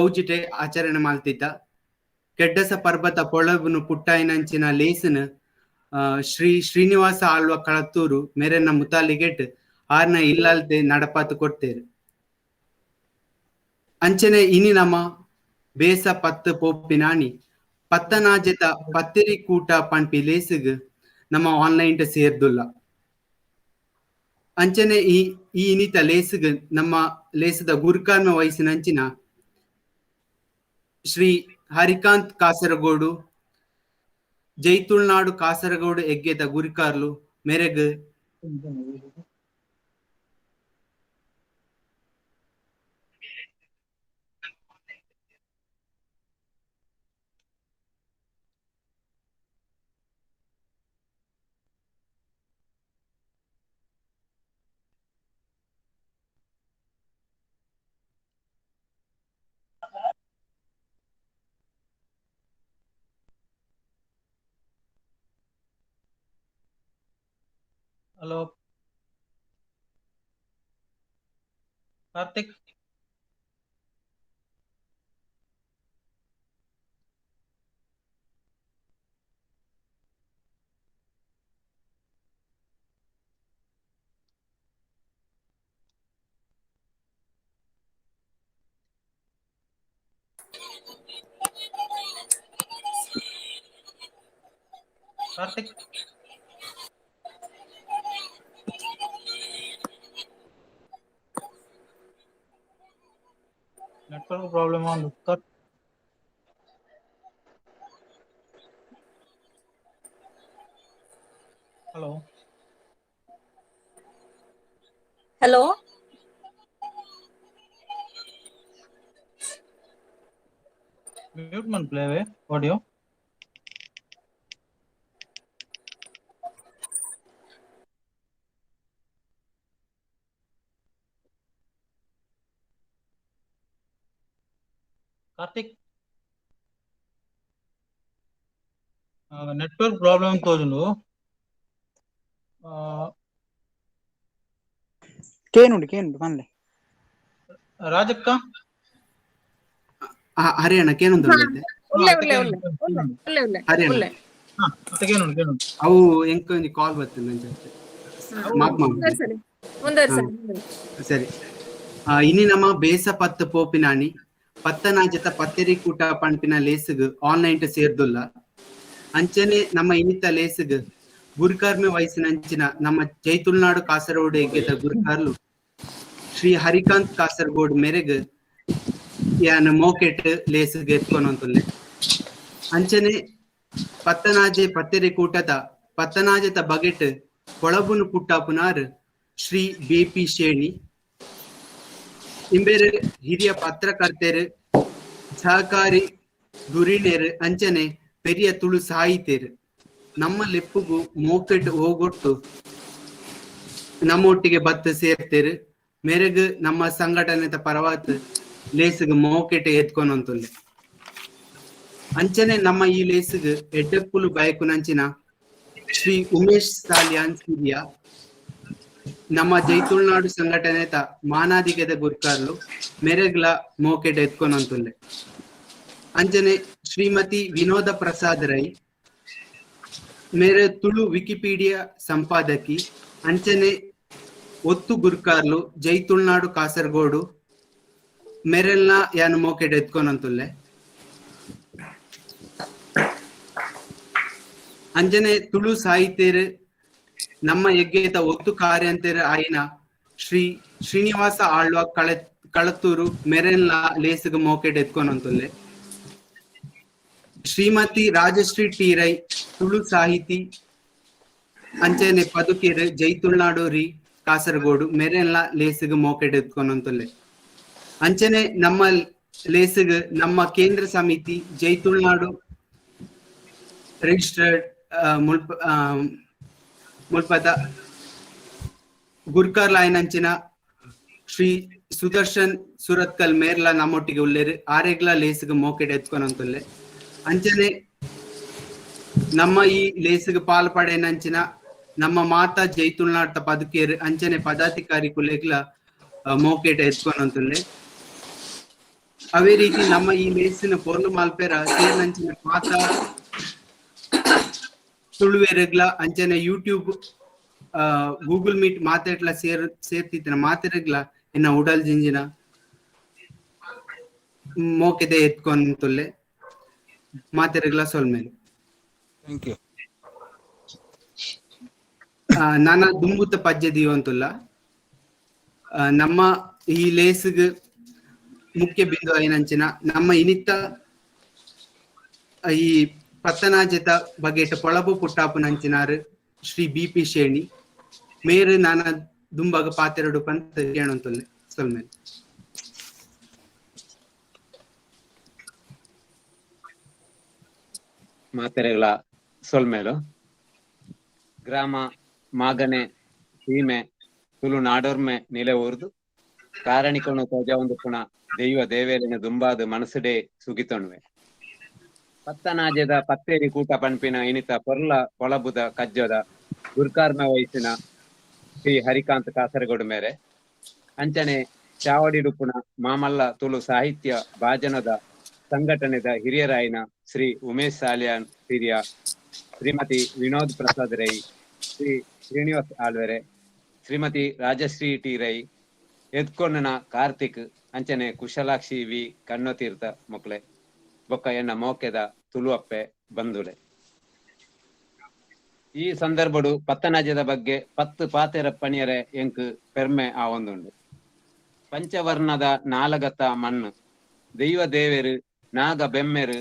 ಗೌಜಿಟೆ ಆಚರಣೆ ಮಾಲ್ತಿದ್ದ. ಕೆಡ್ಡಸ ಪರ್ಬತ ಪೊಳಬುನು ಪುಟ್ಟಾಯಿನಂಚಿನ ಲೇಸನ್ ಶ್ರೀ ಶ್ರೀನಿವಾಸ ಆಳ್ವ ಕಳತ್ತೂರು ಮೇರೆನ ಮುತಾಲಿಗೆಟ್ ಆರ್ನ ಇಲ್ಲಾಲ್ತೆ ನಡಪಾತು ಕೊಡ್ತೇರು. ಅಂಚನೆ ಇನಿ ನಮ ಬೇಸ ಪತ್ತು ಪೋಪಿನಾಣಿ ಪತ್ತನಾಜೆತ ಪತ್ತಿರಿ ಕೂಟ ಪನ್ಪಿ ಲೇಸುಗ್ ನಮ್ಮ ಆನ್ಲೈನ್ ಸೇರ್ದುಲ್ಲ. ಅಂಚನೆ ಈ ಈ ಇನಿತ ಲೇಸುಗ್ ನಮ್ಮ ಲೇಸದ ಗುರುಕರ್ಮ ವಯಸ್ಸಿನಂಚಿನ ಶ್ರೀ ಹರಿಕಾಂತ್ ಕಾಸರಗೋಡು ಜೈತುಳ್ನಾಡು ಕಾಸರಗೋಡು ಎಗ್ಗೆದ ಗುರಿಕಾರ್ಲು ಮೆರೆಗ್ hello Karthik. Karthik network problem on cut. Hello. Hello. Mute man play audio. Karthik network problem ತೋಜುಂಡು. ಕೇನುಂಡು ಕೇನುಂಡು ಪನ್ಲೆ. ರಾಜಕ್ಕ. ಹರಿಯಣ್ಣ ಕೇನೊಂದು ಉಲ್ಲೆ ಉಲ್ಲೆ ಉಲ್ಲೆ ಉಲ್ಲೆ ಉಲ್ಲೆ ಉಲ್ಲೆ ಹರಿಯಣ್ಣ. ಉಲ್ಲೆ. ಕೇನುಂಡು ಕೇನುಂಡು. ಅವು ಎಂಕ್ ಒಂಜಿ ಕಾಲ್ ಬರ್ತದೆ ಅಂಚ ಮಾಪ್ ಮಾಪ್. ಮುಂದುವರ್ಸಲಿ ಮುಂದುವರ್ಸಲಿ. ಸರಿ. ಇನಿ ನಮ್ಮ ಬೇಸ ಪತ್ತು ಪೋಪಿನಾಣಿ ಪತ್ತನಾಜತ ಪತ್ತೆರಿ ಕೂಟ ಪನ್ಪಿನ ಲೇಸುಗ್ ಆನ್ಲೈನ್ ಸೇರ್ದುಲ್ಲ. ಅಂಚನೆ ನಮ್ಮ ಇನಿತ ಲೇಸುಗ್ ಗುರುಕರ್ಮೆ ವಯಸ್ಸಿನಂಚಿನ ನಮ್ಮ ಜೈತುಳ್ನಾಡು ಕಾಸರಗೋಡು ಎಗ್ಗೆದ ಗುರುಕಾರ್ಲು ಶ್ರೀ ಹರಿಕಾಂತ್ ಕಾಸರಗೋಡು ಮೇರೆಗ್ ಯಾನ್ ಮೋಕೆಟ್ ಲೇಸುಗ್ ಎತ್ಕೊನೊಂತುಲ್ಲೆ. ಅಂಚನೆ ಪತ್ತನಾಜೆ ಪತ್ತೆರಿ ಕೂಟದ ಪತ್ತನಾಜೆತ ಬಗೆಟ್ ಕೊಳಬುನು ಪುಟ್ಟಾಪುನಾರ್ ಶ್ರೀ ಬಿ ಪಿ ಶೇಣಿ ಇಂಬೇರು ಹಿರಿಯ ಪತ್ರಕರ್ತೆರು ಸಹಕಾರಿ ಧುರೀಣೆರ್ ಅಂಚನೆ ಪೆರಿಯ ತುಳು ಸಾಹಿತ್ಯರು ನಮ್ಮ ಲೆಪ್ಪುಗು ಮೋಕೆಟ್ ಹೋಗೊಟ್ಟು ನಮ್ಮೊಟ್ಟಿಗೆ ಬತ್ತು ಸೇರ್ತೇರು ಮೇರೆಗ್ ನಮ್ಮ ಸಂಘಟನೆತ ಪರವಾತ್ ಲೇಸುಗ್ ಮೋಕೆಟ್ ಎತ್ಕೊನೊಂತುಲ್ಲೆ. ಅಂಚನೆ ನಮ್ಮ ಈ ಲೇಸುಗ್ ಎಡ್ಡೆಪ್ಪುಲು ಬಯಕುನಂಚಿನ ಶ್ರೀ ಉಮೇಶ್ ಸಾಲಿಯಾನ್ ಸಿರಿಯಾ ನಮ್ಮ ಜೈತುಳ್ನಾಡು ಸಂಘಟನೆತ ಮಾನಾದಿಗೆದ ಗುರ್ಕಾರ್ಲು ಮೆರೆಗ್ಲ ಮೋಕೆಟ್ ಎತ್ಕೊನೊಂತುಲ್ಲೆ. ಅಂಚನೆ ಶ್ರೀಮತಿ ವಿನೋದ ಪ್ರಸಾದ್ ರೈ ಮೇರೆ ತುಳು ವಿಕಿಪೀಡಿಯಾ ಸಂಪಾದಕಿ ಅಂಚನೆ ಒತ್ತು ಗುರ್ಕಾರ್ಲು ಜೈತುಳ್ನಾಡು ಕಾಸರಗೋಡು ಮೆರೆಲ್ನ ಯಾನು ಮೋಕೆಟ್ ಎತ್ಕೊನಂತುಲ್ಲೆ. ಅಂಜನೆ ತುಳು ಸಾಹಿತ್ಯರು ನಮ್ಮ ಯಜ್ಞದ ಒತ್ತು ಕಾರ್ಯಂತೆರ್ ಆಯಿನ ಶ್ರೀ ಶ್ರೀನಿವಾಸ ಆಳ್ವ ಕಳತೂರು ಮೆರೆಲ್ನ ಲೇಸುಗ್ ಮೋಕೆಟ್ ಎತ್ಕೊನಂತುಲ್ಲೆ. ಶ್ರೀಮತಿ ರಾಜಶ್ರೀ ಟಿ ರೈ ತುಳು ಸಾಹಿತಿ ಅಂಚನೆ ಪದುಕೆರ್ ಜೈತುಳ್ನಾಡು ರಿ ಕಾಸರಗೋಡು ಮೆರೆಲ್ನ ಲೇಸುಗ್ ಮೋಕೆಟ್ ಎತ್ಕೊನಂತುಲ್ಲೆ. ಅಂಚನೆ ನಮ್ಮ ಲೇಸುಗ್ ನಮ್ಮ ಕೇಂದ್ರ ಸಮಿತಿ ಜೈತುಳ್ನಾಡು ರಿಜಿಸ್ಟರ್ಡ್ ಮುಲ್ಪ ಮುಲ್ಪದ ಗುರ್ಕಾರ್ ಲಾಯನಂಚಿನ ಶ್ರೀ ಸುದರ್ಶನ್ ಸುರತ್ಕಲ್ ಮೇರ್ಲ ನಮ್ಮೊಟ್ಟಿಗೆ ಉಲ್ಲೇರು ಆರೆಗ್ಲ ಲೇಸುಗ್ ಮೋಕೆಟ್ ಎತ್ಕೊನಂತುಲ್ಲೆ. ಅಂಚನೆ ನಮ್ಮ ಈ ಲೇಸುಗ್ ಪಾಲ್ ಪಡೆನಂಚಿನ ನಮ್ಮ ಮಾತಾ ಜೈತುಳ್ನಾಡ್ತ ಪದುಕೇರು ಅಂಚನೆ ಪದಾಧಿಕಾರಿ ಕುಲೆಗ್ಲ ಮೋಕೆಟ್ ಎತ್ಕೊನಂತುಲ್ಲೆ. ಅವೇ ರೀತಿ ನಮ್ಮ ಈ ಲೇಸಿನ ಪೊರ್ಲು ಮಾಲ್ಪೆರ ಸೇರ್ನಂಚಿನ ಮಾತ ತುಳುವೆರೆಗ್ಲ ಅಂಚನೆ ಯೂಟ್ಯೂಬ್, ಗೂಗಲ್ ಮೀಟ್ ಮಾತೆಟ್ಲ ಸೇರ್ತಿತ್ತಿನ ಮಾತೆರೆಗ್ಲ ಎನ್ನ ಉಡಲ್ ಜಿಂಜಿನ ಮೋಕೆದೆ ಎತ್ಕೊಂತುಲ್ಲೆ. ಮಾತೆರೆಗ್ಲ ಸೊಲ್ಮೆಲು. Thank you. ನಾನ ದುಂಬುತ ಪಜ್ಜೆ ದೀವಂತುಲ್ಲ. ನಮ್ಮ ಈ ಲೇಸ್ಗ್ ಮುಖ್ಯ ಬಿಂದು ಐನಂಚಿನ ನಮ್ಮ ಇನಿತ್ತ ಈ ಪತ್ತನಾಜೆತ ಬಗೆಟ್ ಪೊಳಬು ಪುಟ್ಟಾಪುನಂಚಿನಾರು ಶ್ರೀ ಬಿ ಪಿ ಶೇಣಿ ಮೇರು ನಾನ ದುಂಬಾಗ ಪಾತೆರಡು ಪಂತ ಕೇಣಂತುಲ್ಲೆ. ಸೊಲ್ಮೆಲು. ಮಾತೆರೆಗಳ ಸೊಲ್ಮೇಲು. ಗ್ರಾಮ ಮಾಗನೆ ಸೀಮೆ ತುಳುನಾಡೊರ್ಮೆ ನಿಲೆ ಊರ್ದು ಕಾರಣಿಕೊನು ತೋಜಾವೊಂದು ಪುಣ ದೈವ ದೇವೇರಿನ ದುಂಬಾದ ಮನಸ್ಸುಡೆ ಸುಗಿತೊಣುವೆ. ಪತ್ತನಾಜೆದ ಪತ್ತೇರಿ ಕೂಟ ಪನ್ಪಿನ ಇನಿತ ಪೊರ್ಲ ಪೊಳಬುದ ಕಜ್ಜೊದ ಗುರ್ಕಾರ್ಮ ವಹಿಸಿನ ಶ್ರೀ ಹರಿಕಾಂತ್ ಕಾಸರಗೋಡು ಮೇರೆ, ಅಂಚನೆ ಚಾವಡಿಡುಪ್ಪುನ ಮಾಮಲ್ಲ ತುಳು ಸಾಹಿತ್ಯ ಭಾಜನದ ಸಂಘಟನೆದ ಹಿರಿಯರಾಯಿನ ಶ್ರೀ ಉಮೇಶ್ ಸಾಲಿಯಾನ್ ಹಿರಿಯ, ಶ್ರೀಮತಿ ವಿನೋದ್ ಪ್ರಸಾದ್ ರೈ, ಶ್ರೀ ಶ್ರೀನಿವಾಸ್ ಆಳ್ವೆರೆ, ಶ್ರೀಮತಿ ರಾಜಶ್ರೀ ಟಿ ರೈ, ಎದ್ಕೊಣ್ಣನ ಕಾರ್ತಿಕ್, ಅಂಚನೆ ಕುಶಲಾಕ್ಷಿ ವಿ ಕಣ್ಣತೀರ್ಥ ಮೊಕ್ಲೆ ಬೊಕ್ಕ ಎನ್ನ ಮೋಕೆದ ತುಳುವಪ್ಪೆ ಬಂಧುಲೆ. ಈ ಸಂದರ್ಭಡು ಪತ್ತನಾಜದ ಬಗ್ಗೆ ಪತ್ತು ಪಾತೆರ ಪಣಿಯರೆ ಎಂಕ್ ಪೆರ್ಮೆ ಆವೊಂದುಂಡು. ಪಂಚವರ್ಣದ ನಾಲಗತ ಮಣ್ಣು ದೈವ ದೇವೆರು ನಾಗ ಬೆಮ್ಮೆರು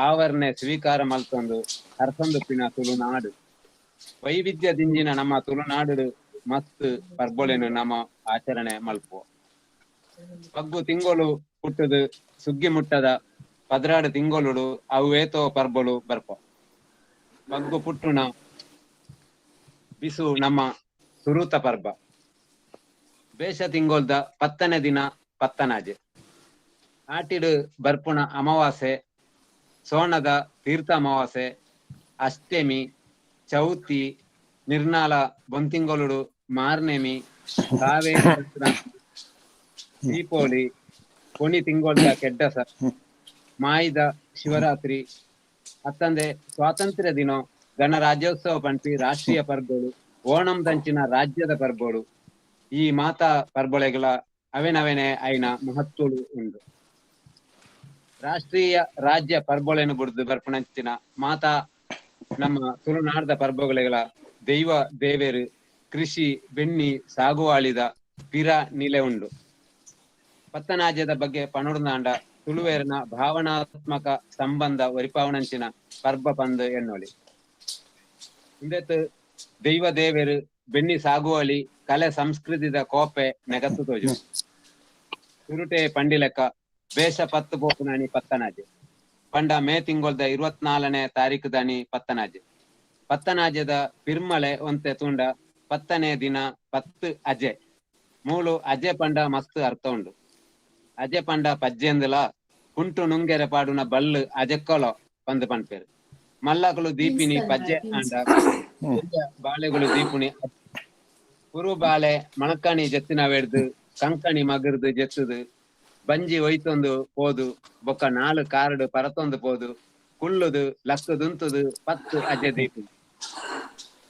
ಆವರಣೆ ಸ್ವೀಕಾರ ಮಲ್ತೊಂದು ಅರ್ಸೊಂದುಪ್ಪಿನ ತುಳುನಾಡು. ವೈವಿಧ್ಯ ದಿಂಜಿನ ನಮ್ಮ ತುಳುನಾಡು ಮಸ್ತ್ ಪರ್ಬೊಲೆನು ನಮ್ಮ ಆಚರಣೆ ಮಲ್ಪುವ. ಪಗ್ಗು ತಿಂಗೊಳು ಪುಟ್ಟದು ಸುಗ್ಗಿ ಮುಟ್ಟದ 12 ತಿಂಗೊಳುಡು ಅವೇತೋ ಪರ್ಬೊಲು ಬರ್ಪ. ಪಗ್ಗು ಪುಟ್ಟುನ ಬಿಸು ನಮ್ಮ ಸುರೂತ ಪರ್ಬ. ಬೇಷ ತಿಂಗೊಳ್ದ 10ನೇ ದಿನ ಪತ್ತನಾಜೆ. ಆಟಿಡು ಬರ್ಪುಣ ಅಮಾವಾಸ್ಯೆ, ಸೋಣದ ತೀರ್ಥ ಅಮಾವಾಸ್ಯೆ, ಅಷ್ಟಮಿ, ಚೌತಿ, ನಿರ್ನಾಲ ಬೊಂತಿಂಗೊಳುಡು ಮಾರ್ನೆಮಿ, ಕಾವೇರಿ ಸಂಕ್ರಾಂತಿ, ದೀಪಾವಳಿ, ಕೊನಿ ತಿಂಗೊಳ್ದ ಕೆಡ್ಡಸ, ಮಾಯಿದ ಶಿವರಾತ್ರಿ, ಅತ್ತಂದೆ ಸ್ವಾತಂತ್ರ್ಯ ದಿನ, ಗಣರಾಜ್ಯೋತ್ಸವ ಪನ್ಪಿ ರಾಷ್ಟ್ರೀಯ ಪರ್ಬೊಳು, ಓಣಂ ದಂಚಿನ ರಾಜ್ಯದ ಪರ್ಬೊಳು, ಈ ಮಾತಾ ಪರ್ಬೊಳೆಗಳ ಅವೆನವೆನೆ ಐನ ಮಹತ್ವಳು ಉಂಡು. ರಾಷ್ಟ್ರೀಯ ರಾಜ್ಯ ಪರ್ಬೊಳೆನು ಬುಡ್ದು ಬರ್ಪುನಂಚಿನ ಮಾತಾ ನಮ್ಮ ತುಳುನಾಡ್ದ ಪರ್ಬೊಗಳೆಗಳ ದೈವ ದೇವೇರು ಕೃಷಿ ಬೆನ್ನಿ ಸಾಗುವಾಳಿದ ಪಿರ ನಿಲೆ ಉಂಡು. ಪತ್ತನಾಜ್ಯದ ಬಗ್ಗೆ ಪಣುರ್ನಾಂಡ ತುಳುವೇರನ ಭಾವನಾತ್ಮಕ ಸಂಬಂಧ ಒರಿಪಾವಣಂಚಿನ ಪರ್ಬ ಪಂದ್ ಎನ್ನೋಳಿ. ಇಂದೆತ್ ದೈವ ದೇವೇರು ಬೆನ್ನಿ ಸಾಗುವಳಿ ಕಲೆ ಸಂಸ್ಕೃತಿದ ಕೋಪೆ ನೆಗತ್ತು ತೋಜು. ಸುರುಟೆ ಪಂಡಿಲೆಕ್ಕ ಬೇಷ ಪತ್ತು ಪೋಪುನಾಣಿ ಪತ್ತನಾಜೆ. ಪಂಡ ಮೇ ತಿಂಗೊಳ್ದ 24ನೇ ತಾರೀಕು ದಾನಿ ಪತ್ತನಾಜೆ. ಪತ್ತನಾಜೆದ ಪಿರ್ಮಳೆ ಒಂತೆ ತುಂಡ 10ನೇ ದಿನ 10 ಅಜೆ. ಮೂಲು ಅಜೆ ಪಂಡ ಮಸ್ತ್ ಅರ್ಥ ಉಂಡು. ಅಜೆ ಪಂಡ ಪಜ್ಜೆಂದಲ ಕುಂಟು ನುಂಗೆರೆ ಪಾಡುನ ಬಲ್ಲು ಅಜೆಕ್ಕಲೋ ಪಂದ್ ಪನ್ಪೇರು. ಮಲ್ಲಕುಲು ದೀಪಿನಿ ಪಜ್ಜೆ ಆಂಡ ಬಾಳೆಗಳು ದೀಪುನಿ. ಕುರು ಬಾಳೆ ಮಣಕಣಿ ಜೆತ್ತಿನವೆಡ್ದು ಕಂಕಣಿ ಮಗರ್ದು ಜೆತ್ತದು ಬಂಜಿ ಒಯ್ತೊಂದು ಪೋದು ಬೊಕ್ಕ 4 ಕಾರ್ಡ್ ಪರತೊಂದು ಪೋದು ಕುಳ್ಳುದು ಲಕ್ಕದುಂತುದು 10 ಅಜೆ ದೀಪುನಿ.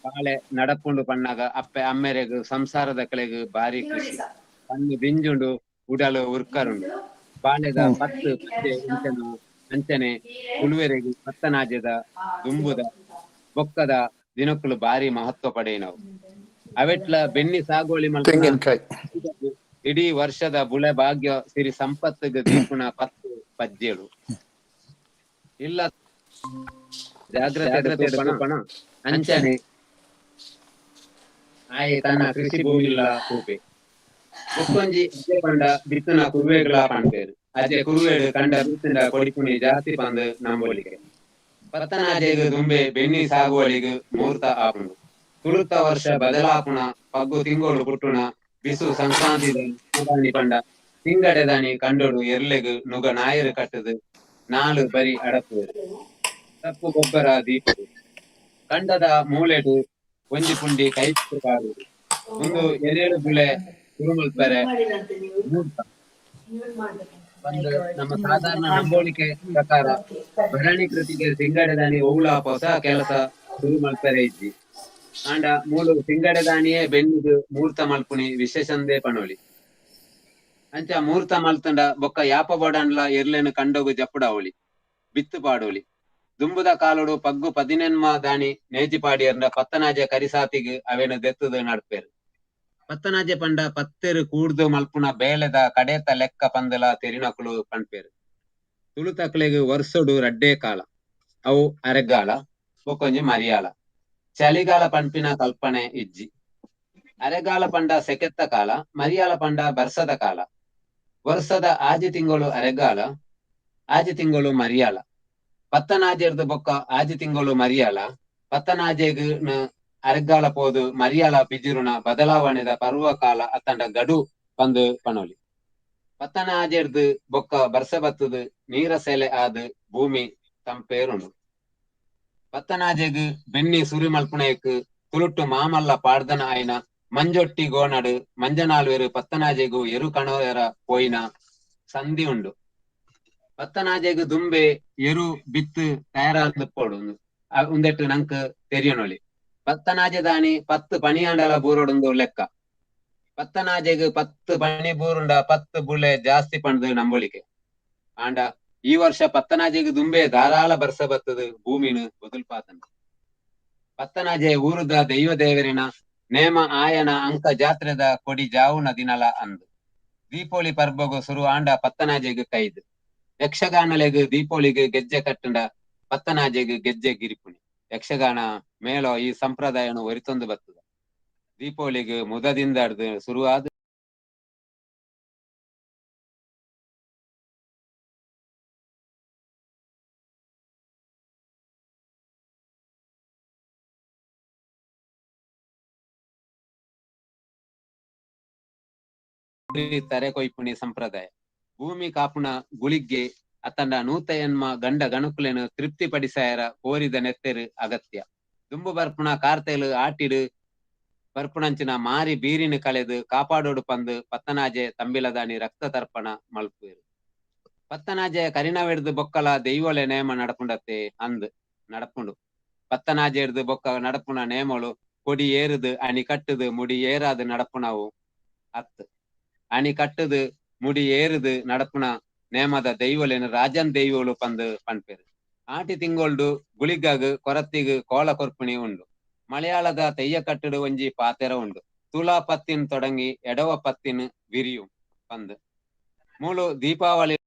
ಬಾಳೆ ನಡಪುಂಡು ಪಣ್ಣಾಗ ಅಪ್ಪೆ ಅಮ್ಮೆರೆಗು ಸಂಸಾರದ ಕಳೆಗು ಬಾರಿ ಖುಷಿ. ಕಣ್ಣು ದಿಂಜುಂಡು ಉಡಲು ಉರ್ಕರುಂಡು. ಬಾಳೆದ 10 ಪಜ್ಜೆ ಅಂಚನೆ ತುಳುವೆರೆಗು ಪತ್ತನಾಜೆದ ದುಂಬುದ ಬೊಕ್ಕದ ದಿನಕ್ಕಲು ಬಾರಿ ಮಹತ್ವ ಪಡೆಯಿನವು. ಅವೆಟ್ಲ ಬೆನ್ನಿ ಸಾಗೋಳಿ ಮಲ್ಪುನ ಇಡೀ ವರ್ಷದ ಬುಳೆ ಭಾಗ್ಯ ಸಿರಿ ಸಂಪತ್ತಿಗೆ ದೀಪುನ 10 ಪಜ್ಜೆಳು. ಇಲ್ಲ ಜಾಗ್ರತೆ ತೂಪಣ ಅಂಚನೆ ಆಯೆ ತನ್ನ ಕೃಷಿ ಭೂಮಿಲ್ಲ ತೂಪೆ. ಬೊಕ್ಕೊಂಜಿ ಅಜ್ಜೆ ಪಂಡ ಬಿತ್ತುನ ಕುರುವೆಗಳ ಪನ್ಪೇರು. ಅಜ್ಜೆ ಕುರುವೇಡು ಕಂಡ ಬಿತ್ತುಂಡ ಕೊಡಿಪುಣಿ ಜಾಸ್ತಿ ಪಂದ್ ನಂಬೋಲಿಕೆ. ಪತ್ತನಾಜೆಗ್ ದುಂಬೆ ಬೆನ್ನಿ ಸಾಗುವಳಿಗ್ ಮುಹೂರ್ತ ಆಪುಂಡು. ತುಳುತ ವರ್ಷ ಬದಲಾಪುಣ ಪಗ್ಗು ತಿಂಗೊಳು ಪುಟ್ಟುನ ಬಿಸು ಸಂಕ್ರಾಂತಿ ಪಂಡ ತಿಂಗಡೆದಾನಿ ಕಂಡೋಡು ಎರ್ಲೆಗ್ ನುಗ ನಾಯರು ಕಟ್ಟದು 4 ಬರಿ ಅಡಪುವೆರು. ತಪ್ಪು ಗೊಬ್ಬರ ದೀಪು ಕಂಡದ ಮೂಲೆಡು ಒಂಜಿ ಪುಂಡಿ ಕೈ ಪಾಡುವುದು. ಒಂದು ಎರೇಳು ಬುಳೆ ಕುರುಮಲ್ಪರೆ ಮುಹೂರ್ತ. ಪಂದ್ ನಮ್ಮ ಸಾಧಾರಣ ನಂಬೋಳಿಕೆ ಪ್ರಕಾರ ಭರಣಿ ಕೃತಿಗೆ ಸಿಂಗಡೆದಾನಿ ಒವ್ಲ ಹೊಸ ಕೆಲಸ ಶುರು ಮಲ್ಪೆರೆ ಇಜ್ಜಿ. ಆಂಡ ಮೂಲು ಸಿಂಗಡೆದಾನಿಯೇ ಬೆನ್ನಿಗ್ ಮೂರ್ತ ಮಲ್ಪುನಿ ವಿಶೇಷಂದೇ ಪನೊಲಿ. ಅಂಚ ಮೂರ್ತ ಮಲ್ತುಂಡ ಬೊಕ್ಕ ಯಾಪ ಬೋಡಾಂಡಲ ಎರ್ಲೆನ್ ಕಂಡೊಗು ಜಪುಡಾವೊಲಿ, ಬಿತ್ತ್ ಪಾಡೊಲಿ. ದುಂಬುದ ಕಾಲೊಡು ಪಗ್ಗು ಪದಿನೆನ್ಮ ದಾನಿ ನೇಜಿ ಪಾಡಿಯೆರ್ಂಡ ಪತ್ತನಾಜೆ ಕರಿಸಾತಿಗ್ ಅವೆನ್ ದೆತ್ತ್ ದ್ ನಡ್ಪೆರ್. ಪತ್ತನಾಜೆ ಪಂಡ ಪತ್ತೆರ್ ಕೂಡ್ದ್ ಮಲ್ಪುನ ಬೇಲೆದ ಕಡೇತ ಲೆಕ್ಕ ಪಂದ್ ಲ ತೆರಿನಕುಲು ಪನ್ಪೆರ್. ತುಳುತಕ್ಲೆಗ್ ವರ್ಸೊಡು ರಡ್ಡೇ ಕಾಲ. ಅವು ಅರೆಗಾಲ ಬೊಕ್ಕೊಂಜಿ ಮರಿಯಾಲ. ಚಳಿಗಾಲ ಪನ್ಪಿನ ಕಲ್ಪನೆ ಇಜ್ಜಿ. ಅರೆಗಾಲ ಪಂಡ ಸೆಕೆತ್ತ ಕಾಲ, ಮರಿಯಾಲ ಪಂಡ ಬರ್ಸದ ಕಾಲ. ವರ್ಸದ ಆಜಿ ತಿಂಗೊಲು ಅರೆಗಾಲ, ಆಜಿ ತಿಂಗೊಲು ಮರಿಯಾಲ. ಪತ್ತನಾಜೆರ್ದ್ ಬೊಕ್ಕ ಆಜಿ ತಿಂಗೊಲು ಮರಿಯಾಲ. ಪತ್ತನಾಜೆಗ್ ನ್ ಅರೆಗಾಲ ಪೋದು ಮರಿಯಾಲ ಪಿಜಿರುನ ಬದಲಾವಣೆದ ಪರ್ವ ಕಾಲ ಅತ್ತ್ಂಡ ಗಡು ಪಂದ್ ಪನೊಲಿ. ಪತ್ತನಾಜೆರ್ದ್ ಬೊಕ್ಕ ಬರ್ಸ ಬತ್ತ್ ದ್ ನೀರ ಸೆಲೆ ಆದ್ ಭೂಮಿ ತಂಪೇರುಂಡು. ಪತ್ತನಾಜೆಗ್ ಬೆನ್ನಿ ಸುರು ಮಲ್ಪುನೈಕ್ ತುಳುಟ್ಟು ಮಾಮಲ್ಲ ಪಾಡ್ದನ ಆಯಿನ ಮಂಜೊಟ್ಟಿ ಗೋಣಡ್ ಮಂಜನಾಳ್ವೆರ್ ಪತ್ತನಾಜೆಗ್ ಎರು ಕನವೆರ ಪೋಯಿನ ಸಂಧಿ ಉಂಡು. ಪತ್ತನಾಜೆಗ್ ದುಂಬೇ ಎರು ಬಿತ್ತ್ ತಯಾರಾದುಪ್ಪೊಡು ಉಂದೆಟ್ಟ್ ನಂಕ್ ತೆರಿಯೊನೊಲಿ. ಪತ್ತನಾಜೆದಾನಿ ಪತ್ತ್ ಪನಿಯಾಂಡಲ ಬೂರೊಡುಂದು ಲೆಕ್ಕ. ಪತ್ತನಾಜೆಗ್ ಪತ್ತ್ ಪನಿ ಬೂರುಂಡ ಪತ್ತ್ ಬುಲೆ ಜಾಸ್ತಿ ಪಂದ್ ನಂಬೊಲಿಕೆ. ಆಂಡ ಈ ವರ್ಷ ಪತ್ತನಾಜೆಗ್ ದುಂಬೇ ಧಾರಾಳ ಬರ್ಸ ಬತ್ತ್ ದ್ ಭೂಮಿನ್ ಬದುಲ್ಪಾದ್ಂಡ್. ಪತ್ತನಾಜೆ ಊರುದ ದೈವ ದೇವೆರೆನ ನೇಮ ಆಯನ ಅಂಕ ಜಾತ್ರೆದ ಕೊಡಿ ಜಾವುನ ದಿನಲ ಅಂದ್. ದೀಪೊಳಿ ಪರ್ಬೊಗು ಸುರು ಆಂಡ ಪತ್ತನಾಜೆಗ್ ಕೈದ್. ಯಕ್ಷಗಾನಲೆಗ್ ದೀಪೊಳಿಗ್ ಗೆಜ್ಜೆ ಕಟ್ಟ್ಂಡ ಪತ್ತನಾಜೆಗ್ ಗೆಜ್ಜೆ ಗಿರಿಪುನಿ. ಯಕ್ಷಗಾನ ಮೇಳೊ ಈ ಸಂಪ್ರದಾಯನ್ ಒರಿತೊಂದು ಬತ್ತ್ದ. ದೀಪೊಳಿಗ್ ಮುದದಿಂದಡ್ದ್ ಸುರು ಆದ್ ತರೆ ಕೊಯ್ಪುನಿ ಸಂಪ್ರದಾಯ. ಭೂಮಿ ಕಾಪುನ ಗುಳಿಗ್ಗೆ ಅತ್ತ್ಂಡ ನೂತ್ತ ಎನ್ಮ ಗಂಡ ಗಣಕುಲೆನ್ ತೃಪ್ತಿ ಪಡಿಸಾಯೆರ ಕೋರಿದ ನೆತ್ತೆರ್ ಅಗತ್ಯ. ದುಂಬು ಬರ್ಪುನ ಕಾರ್ತೆಲ್ ಆಟಿಡ್ ಬರ್ಪುನಂಚಿನ ಮಾರಿ ಬೀರಿನ್ ಕಳೆದ್ ಕಾಪಾಡೊಡು ಪಂದ್ ಪತ್ತನಾಜೆ ತಂಬಿಲದಾನಿ ರಕ್ತ ತರ್ಪಣ ಮಲ್ಪುವೆರ್. ಪತ್ತನಾಜೆ ಕರಿನವೆಡ್ದ್ ಬೊಕ್ಕಲ ದೈವೊಲೆ ನೇಮ ನಡಪುಂಡತ್ತೆ? ಅಂದ್ ನಡಪುಂಡು. ಪತ್ತನಾಜೆಡ್ದ್ ಬೊಕ್ಕ ನಡಪುನ ನೇಮೊಲು ಕೊಡಿ ಏರುದು ಅಣಿ ಕಟ್ಟ್ ದ್ ಮುಡಿ ಏರಾದ್ ನಡಪುನವು ಅತ್ತ್. ಅಣಿ ಕಟ್ಟ್ ದ್ ಮುಡಿ ಏರುದು ನಡಪುನ ನೇಮದ ದೈವೊಲೆನ್ ರಾಜನ್ ದೈವೊಲು ಪಂದ್ ಪನ್ಪೆರ್. ಆಟಿ ತಿಂಗೊಲ್ಡು ಗುಳಿಗಗ್ ಕೊರತ್ತಿಗ್ ಕೋಲ ಕೊರ್ಪಿನಿ ಉಂಡು. ಮಲಯಾಳದ ತೆಯ್ಯಕಟ್ಟುಡು ಒಂಜಿ ಪಾತೆರ ಉಂಡು ತುಲಾ ಪತ್ತಿನ್ ತೊಡಂಗಿ ಎಡವ ಪತ್ತಿನ್ ವಿರಿಯುಂ ಪಂದ್. ಮೂಲು ದೀಪಾವಳಿ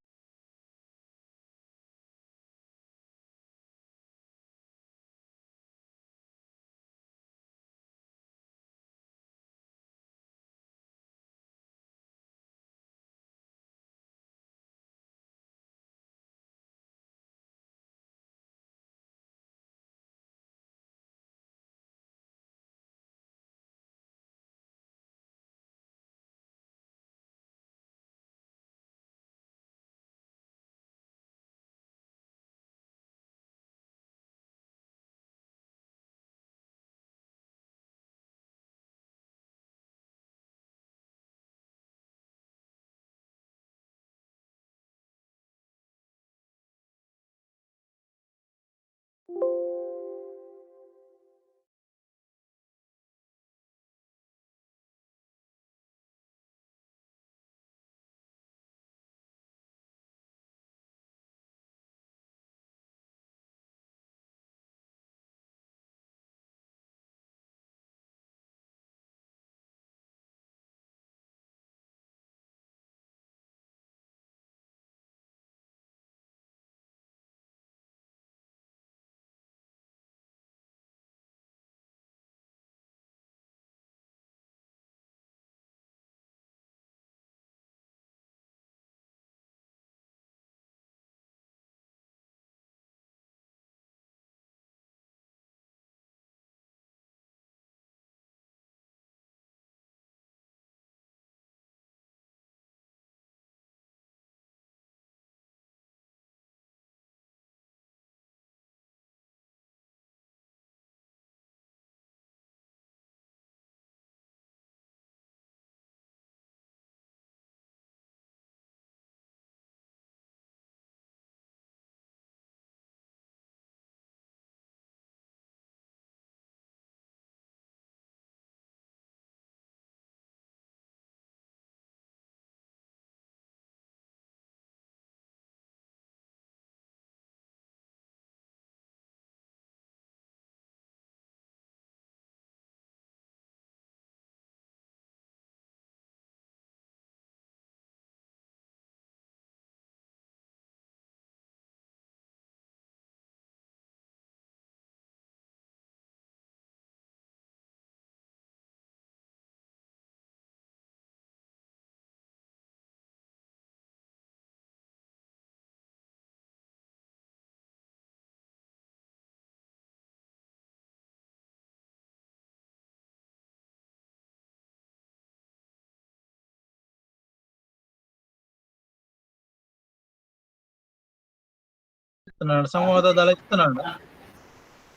ಇತ್ತನಾಂಡ ಸಂವಾದ ಇತ್ತನಾಂಡ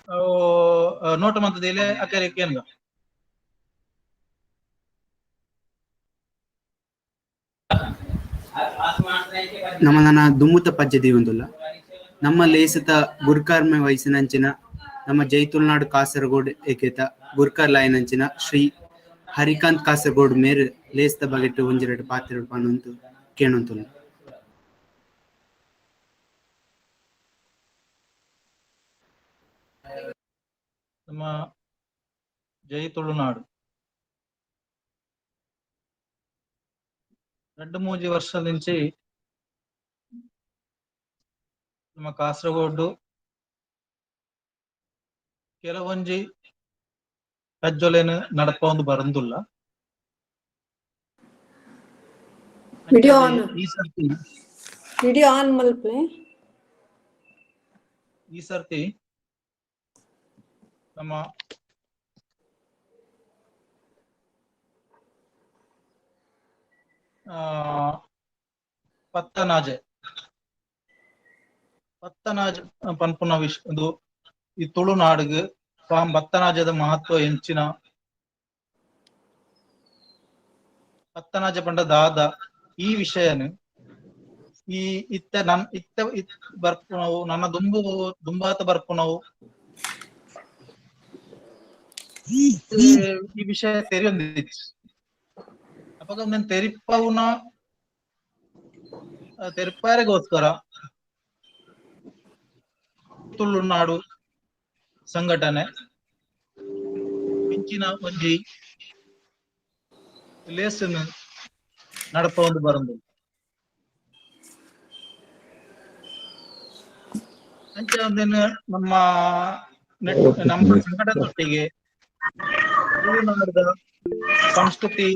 ಅವು ನೋಟ ಮಂತದಿಲೆ ಅಕರೆ ಕೇನ್ಗ. ನಮ್ಮ ನನ್ನ ದುಮ್ಮುತ ಪಜ್ಜೆ ದೀವೊಂದುಲ್ಲ ನಮ್ಮ ಲೇಸತ ಗುರ್ಕಾರ್ಮೆ ವಯಸ್ಸಿನಂಚಿನ ನಮ್ಮ ಜೈ ತುಳುನಾಡು ಕಾಸರಗೋಡ್ ಏಕೇತ ಗುರ್ಕಾರ್ ಲಾಯನಂಚಿನ ಶ್ರೀ ಹರಿಕಾಂತ್ ಕಾಸರಗೋಡ್ ಮೇರ್ ಲೇಸ್ತ ಬಗೆಟ್ ಒಂಜಿರಡು ಪಾತ್ರ ಪನೊಂತು ಕೇಣೊಂತುಲ್ಲ. ನಮ್ಮ ಜೈ ತುಳುನಾಡು 2-3 ವರ್ಷ నుంచి ನಮ್ಮ ಕಾಸರಗೋಡು ಕೆಲವೊಂಜಿ ಕಜ್ಜೊಲೆನ್ ನಡಪೊಂದು ಬರಂದುಲ್ಲ. ವಿಡಿಯೋ ಆನ್ ಈ ಸರ್ತಿ ವಿಡಿಯೋ ಆನ್ ಮಲ್ಪಲೆ. ಈ ಸರ್ತಿ ನಮ್ಮ ಪತ್ತನಾಜೆ ಪತ್ತನಾಜ್ ಪನ್ಪುನ ವಿಶ್ ಒಂದು ಈ ತುಳುನಾಡಿಗೆ ಪತ್ತನಾಜದ ಮಹತ್ವ ಎಂಚಿನ ಪತ್ತನಾಜ ಪಂಡ ದಾದ ಈ ವಿಷಯನು ಈ ಇತ್ತ ನನ್ ಇತ್ತ ಬರ್ಪುನವು ನನ್ನ ದುಂಬು ದುಂಬಾತ ಬರ್ಪುನವು ಈ ವಿಷಯ ತೆರಿಯೊಂದಿತ್ತು. ಅಪಗ ನಾನು ತೆರಿಪವುನ ತೆರಿಪಾರೆಗೋಸ್ಕರ ತುಳುನಾಡು ಸಂಘಟನೆ ಮಿಂಚಿನ ಒಂಜಿ ಲೇಸನ್ನು ನಡಪೊಂದು ಬರಂದು ಅಂಚ ಒಂದೇನು ನಮ್ಮ ನಮ್ಮ ಸಂಘಟನೆಯೊಟ್ಟಿಗೆ ತುಳುನಾಡದ ಸಂಸ್ಕೃತಿ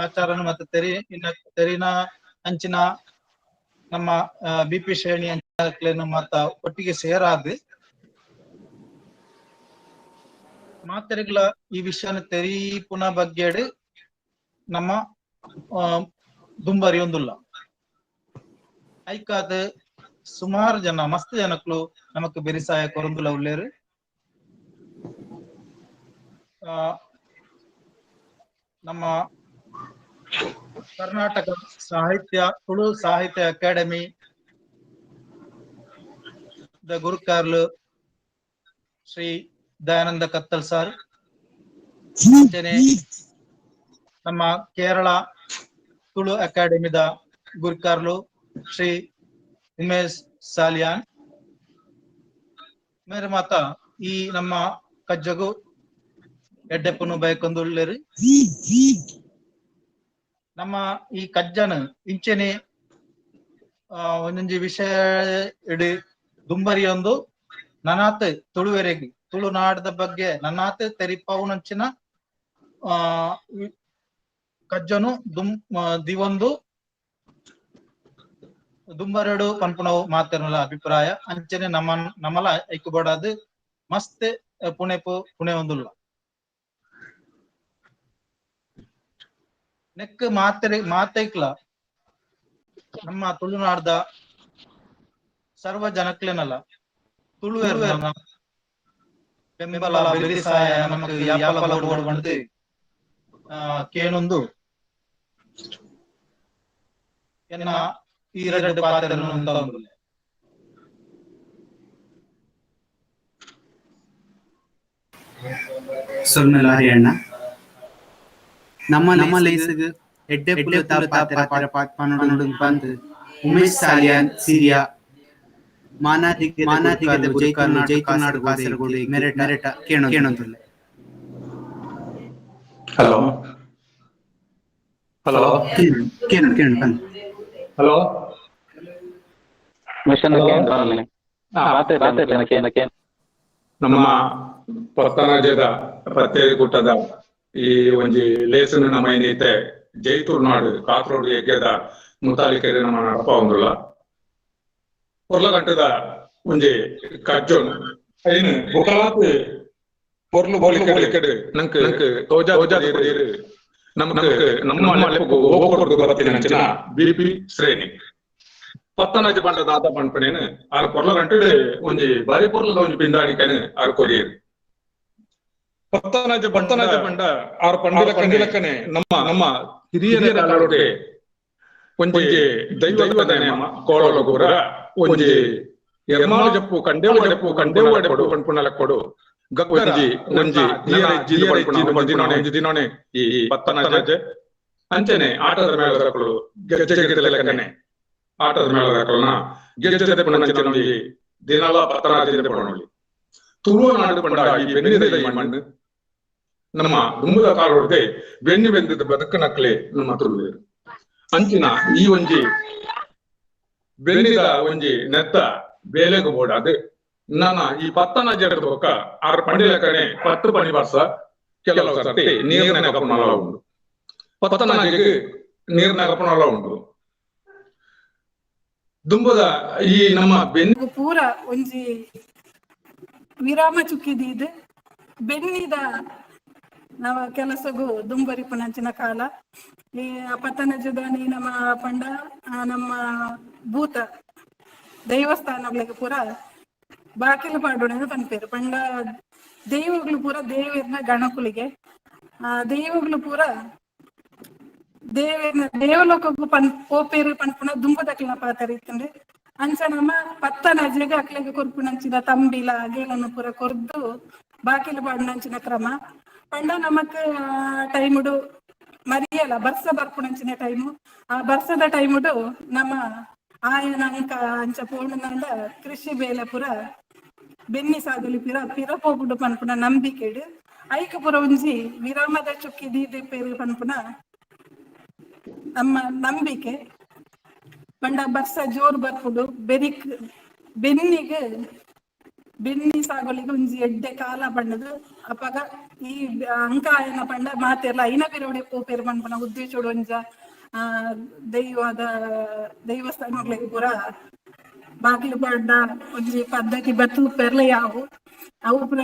ಆಚಾರ ಮತ್ತೆ ತೆರಿನ ಅಂಚಿನ ನಮ್ಮ ಬಿ ಪಿ ಶ್ರೇಣಿ ಅಂಚಿನ ಮತ್ತ ಒಟ್ಟಿಗೆ ಸೇರಾದ್ ಮಾತೆರೆಗ್ಲ ಈ ವಿಷಯನ ತೆರಿಪುನ ಬಗ್ಗೆಡ್ ನಮ್ಮ ದುಂಬರಿಯೊಂದುಲ್ಲ. ಐಕಾದ್ ಸುಮಾರು ಜನ ಮಸ್ತ್ ಜನಕ್ಲು ನಮಕ್ ಬೆರಿಸಾಯ ಕೊರಂದುಲ ಉಲ್ಲೇರು. ನಮ್ಮ ಕರ್ನಾಟಕ ಸಾಹಿತ್ಯ ತುಳು ಸಾಹಿತ್ಯ ಅಕಾಡೆಮಿ the ಗುರುಕಾರ್ಲು ಶ್ರೀ ದಯಾನಂದ ಕತ್ತಲ್ ಸರ್, ಅಂಚನೆ ನಮ್ಮ ಕೇರಳ ತುಳು ಅಕಾಡೆಮಿದ ಗುರುಕಾರ್ಲು ಶ್ರೀ ಉಮೇಶ್ ಸಾಲಿಯಾನ್ ಮೇರೆ ಮಾತ ಈ ನಮ್ಮ ಕಜ್ಜಗು ಎಡ್ಡೆಪ್ಪನು ಬಯಕೊಂದುಳ್ಳೇರು. ನಮ್ಮ ಈ ಕಜ್ಜನ ಇಂಚೆನೆ ಒಂದೊಂಜಿ ವಿಷಯ ಇಡಿ ದುಂಬರಿಯೊಂದು ನನಾತ್ ತುಳುವೆರೆಗ್ ತುಳುನಾಡದ ಬಗ್ಗೆ ನನಾತ್ ತೆರಿಪಾವುನಂಚಿನ ಕಜ್ಜನು ದಿವೊಂದು ದುಂಬರಡು ಪನ್ಪುನವು ಮಾತೆರ್ನಲ ಅಭಿಪ್ರಾಯ. ಅಂಚನೆ ನಮ್ಮ ನಮಲ ಐಕುಬಡಾದ್ ಮಸ್ತ್ ಪುಣೆಪು ಪುಣೆ ಒಂದುಲ್ಲ. ನೆಕ್ ಮಾತೆರೆ ಮಾತೈಕ್ಲ ನಮ್ಮ ತುಳುನಾಡ್ದ ಸರ್ವ ಜನಕ್ಲೆನಲ ತುಳುವೆರ್ನ ಬೆಂಬಲ ಬೆರಿಸಾಯ ನಮಕ್ ಯಾಪಲ ಬೋಡು ಪಂದ್ ಕೇಣೊಂದು ಎನ್ನ ಈ ರಡ್ಡ್ ಪಾತೆರನು ಉಂತಾವೊಂದುಲ್ಲೆ. ಸೊಲ್ಮೆಲು ಹರಿಯಣ್ಣ. ನಮ್ಮ ನಮ್ಮ ಲೇಸ್ಗ್ ಎಡ್ಡೆ ಪುಲತ ಪಾತೆರ ಪನೊಡು ಪಂದ್ ಉಮೇಶ್ ಸಾಲಿಯಾನ್ ಸಿರಿಯಾ ಮಾನಾದಿಗೆ ಮಾನಾದಿಗೆ ಜೈ ತುಳುನಾಡು ಕಾಸರಗೋಡು ಮೆರೆಟ ಮೆರೆಟ ಕೇಣೊಂದುಲ್ಲೆ. ಹಲೋ ಹಲೋ ಕೇಣು ಕೇಣು ಪಂದ್. ಹಲೋ ನಮ್ಮ ಪತ್ತನಾಜದ ಪತ್ತೇರಿ ಕೂಟದ ಈ ಒಂಜಿ ಲೇಸನ್ ನಮ್ಮ ಏನೈತೆ ಜೈ ತುಳುನಾಡು ಕಾಸರಗೋಡು ಯಜ್ಞದ ಮುತಾಲಿಕೆರೆ ನಮ್ಮ ನಡಪ ಒಂದುಲ್ಲ ಪೊರ್ಲಗಂಟದ ಒಂಜಿ ಕಜ್ಜೋನು ಐನು ಬುಕಲಾತ್ ಪೊರ್ಲು ಬೋಲಿಕೆಡ್ ನಂಕ್ ತೋಜಾ ನಮಕ್ ನಮ್ಮ ಬತ್ತಿನಂಚಿನ ಬಿ ಪಿ ಶ್ರೇಣಿ ಪತ್ತನಾಜಿ ಪಂಡ ದಾದ ಪನ್ಪನೇನು ಆರ್ ಪೊರ್ಲ ಗಂಟೆ ಒಂಜಿ ಬಾರಿ ಪೊರ್ಲದ ಒಂಜಿ ಪಿಂದಾಣಿಕನು ಆರ್ ಕೊರಿಯರು. ಪತ್ತನಾಜಿ ಪತ್ತನಾಜಿ ಪಂಡ ಆರ್ ಪಂಡಿಲಕ್ಕನೆ ನಮ್ಮ ನಮ್ಮ ಹಿರಿಯರ ಕಾಲೊಡೆ ಒಂಜಿ ದೈವದ ನೇಮ ಕೋಳಲಗೂರ ಒಂಜಿ ಎರ್ಮಾಳು ಜಪ್ಪು ಕಂಡೇವು ಜಪ್ಪು ಕಂಡೇವು ಅಡೆಪಡು ಪನ್ಪುನಲ ಕೊಡು ಗಕ್ಕಿ ಒಂಜಿ ಒಂಜಿ ದಿನೋನೆ ಈ ಪತ್ತನಾಜೆ ಅಂಚನೆ ಆಟದ ಮೇಳದಕುಲು ಗೆಜ್ಜೆ ಗಿಡಲೆಕ್ಕನೆ ಆಟದ ಮೇಳದಕುಲನ ಗೆಜ್ಜೆ ಪುಣಂಚಿನ ಒಂಜಿ ದಿನಲ ಪತ್ತನಾಜೆ ಪಣೋಳಿ. ತುಳುನಾಡು ಪಂಡ ಈ ಬೆನ್ನಿದ ಈ ಮಣ್ಣು ನಮ್ಮ ದುಂಬುದ ಕಾಲೊಡ್ದೆ ಬೆನ್ನಿ ಬೆಂದಿದ ಬದುಕನಕ್ಲೆ ನಮ್ಮ ತುಳುವೇರು. ಅಂಚಿನ ಈ ಒಂಜಿ ಬೆನ್ನಿದ ಒಂಜಿ ನೆತ್ತ ಬೇಲೆಗು ಬೋಡಾದು ನಾನ ಈ ಪತ್ತನಾಜೆ ಬೊಕ್ಕ ಆರ್ ಪಂಡಿಲಕನೆ 10 ಪನಿ ವರ್ಷ ಕೆಲವು ಸರ್ತಿ ನೀರಿನ ಕಪ್ಪುನಲ ಉಂಡು. ಪತ್ತನಾಜೆಗೆ ನೀರಿನ ಕಪ್ಪುನಲ ಉಂಡು. ದುಂಬದ ಈ ನಮ್ಮ ಬೆನ್ನಿ ಪೂರ ಒಂಜಿ ವಿರಾಮ ಚುಕ್ಕಿದೀದ್ ಬೆನ್ನಿದ ನವ ಕೆಲಸಗು ದುಂಬರಿಪುನಂಚಿನ ಕಾಲ. ಈ ಪತ್ತನಜದಾನಿ ನಮ್ಮ ಪಂಡ ನಮ್ಮ ಭೂತ ದೇವಸ್ಥಾನಗಳಿಗೆ ಪೂರ ಬಾಕಿಲು ಪಾಡೋಣ ಪನ್ಪೇರು. ಪಂಡ ದೈವಗಳು ಪೂರ ದೇವರ್ನ ಗಣಕುಲಿಗೆ, ಆ ದೈವಗಳು ಪೂರ ದೇವರ್ನ ದೇವಲೋಕಕ್ಕೂ ಪನ್ ಪೋಪೇರು ಪನ್ಪುನ ದುಂಬದಕ್ಲಿನ ಪಾತ್ರ ಇತ್ತಂದ್ರೆ ಅಂಚ ನಮ್ಮ ಪತ್ತನಜೆಗೆ ಅಕ್ಲೆಗೆ ಕೊರ್ಪುನಂಚಿನ ತಂಬಿಲ ಅಗೇಲನ್ನು ಪೂರ ಕೊರ್ದು ಬಾಕಿಲು ಪಾಡುನಂಚಿನ ಕ್ರಮ. ಪಂಡ ನಮಕ್ ಟೈಮುಡು ಮರಿಯಲ್ಲ ಬರ್ಸ ಬರ್ಪುನಂಚಿನ ಟೈಮು, ಆ ಬರ್ಸದ ಟೈಮುಡು ನಮ್ಮ ಆಯನ ಅಂಕ ಅಂಚ ಪೋಣುನಂಡ ಕೃಷಿ ಬೇಲೆ ಪೂರ ಬೆನ್ನಿ ಸಾಗುಲಿ ಪಿರ ಪಿರ ಪೋಪುಡು ಪನ್ಪುನ ನಂಬಿಕೆಡು ಐಕ ಪೂರ ಒಂಜಿ ವಿರಾಮದ ಚುಕ್ಕಿ ದೀದೆ ಪೇರು ಪನ್ಪುನ ನಮ್ಮ ನಂಬಿಕೆ. ಪಂಡ ಬರ್ಸ ಜೋರು ಬರ್ಪುಡು ಬೆರಿಕ್ ಬೆನ್ನಿಗೆ ಬೆನ್ನಿ ಸಾಗೋಲಿಗೆ ಒಂಜಿ ಎಡ್ಡೆ ಕಾಲ ಪಂಡದು ಅಪಗ ಈ ಅಂಕಾಯನ ಪಂಡ ಮಾತೆರ್ಲ ಐನ ಬಿರೋಡೆ ಪೋಪೇರು ಪನ್ಪುನ ಉದ್ದೇಶೋಡು ಒಂಜ ಆ ದೈವದ ದೈವಸ್ಥಾನಗಳಿಗೆ ಪೂರ ಬಾಗಿಲು ಪಂಡ ಒಂಜಿ ಪದ್ಧತಿ ಬತ್ತು ಪೆರ್ಲ ಯಾವು ಅವು ಪೂರ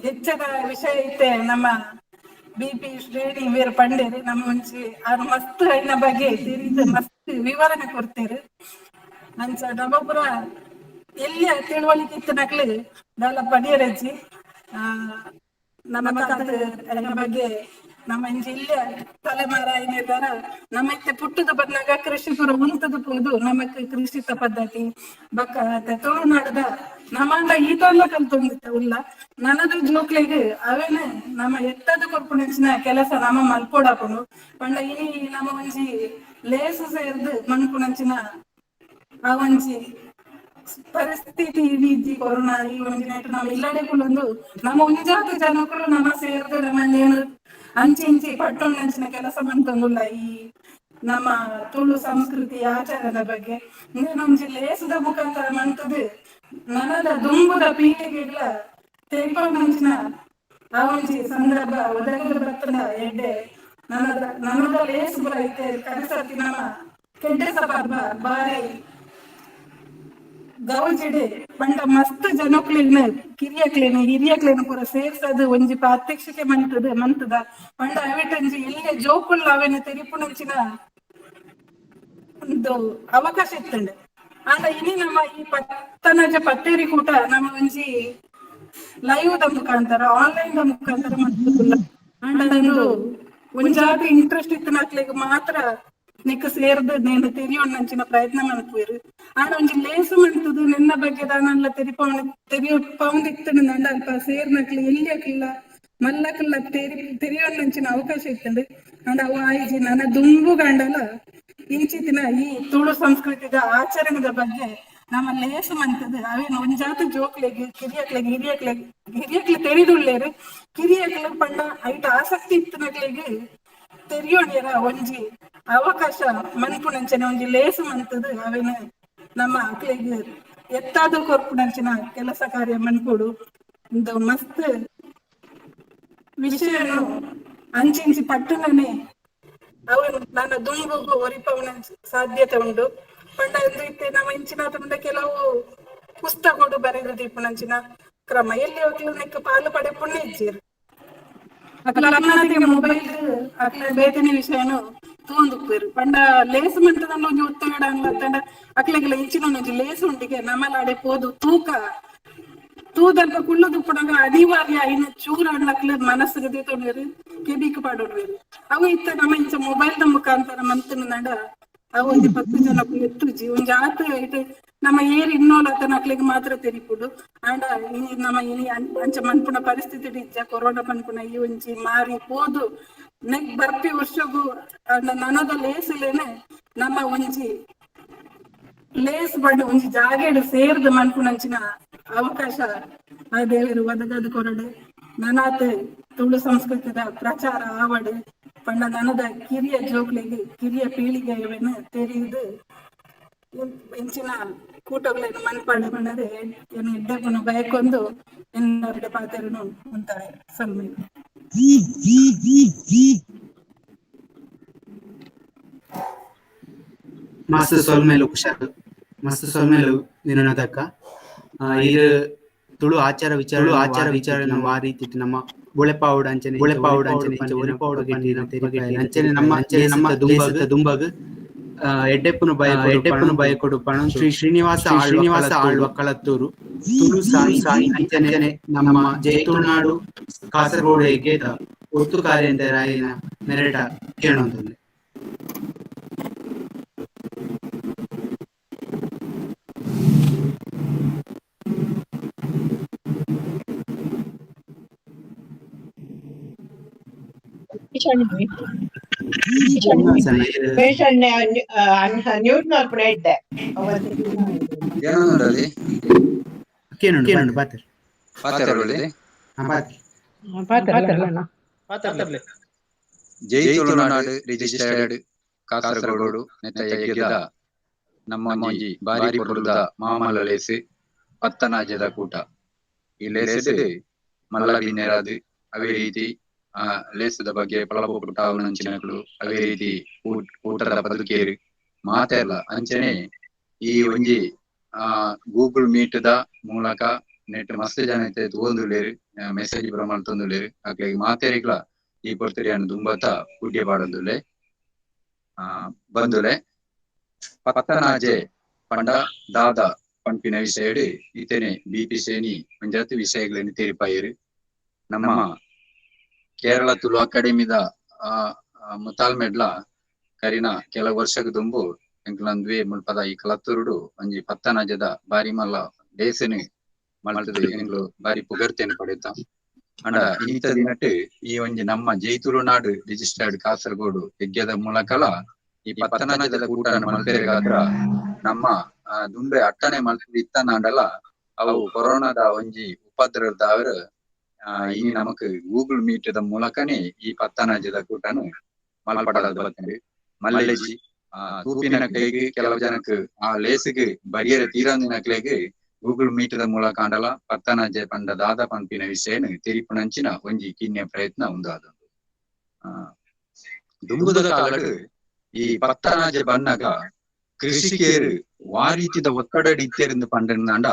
ಹೆಚ್ಚದ ವಿಷಯ ಇತ್ತೆ ನಮ್ಮ ಬಿ ಪಿ ಶ್ರೇಣಿ ಬೇರೆ ಪಂಡೇರಿ ನಮ್ಮ ಒಂಜಿ ಆರು ಮಸ್ತ್ ಐನ ಬಗ್ಗೆ ತಿಳಿದು ಮಸ್ತ್ ವಿವರಣೆ ಕೊಡ್ತೇರು. ಅಂಚ ನಮ್ಮ ಪೂರ ಎಲ್ಲಿಯ ತಿಳುವಳಿಕೆ ಇತ್ತು ನಕ್ಲು ದಾಲ ಪಡಿಯರಜ್ಜಿ ನಮ್ಮ ತಾತ ಬಗ್ಗೆ ನಮ್ಮ ಇಂಚ ಇಲ್ಲಿಯ ತಲೆಮಾರ ಏನಿದ್ದಾರ ನಮ್ಮ ಇತ್ತೆ ಪುಟ್ಟದ ಬಂದಾಗ ಕೃಷಿ ಪೂರ ಉಂತದ ಪೋದು ನಮಕ್ ಕೃಷಿತ ಪದ್ಧತಿ ಬಕ್ಕ ತುಳುನಾಡದ ನಮ್ಮಂಡ ಈತೊಲ್ಲ ಕಲ್ತೊಂದಿತ್ತ ಉಲ್ಲ ನನದ ಜೋಕ್ಲೆಗ್ ಅವೇನ ನಮ್ಮ ಎತ್ತದ ಕೊರ್ಪುನಂಚಿನ ಕೆಲಸ ನಮ್ಮ ಮಲ್ಪೋಡಾಪುಂಡು. ಪಂಡ ಇನಿ ನಮ್ಮ ಒಂಜಿ ಲೇಸು ಸೇರ್ದು ಮನ್ಪುನಂಚಿನ ಆ ಒಂಜಿ ಪರಿಸ್ಥಿತಿ ಇಡೀ ಕೊರೋನಾ ಈ ಒಂಜಿ ನೆಟ್ ನಮ್ಮ ಇಲ್ಲಡೆ ಕುಲೊಂದು ನಮ್ಮ ಒಂಜಾತ ಜನಕುಲು ನಮ್ಮ ಸೇರ್ದು ನಮ್ಮ ಅಂಚಿ ಇಂಚಿ ಪಟ್ಟೊಂದಂಚಿನ ಕೆಲಸ ಮಂತೊಂದುಲ್ಲ ಈ ನಮ್ಮ ತುಳು ಸಂಸ್ಕೃತಿ ಆಚಾರದ ಬಗ್ಗೆ. ಒಂಜಿ ಲೇಸದ ಮುಖಾಂತರ ಮಂತದು ನನದ ದುಂಬುದ ಪೀಳಿಗೆಗಳ ತೆರಿಕೊಂಡಂಚಿನ ಆ ಒಂಜಿ ಸಂದರ್ಭ ಒದಗದ ಬರ್ತದ ಎಡ್ಡೆ ನನದ ನನದ ಲೇಸು ಪುರ ಇತ್ತೆ ಕನಸತ್ತಿ ನಮ್ಮ ಕೆಡ್ಡೆಸ ಪರ್ಬ ಬಾರಿ ಗೌಜಿಡೆ ಪಂಡ ಮಸ್ತ್ ಜನಕ್ಲೆನ್ ಕಿರಿಯಕ್ಲೇನು ಹಿರಿಯಕ್ಲೇನು ಪೂರ ಸೇರ್ಸದು ಒಂಜಿ ಪ್ರಾತ್ಯಕ್ಷಿಕೆ ಮಂತದ ಮಂತದ ಪಂಡ ಅವಿಟಂಜಿ ಎಲ್ಲಿ ಜೋಕುಲ್ ಅವೇನು ತೆರಿಪುನಂಚಿನ ಒಂದು ಅವಕಾಶ ಇತ್ತಂಡೆ. ಆಂಡ ಇನಿ ನಮ್ಮ ಈ ಪತ್ತನಜ ಪತ್ತೇರಿ ಕೂಟ ನಮ್ಮ ಒಂಜಿ ಲೈವ್ the ಮುಖಾಂತರ ಆನ್ಲೈನ್ the ಮುಖಾಂತರ ಮಂತುಲ್ಲ. ಆಂಡ ಒಂದು ಒಂಜಾತ ಇಂಟ್ರೆಸ್ಟ್ ಇತ್ತನಕ್ಲೆಗ್ ಮಾತ್ರ ನಿಕ್ ಸೇರ್ದು ನೇನು ತೆರಿಯೋಣಂಚಿನ ಪ್ರಯತ್ನ ಮನ್ಪುವೆರ್. ಆಂಡ ಒಂಜಿ ಲೇಸು ಮಂತುದು ನಿನ್ನ ಬಗ್ಗೆ ದಾನಲ್ಲ ತೆರಿಪೌಂಡ್ ತೆರಿಯೊಂದಿತ್ತಂಡ ನಂಡ ಅಲ್ಪ ಸೇರ್ನಕ್ಲೆ ಎಲ್ಲಿ ಅಕ್ಲ ಮಲ್ಲಕ್ಲ ತೆರಿಯೋಣಂಚಿನ ಅವಕಾಶ ಇತ್ತಂಡು. ಆಂಡ ಅವು ಆಯ್ಜಿ ನನ್ನ ದುಂಬು ಗಂಡಲ ಇಂಚಿತಿನ ಈ ತುಳು ಸಂಸ್ಕೃತಿದ ಆಚರಣೆದ ಬಗ್ಗೆ ನಮ್ಮ ಲೇಸು ಮಂತದು ಅವೇನು ಒಂಜಾತ ಜೋಕ್ಲೆಗ್ ಕಿರಿಯಕ್ಲೆಗ್ ಹಿರಿಯಕ್ಲೆಗ್ ಹಿರಿಯಕ್ಲೆ ತೆರಿದುಳ್ಳೇರು ಕಿರಿಯಕ್ಲೆ ಪಂಡ ಐಟ ಆಸಕ್ತಿ ಇತ್ತನಕ್ಲೆಗ್ ತೆರಿಯೋಣಿಯರ ಒಂಜಿ ಅವಕಾಶ ಮನ್ಪುನಂಚನೆ ಒಂಜಿ ಲೇಸು ಮಂತದು ಅವೇನು ನಮ್ಮ ಅಕ್ಲೆಗ್ ಎತ್ತಾದ ಕೊರ್ಪುನಂಚಿನ ಕೆಲಸ ಕಾರ್ಯ ಮನ್ಪೊಡು. ಒಂದು ಮಸ್ತ್ ವಿಷಯನು ಅಂಚಿಂಚಿ ಪಟ್ಟಣನೆ ಅವನು ನನ್ನ ದುಂಬುಗು ಒರಿಪವನ ಸಾಧ್ಯತೆ ಉಂಡು. ಪಂಡ ಇತ್ತೆ ನಮ್ಮ ಇಂಚಿನ ಮುಂದೆ ಕೆಲವು ಪುಸ್ತಕಗಳು ಬರೆದು ದೀಪುನಂಚಿನ ಕ್ರಮ ಎಲ್ಲಿ ಅಕ್ಲು ನೆಕ್ ಪಾಲು ಪಡೆ ಪುಣ್ಯ ಇಜ್ಜಿರು ಅಕ್ಲ ಮೊಬೈಲ್ ಅಕ್ಲ ಬೇತನೆ ವಿಷಯನು ತೂಂದುಪ್ಪೇರು ಪಂಡ ಲೇಸ್ ಮಂಟದಲ್ಲ ಒಂಜಿ ಒತ್ತುಗಡ ಅನ್ಲತ್ತಂಡ ಅಕ್ಲೆಗೆಲ್ಲ ಇಂಚಿನ ಒಂಜಿ ಲೇಸ್ ಉಂಡಿಗೆ ನಮಲಾಡೆ ಪೋದು ತೂಕ ತೂದಲ್ಪ ಕುಳ್ಳುದು ಪುಡಗ ಅನಿವಾರ್ಯ ಇನ್ನು ಚೂರು ಅಣ್ಣಕ್ಲೆ ಮನಸ್ಸಿಗೆ ದೀತೊಂಡೇರು ಕೆಬಿಕ್ ಪಾಡೋಡ್ವೇರು ಅವು ಇತ್ತ ನಮ್ಮ ಇಂಚ ಮೊಬೈಲ್ ದ ಮುಖಾಂತರ ಮಂತನ ನಡ ಅವು ಒಂಜಿ 10 ಜನ ಎತ್ತುಜಿ ಒಂಜಿ ಆತ ಇಟ್ಟು ನಮ್ಮ ಏರ್ ಇನ್ನೋಲ ಅಕ್ಲೆಗ್ ಮಾತ್ರ ತೆರಿಪುಡು. ಆಂಡ ಇನಿ ನಮ್ಮ ಇನಿ ಅಂಚ ಮನ್ಪುನ ಪರಿಸ್ಥಿತಿ ಇಜ್ಜ ಕೊರೋನಾ ಪನ್ಪುನ ಈ ಒಂಜಿ ಮಾರಿ ಪೋದು ನೆಕ್ ಬರ್ಪಿ ವರ್ಷಗು ನನದ ಲೇಸುಲೇನೆ ನಮ್ಮ ಒಂಜಿ ಲೇಸ್ ಬಣ್ಣ ಒಂಜಿ ಜಾಗೆಡ್ ಸೇರ್ದು ಮನ್ಪುನಂಚಿನ ಅವಕಾಶ ಆ ದೇವರು ಒದಗದು ಕೊರಡು. ನನಾತ್ ತುಳು ಸಂಸ್ಕೃತಿದ ಪ್ರಚಾರ ಆವಡು ಪಂಡ ನನದ ಕಿರಿಯ ಜೋಕ್ಲೆಗ್ ಕಿರಿಯ ಪೀಳಿಗೆಯನ್ನು ತೆರೆಯುದು ಇಂಚಿನ ಕೂಟಗಳನ್ನು ಮನ್ಪಾಡು ಪಂಡರೆ ಏನು ಎಡ್ಡೆಪುನ ಬಯಕೊಂದು ಎನ್ನವരുടെ ಪಾತೆರನು ಉಂತಾರೆ ಸೊಲ್ಮೆ. ಮಸ್ತ್ ಸೊಲ್ಮೆಲು ಕುಶಾಲ್, ಮಸ್ತ್ ಸೊಲ್ಮೆಲು ವಿನೋದಕ್ಕ. ಇದು ತುಳು ಆಚಾರ ವಿಚಾರ ನಮ್ಮ ಆ ರೀತಿ ನಮ್ಮ ಬೊಳೆಪಾವುಡು ಅಂಚನೆ ಒರೆಪಾವುಡು ಅಂಚನೆ ನಮ್ಮ ನಮ್ಮ ದುಂಬಗ್ ಎಡ್ಡೆಪ್ಪುನು ಬಯಕೊಡು ಪಣ ಶ್ರೀ ಶ್ರೀನಿವಾಸ ಆಳ್ವ ಕಳತ್ತೂರು ತುಳು ಸಾಯಿ ಸಾಯಿ ಅಂಚನೆ ನಮ್ಮ ಜಯ ತುಳುನಾಡು ಕಾಸರಗೋಡು ಎಗ್ಗೇದ ಒತ್ತು ಕಾರ್ಯಂತರಾಯಿನ ಮೆರಟ ಕೇಳೊಂದುಲ್ಲೆ. ಜೈ ತುಳುನಾಡು ರಿಜಿಸ್ಟರ್ಡ್ ಕಾಸರಗೋಡು ನೆತ್ತ ಯಜ್ಞದ ನಮ್ಮ ಒಂಜಿ ಬಾರಿ ಪೊರ್ಲುದ ಮಾಮಲ್ಲ ಲೇಸ್ ಪತ್ತನಾಜದ ಕೂಟ. ಈ ಲೇಸ್ ಮಲ್ಲ ಬಿನ್ನೆರಾದ್ ಅವೇ ರೀತಿ ಆ ಲೇಸದ ಬಗ್ಗೆ ಪಳಪು ಪುಟ್ಟಾವನಂಚಿನಕುಲು ಅವೇ ರೀತಿ ಊಟದ ಬದುಕೇರು ಮಾತೆಲ್ಲ ಅಂಚನೆ ಈ ಒಂಜಿ ಆ ಗೂಗಲ್ ಮೀಟ್ the ಮೂಲಕ ನೆಟ್ ಮಸ್ತ್ ಜನ ತೋಂದುಲೇರು ಮೆಸೇಜ್ ಪೂರ ಮಲ್ತೊಂದುಲ್ಲೆರ್ ಅಕ್ಲೆಗ್ ಮಾತೆರಿಗ್ಲ ಈ ಪೊರ್ತುಡು ದುಂಬತ ಪುಡ್ಯ ಪಾಡೊಂದುಲ್ಲೆ. ಆ ಬಂದುಲೆ ಪತ್ತನಾಜೆ ಪಂಡ ದಾದ ಪನ್ಪಿನ ವಿಷಯಡ್ ಇತನೆ ಬಿ.ಪಿ. ಸೇನಿ ಒಂಜಾತ್ ವಿಷಯಗಳನ್ನು ತೆರಿಪಾಯೆರ್. ನಮ್ಮ ಕೇರಳ ತುಳು ಅಕಾಡೆಮಿದ ಮುತಾಲ್ಮೆಡ್ಲ ಕರಿನ ಕೆಲವು ವರ್ಷಕ್ಕೆ ದುಂಬು ಎಂಕ್ಲಂದ್ವೆ ಮುಲ್ಪದ ಈ ಕಲತ್ತೂರುಡು ಒಂಜಿ ಪತ್ತನಾಜದ ಬಾರಿ ಮಲ್ಲ ದೇಶನು ಮಲ್ತದು ಎಂಕ್ಲು ಬಾರಿ ಪುಗರ್ತೆನ್ ಪಡೆತ. ಅಂಡ ಈತ ದಿನಟ್ ಈ ಒಂಜಿ ನಮ್ಮ ಜೈ ತುಳುನಾಡು ರಿಜಿಸ್ಟರ್ಡ್ ಕಾಸರಗೋಡು ಯಜ್ಞದ ಮೂಲಕಲ ಈ ಪತ್ತನಾಜದ ಕೂಟನ ಮಲ್ಪೆರೆಗಾತ್ರ ನಮ್ಮ ದುಂಬೆ ಅಟ್ಟಣೆ ಮಲ್ತದು ಇತ್ತನಾಂಡಲ ಅವು ಕೊರೋನಾದ ಒಂಜಿ ಉಪದ್ರವದ ಈ ನಮಕ್ ಗೂಗಲ್ ಮೀಟ್ the ಮೂಲಕನೇ ಈ ಪತ್ತನಾಜದ ಕೂಟನು ಮಲ್ಪಡದ ಬತ್ತಂಡು. ಮಲ್ಲೆಜಿ ತೂಪಿನ ಕೈಗೆ ಕೆಲವು ಜನಕ್ ಆ ಲೇಸಿಗೆ ಬರಿಯರ ತೀರಂದಿನಕ್ಲೆಗ್ ಗೂಗಲ್ ಮೀಟ್ the ಮೂಲಕ ಅಂಡಲ ಪತ್ತನಾಜೆ ಪಂಡ ದಾದ ಪನ್ಪಿನ ವಿಷಯನು ತೆರಿಪುನಂಚಿನ ಒಂಜಿ ಕಿನ್ಯ ಪ್ರಯತ್ನ ಉಂದಾದಂಡು. ದುಂಬುದ ಕಾಲಡ್ ಈ ಪತ್ತನಾಜೆ ಬನ್ನಗ ಕೃಷಿಕೇರು ವಾರೀತಿದ ಒಕ್ಕಡಡಿ ಇತ್ತೆರಿಂದ ಪಂಡನಾಂಡ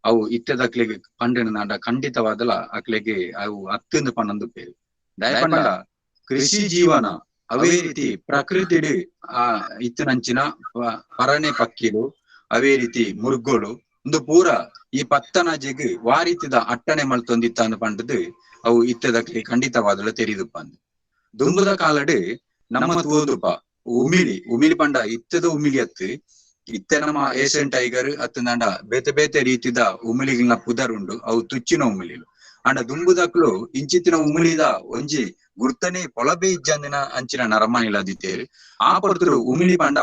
ಅವು ಇತ್ತೆದಕ್ಲೆಗ್ ಪಂಡನಾಂಡ ಖಂಡಿತವಾದಲ ಅಕ್ಲೆಗ್ ಅವು ಅತ್ತಂದು ಪನ್ನೊಂದು ಪೇರು. ದಯಪಂಡ ಕೃಷಿ ಜೀವನ ಅವೇ ರೀತಿ ಪ್ರಕೃತಿಡು ಆ ಇತ್ತನಂಚಿನ ಪರಣೆ ಪಕ್ಕಿಲು ಅವೇ ರೀತಿ ಮುರ್ಗೋಲು ಒಂದು ಪೂರ ಈ ಪತ್ತನಾಜೆಗ್ ವಾರೀತಿದ ಅಟ್ಟಣೆ ಮಲ್ತೊಂದಿತ್ತ ಪಂಡದು ಅವು ಇತ್ತದಕ್ಲೆ ಖಂಡಿತವಾದಲ ತೆರಿದುಪ್ಪ. ದುಂಬುದ ಕಾಲಡ್ ನಮ್ಮ ತೂದುಪ ಉಮಿಲಿ ಉಮಿಲಿ ಪಂಡ ಇತ್ತದ ಉಮಿಲಿ ಅತ್ತು ಇತ್ತೆ ನಮ್ಮ ಏಷ್ಯನ್ ಟೈಗರ್ ಅತ್ತಂದಾಂಡ ಬೇತೆ ಬೇತೆ ರೀತಿದ ಉಮಿಲಿಗಳ ಪುದರ್ ಉಂಡು ಅವು ತುಚ್ಚಿನ ಉಮಿಲಿಲು. ಅಂಡ ದುಂಬುದಕ್ಲು ಇಂಚಿತ್ತಿನ ಉಮಿಲಿದ ಒಂಜಿ ಗುರ್ತನೆ ಪೊಲಬೆ ಇಜ್ಜಂದಿನ ಅಂಚಿನ ನರಮಾನಿಲಾದಿತ್ತೇರು. ಆ ಪೊರ್ತುಡು ಉಮಿಲಿ ಪಂಡ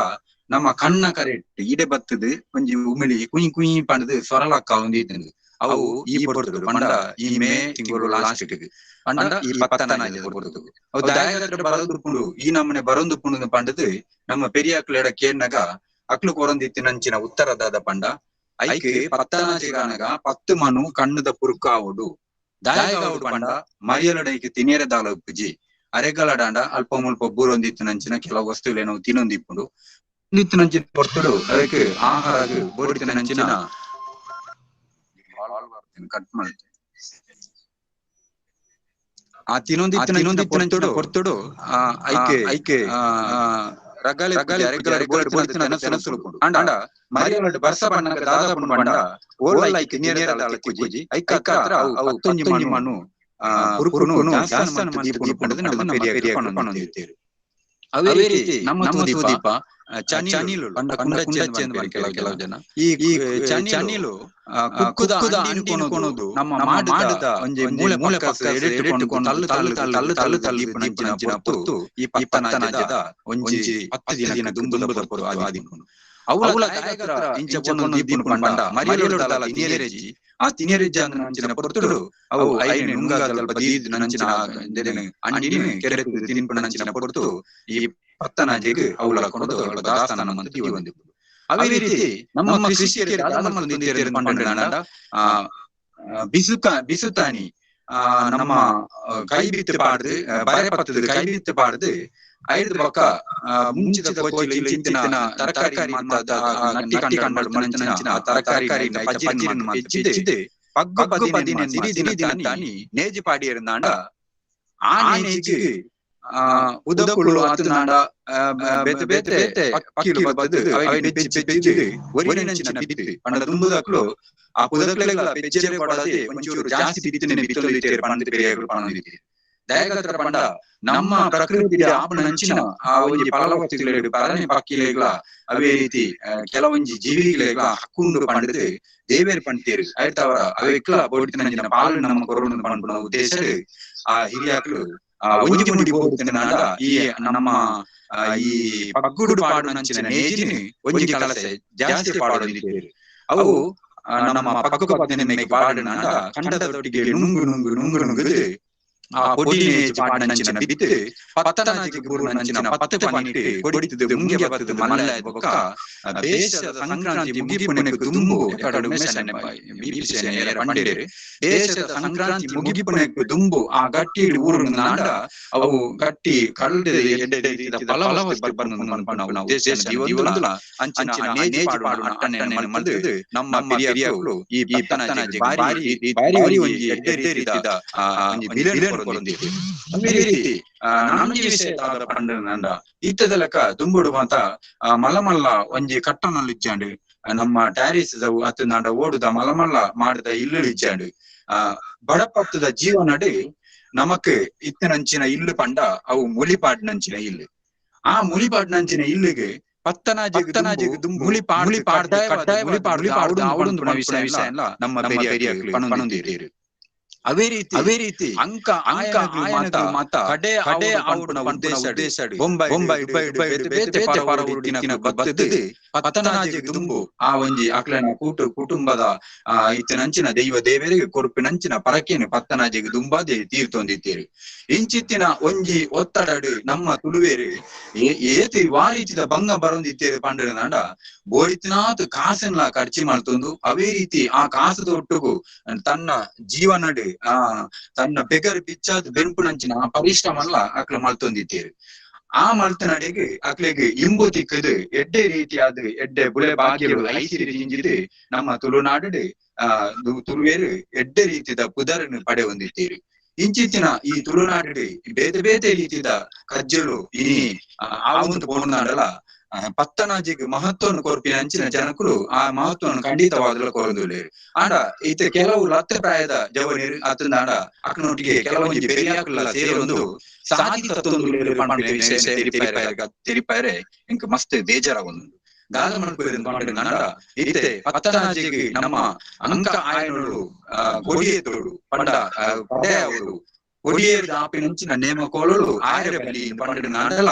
ನಮ್ಮ ಕಣ್ಣ ಕರೆಟ್ ಇಡೆ ಬತ್ತದು ಒಂಜಿ ಉಮಿಲಿ ಕುಯಿ ಕುಯಿ ಪಂಡದು ಸೊರಲಕ್ಕ ಒಂದಿತ್ತಂದು ಅವು ಈ ಪೊರ್ತುಡು ಪಂಡ ಈ ಮೇ ತಿಂಗಳು ಲಾಸ್ಟ್ ಪಂಡ ಈ ಪತ್ತನಾಜೆ ಪೊರ್ತುಡು ಅವು ದಾಯಕರ ಬರೊಂದುಪ್ಪುಂಡು ಈ ನಮ್ಮನೆ ಬರೊಂದುಪ್ಪುಂಡು ಪಂಡದು ನಮ್ಮ ಪೆರಿಯಾಕ್ಲೆಡ ಕೇನ್ನಗ ಅಕ್ಲು ಕೊರೊಂದಿತ್ತಿನಂಚಿನ ಉತ್ತರದಾದ ಪಂಡ ಐಕ್ ಪತ್ತನಾಜೆಗಾನಗ 10 ಮನು ಕಣ್ಣುದ ಪುರುಕಾವುಡು ದಾಯಕಾವುಡು ಪಂಡ ಮರಿಯಲಡೈಕ್ ತಿನೇರದಾಲ ಉಪ್ಪುಜಿ ಅರೆಗಲಡಾಂಡ ಅಲ್ಪ ಮುಲ್ಪ ಬೂರೊಂದಿತ್ತಿನಂಚಿನ ಕೆಲವು ವಸ್ತುಗಳೇನೋ ತಿನ್ನೊಂದಿಪ್ಪುಂಡು ನಂಚಿನ ಪೊರ್ತುಡು ಅದಕ್ಕೆ ಆಹಾರ ಬೋಡಿತಿನಂಚಿನ ಕಟ್ ಮಾಡ್ತೇನೆ. ಆ ತಿನೊಂದಿತ್ತಿನ ಪೊರ್ತುಡು ಆ ಐಕೆ ಐಕೆ ರಗಲೆ ಅಂಡ ಮರಿಯೊಳಡ್ ಬರ್ಸ ಬಣ್ಣಗ ದಾದ ಪಂಡ ಓಲ ಐಕೆ ನೀರ ತಿಕ್ಕುಜಿ ಐಕಾತ್ರ ಅವು 11 ಮಣ್ಣು ಹುರುಪುನು ಜಾಸ್ತಿ ದೀಪುನು ನಮ್ಮ ಪೆರಿಯ ಪಣ್ಣೊಂದಿತ್ತೇರು. ಅದೇ ರೀತಿ ನಮ್ಮ ತೂದೀಪ ಚನಿಲು ಪಂಡ ಕುಂಡಚ್ಚೆ ಕೆಲವು ಜನ ಈ ಚನಿಲು ಕುಕ್ಕುದ ಅಂಡಿನ ನಮ್ಮ ಮಾಡದ ಒಂಜಿ ಮೂಲೆ ಮೂಲೆ ಪಕ್ಕ ಎಡೆಟ್ಟುಕೊಂಡು ತಲ್ಲು ತಲ್ಲು ತಲ್ಲು ತಲ್ಲು ತಲ್ಲು ದೀಪನಂಚಿನ ಪೊರ್ತು ಈ ಪತ್ತನಾಜದ ಒಂಜಿ 10 ದಿನ ದುಂಬುದ ಪೊರ್ತು ಆದಿಪುನು. ಅವುಲ ದಾಯಗತ್ರ ಇಂಚ ಪೊಣ್ಣು ದೀಪುನು ಪಂಡ ಮರಿಯಲೊಡು ದಾಲ ತಿನಿಯರೆಜ್ಜಿ ಆ ತಿನಿಯರೆಜ್ಜಿ ಅಂಚಿನ ಪೊರ್ತುಡು ಅವು ಐನೆ ನುಂಗಾದಲ್ಪ ದೀದ್ ನಂಚಿನ ಅಂಡಿನ ಕೆರೆತು ತಿನ್ಪುನಂಚಿನ ಪೊರ್ತು ಈ ಪತ್ತನಾಜೆಗ್ ಅವುಲ ಕೊನೊದು ಅವುಲ ದಾಸ್ತಾನ ಮಂತ್ ದೀವೊಂದಿಪ್ಪುಂಡು. ಅವೇ ರೀತಿ ನಮ್ಮ ಕೃಷಿಯರು ದಾದ ಮಲ್ತೊಂದಿತ್ತೆರ್ ಪಂಡಂಡ ಆ ಬಿಸುತಾನಿ ಆ ನಮ್ಮ ಕೈ ಬಿತ್ತು ಪಾಡ್ದು ಬರೆ ಪತ್ತದು ಕೈ ಬಿತ್ತು ಪಾಡ್ದು ಐದು ಬೊಕ್ಕ ಮುಂಚಿದ ಕೋಚಿಲು ಇಂಚಿತ್ತಿನ ತರಕಾರಿ ನಟ್ಟಿ ಕಂಡು ಮಲ್ತಿನಂಚಿನ ತರಕಾರಿ ಪಜಿರಿನ್ ಮಾತ ಪಗ್ಗು ಪದಿನೆನ್ ಸಿರಿ ದಿನತಾನಿ ನೇಜಿ ಪಾಡಿಯೆರ್ಂದಾಂಡ ಆ ನೇಜಿಗ್ ಆ ಉದಕುಲು ಅತ್ತುನಾಂಡ ಬೇತೆ ಬೇತೆ ಪಕ್ಕಿಲು ಬತ್ತುದು ಅವೆನ್ ಪೆಜ್ಜಿ ಪೆಜ್ಜಿ ಒರಿನಂಚಿನ ಬಿತ್ತು ಪಂಡ ದುಂಬುದಕ್ಲು ಆ ಪುದಕ್ಲೆಗ್ಲ ಪೆಜ್ಜೆರೆ ಕೊಡದೆ ಒಂಚೂರು ಜಾಸ್ತಿ ಬಿತ್ತನೆ ಬಿತ್ತೊಂದಿತ್ತೆರ್ ಪಂದ್ ಪೆರಿಯಾಕುಲು ಪನೊಂದಿತ್ತೆರ್. ದಯಗತ್ರ ಪಂಡ ನಮ್ಮ ಪ್ರಕೃತಿಯ ಆಪುನಂಚಿನ ಆ ಒಂಜಿ ಫಲವಸ್ತುಲೆಡ್ ಪರನೆ ಪಕ್ಕಿಲೆಗ್ಲ ಅವೇ ರೀತಿ ಕೆಲವೊಂಜಿ ಜೀವಿಲೆಗ್ಲ ಹಕ್ಕುಂಡು ಪಂಡುದು ದೇವೇರ್ ಪಂತೇರ್ ಐತವರ ಅವೆಕ್ಲ ಬೋಡಿತಿನಂಚಿನ ಪಾಲು ನಮ್ಮ ಕೊರೊಂದು ಪನ್ಪುನ ಉದ್ದೇಶ ಆ ಹಿರಿಯಾಕ್ಲು ಆ ಒಂಜಿ ಮುಂಡಿ ಬೋಡುತ್ತಿನಾಂಡ ಈ ನಮ್ಮ ಈ ಪಗ್ಗುಡು ಪಾಡುನಂಚಿನ ನೇಜಿನ ಒಂಜಿ ಕಲಸೆ ಜಾಸ್ತಿ ಪಾಡೊಂದಿತ್ತೆರ್. ಅವು ನಮ್ಮ ಪಗ್ಗು ಪದಿನೆನ್ ಪಾಡುನಾಂಡ ಕಂಡದೊಟ್ಟಿಗೆ ನುಂಗು ನುಂಗು ನುಂಗು ನುಂಗುದು ಆ ಪೊಡಿ ನೇಜಿ ಪಾಡುನಂಚಿನ ಬಿತ್ತು ಪತ್ತನಾಜಿಗೆ ಬೂರುನಂಚಿನ 10 ಪನಿಟ್ ಕೊಡಿತುದು ಮುಂಗೆ ಬತ್ತುದು ಮಲ್ಲ ಬೊಕ್ಕ ದೇಶದ ಸಂಕ್ರಾಂತಿ ಮುಗಿಪುನೆಗ್ ದುಂಬು ಎಕಡೆ ಉಮೇಶ್ ಬಿಪಿಸಿ ಪಂಡೇರ್ ದೇಶದ ಸಂಕ್ರಾಂತಿ ಮುಗಿಪುನೆಗ್ ದುಂಬು ಆ ಗಟ್ಟಿ ಊರುನಾಂಡ ಅವು ಗಟ್ಟಿ ಕಲ್ದ ಎಡ್ಡೆ ರೀತಿದ ಫಲವಸ್ತು ಪನ್ಪುನ ಉದ್ದೇಶ ದೀವೊಂದುಲ ಅಂಚಿನ ನೇಜಿ ಪಾಡುನ ಅಟ್ಟಣೆ ಮಲ್ತುದು ನಮ್ಮ ಪೆರಿಯಾಕುಲು ಈ ಪತ್ತನಾಜಿಗ್ ಬಾರಿ ಬಾರಿ ಒಂಜಿ ಎಡ್ಡೆ ರೀತಿದ ಒಂಜಿ ಬಿಲೆನ್ ಕೊರೊಂದಿತ್ತೆರ್. ಅದೇ ರೀತಿ ನನೊಂಜಿ ವಿಷಯ ದಾದ ಪಂಡಂಡ ಇತ್ತದ ಲೆಕ್ಕ ದುಂಬುಡು ಮಾತ ಮಲ್ಲ ಮಲ್ಲ ಒಂಜಿ ಕಟ್ಟಣಲು ಇಜ್ಜಾಂಡ್ ನಮ್ಮ ಟ್ಯಾರಿಸ್ ಅತ್ತುಂದಾಂಡ ಓಡುದ ಮಲ್ಲ ಮಲ್ಲ ಮಾಡದ ಇಲ್ಲುಲು ಇಜ್ಜಾಂಡ್ ಆ ಬಡಪತ್ತದ ಜೀವನಡ್ ನಮಕ್ ಇತ್ತಿನಂಚಿನ ಇಲ್ಲು ಪಂಡ ಅವು ಮುಲಿಪಾಡಿನಂಚಿನ ಇಲ್ಲು. ಆ ಮುಲಿಪಾಡಿನಂಚಿನ ಇಲ್ಲುಗ್ ಪತ್ತನಾಜಿಗ್ ದುಂಬು ಮುಲಿ ಪಾಡ್ದ ಮುಲಿ ಪಾಡ್ದು ಆವೊಡುಂದು ವಿಷಯ ನಮ್ಮ ಪೆರಿಯಾಕುಲು ಪನೊಂದಿತ್ತೆರ್. ಅವೇ ರೀತಿ ಅಂಕ ಅಂಕ ಮಾತ ಕಡೆ ಕಡೆ ಆವೊಡುನ ಉದ್ದೇಶ ಬೊಂಬೈ ದುಬೈ ಬೇತೆ ಬೇತೆ ಪರವೂರು ಬತ್ತುದು ಪತ್ತನಾಜಿಗ್ ದುಂಬು ಆ ಒಂಜಿ ಅಕ್ಲೆನ ಕುಟುಂಬದ ಆ ಇತ್ತಿನಂಚಿನ ದೈವ ದೇವರಿಗೆ ಕೊರ್ಪಿನಂಚಿನ ಪರಕೇನು ಪತ್ತನಾಜಿಗ್ ದುಂಬಾದೆ ತೀರ್ತೊಂದಿತ್ತೆರ್. ಇಂಚಿತ್ತಿನ ಒಂಜಿ ಒತ್ತಡಡು ನಮ್ಮ ತುಳುವೇರು ಏತಿ ವಾರೀತಿದ ಭಂಗ ಬರೊಂದಿತ್ತೇರು ಪಂಡನಾಂಡ ಬೋರಿತಿನಾತ್ ಕಾಸನ್ಲ ಖರ್ಚಿ ಮಲ್ತೊಂದು ಅವೇ ರೀತಿ ಆ ಕಾಸದ ಒಟ್ಟುಗು ತನ್ನ ಜೀವನಡ್ ಆ ತನ್ನ ಬೆಗರ್ ಬಿಚ್ಚಾದ್ ಬೆನ್ಪುನಂಚಿನ ಆ ಪರಿಶ್ರಮಲ್ಲ ಅಕ್ಲ ಮಲ್ತೊಂದಿತ್ತೇರು. ಆ ಮಲ್ತನಡೆಗ್ ಅಕ್ಲೆಗ್ ಇಂಬು ತಿಕ್ಕದು ಎಡ್ಡೆ ರೀತಿಯಾದ ಎಡ್ಡೆ ಬುಲೆ ಬಾಕಿಲು ಐಸಿರಿ ಜಿಂಜಿದು ನಮ್ಮ ತುಳುನಾಡು ಆ ತುಳುವೇರು ಎಡ್ಡೆ ರೀತಿದ ಪುದರನ್ನು ಪಡೆಯೊಂದಿತ್ತೀರು. ಇಂಚಿತ್ತಿನ ಈ ತುಳುನಾಡು ಬೇತೆ ಬೇತೆ ರೀತಿದ ಕಜ್ಜಲು ಇನಿ ಆವೊಂದು ಪೋಣುನಾಡಲ ಪತ್ತನಾಜಿಗ್ ಮಹತ್ವವನ್ನು ಕೊರ್ಪಿನ ಅಂಚಿನ ಜನಕುಲು ಆ ಮಹತ್ವವನ್ನು ಖಂಡಿತವಾದಲ ಕೊರೊಂದುಲ್ಲೆರ್. ಆಂಡ ಇತ್ತೆ ಕೆಲವು ಲತ್ತೆ ಪ್ರಾಯದ ಜವನಿರು ಅತ್ತುಂದಾಂಡ ಅಕ್ನೊಟ್ಟಿಗೆ ಕೆಲವೊಂಜಿ ಪೆರಿಯಾಕುಲ ಸೇರೊಂದು ಸಾದಿ ತತ್ತೊಂದುಲ್ಲೆರ್ ಪನ್ಪಿನ ವಿಶೇಷ ತೆರಿಪಾಯರೆ ಎಂಕ್ ಮಸ್ತ್ ಬೇಜಾರಾವೊಂದುಂಡು. ದಾದ ಮಲ್ಪುವೆರ್ ಪಂಡಂಡ ಇತ್ತೆ ಪತ್ತನಾಜಿಗ್ ನಮ್ಮ ಅಂಕ ಆಯನೊಡು ಕೊಡಿಯೇತೊಡು ಪಂಡ ಪಡೆಯವರು ಕೊಡಿಯೇರ್ದ ಆಪಿನಂಚಿನ ನೇಮಕೋಲುಲು ಆಯರೆ ಬಲಿ ಪಂಡಂಡಲ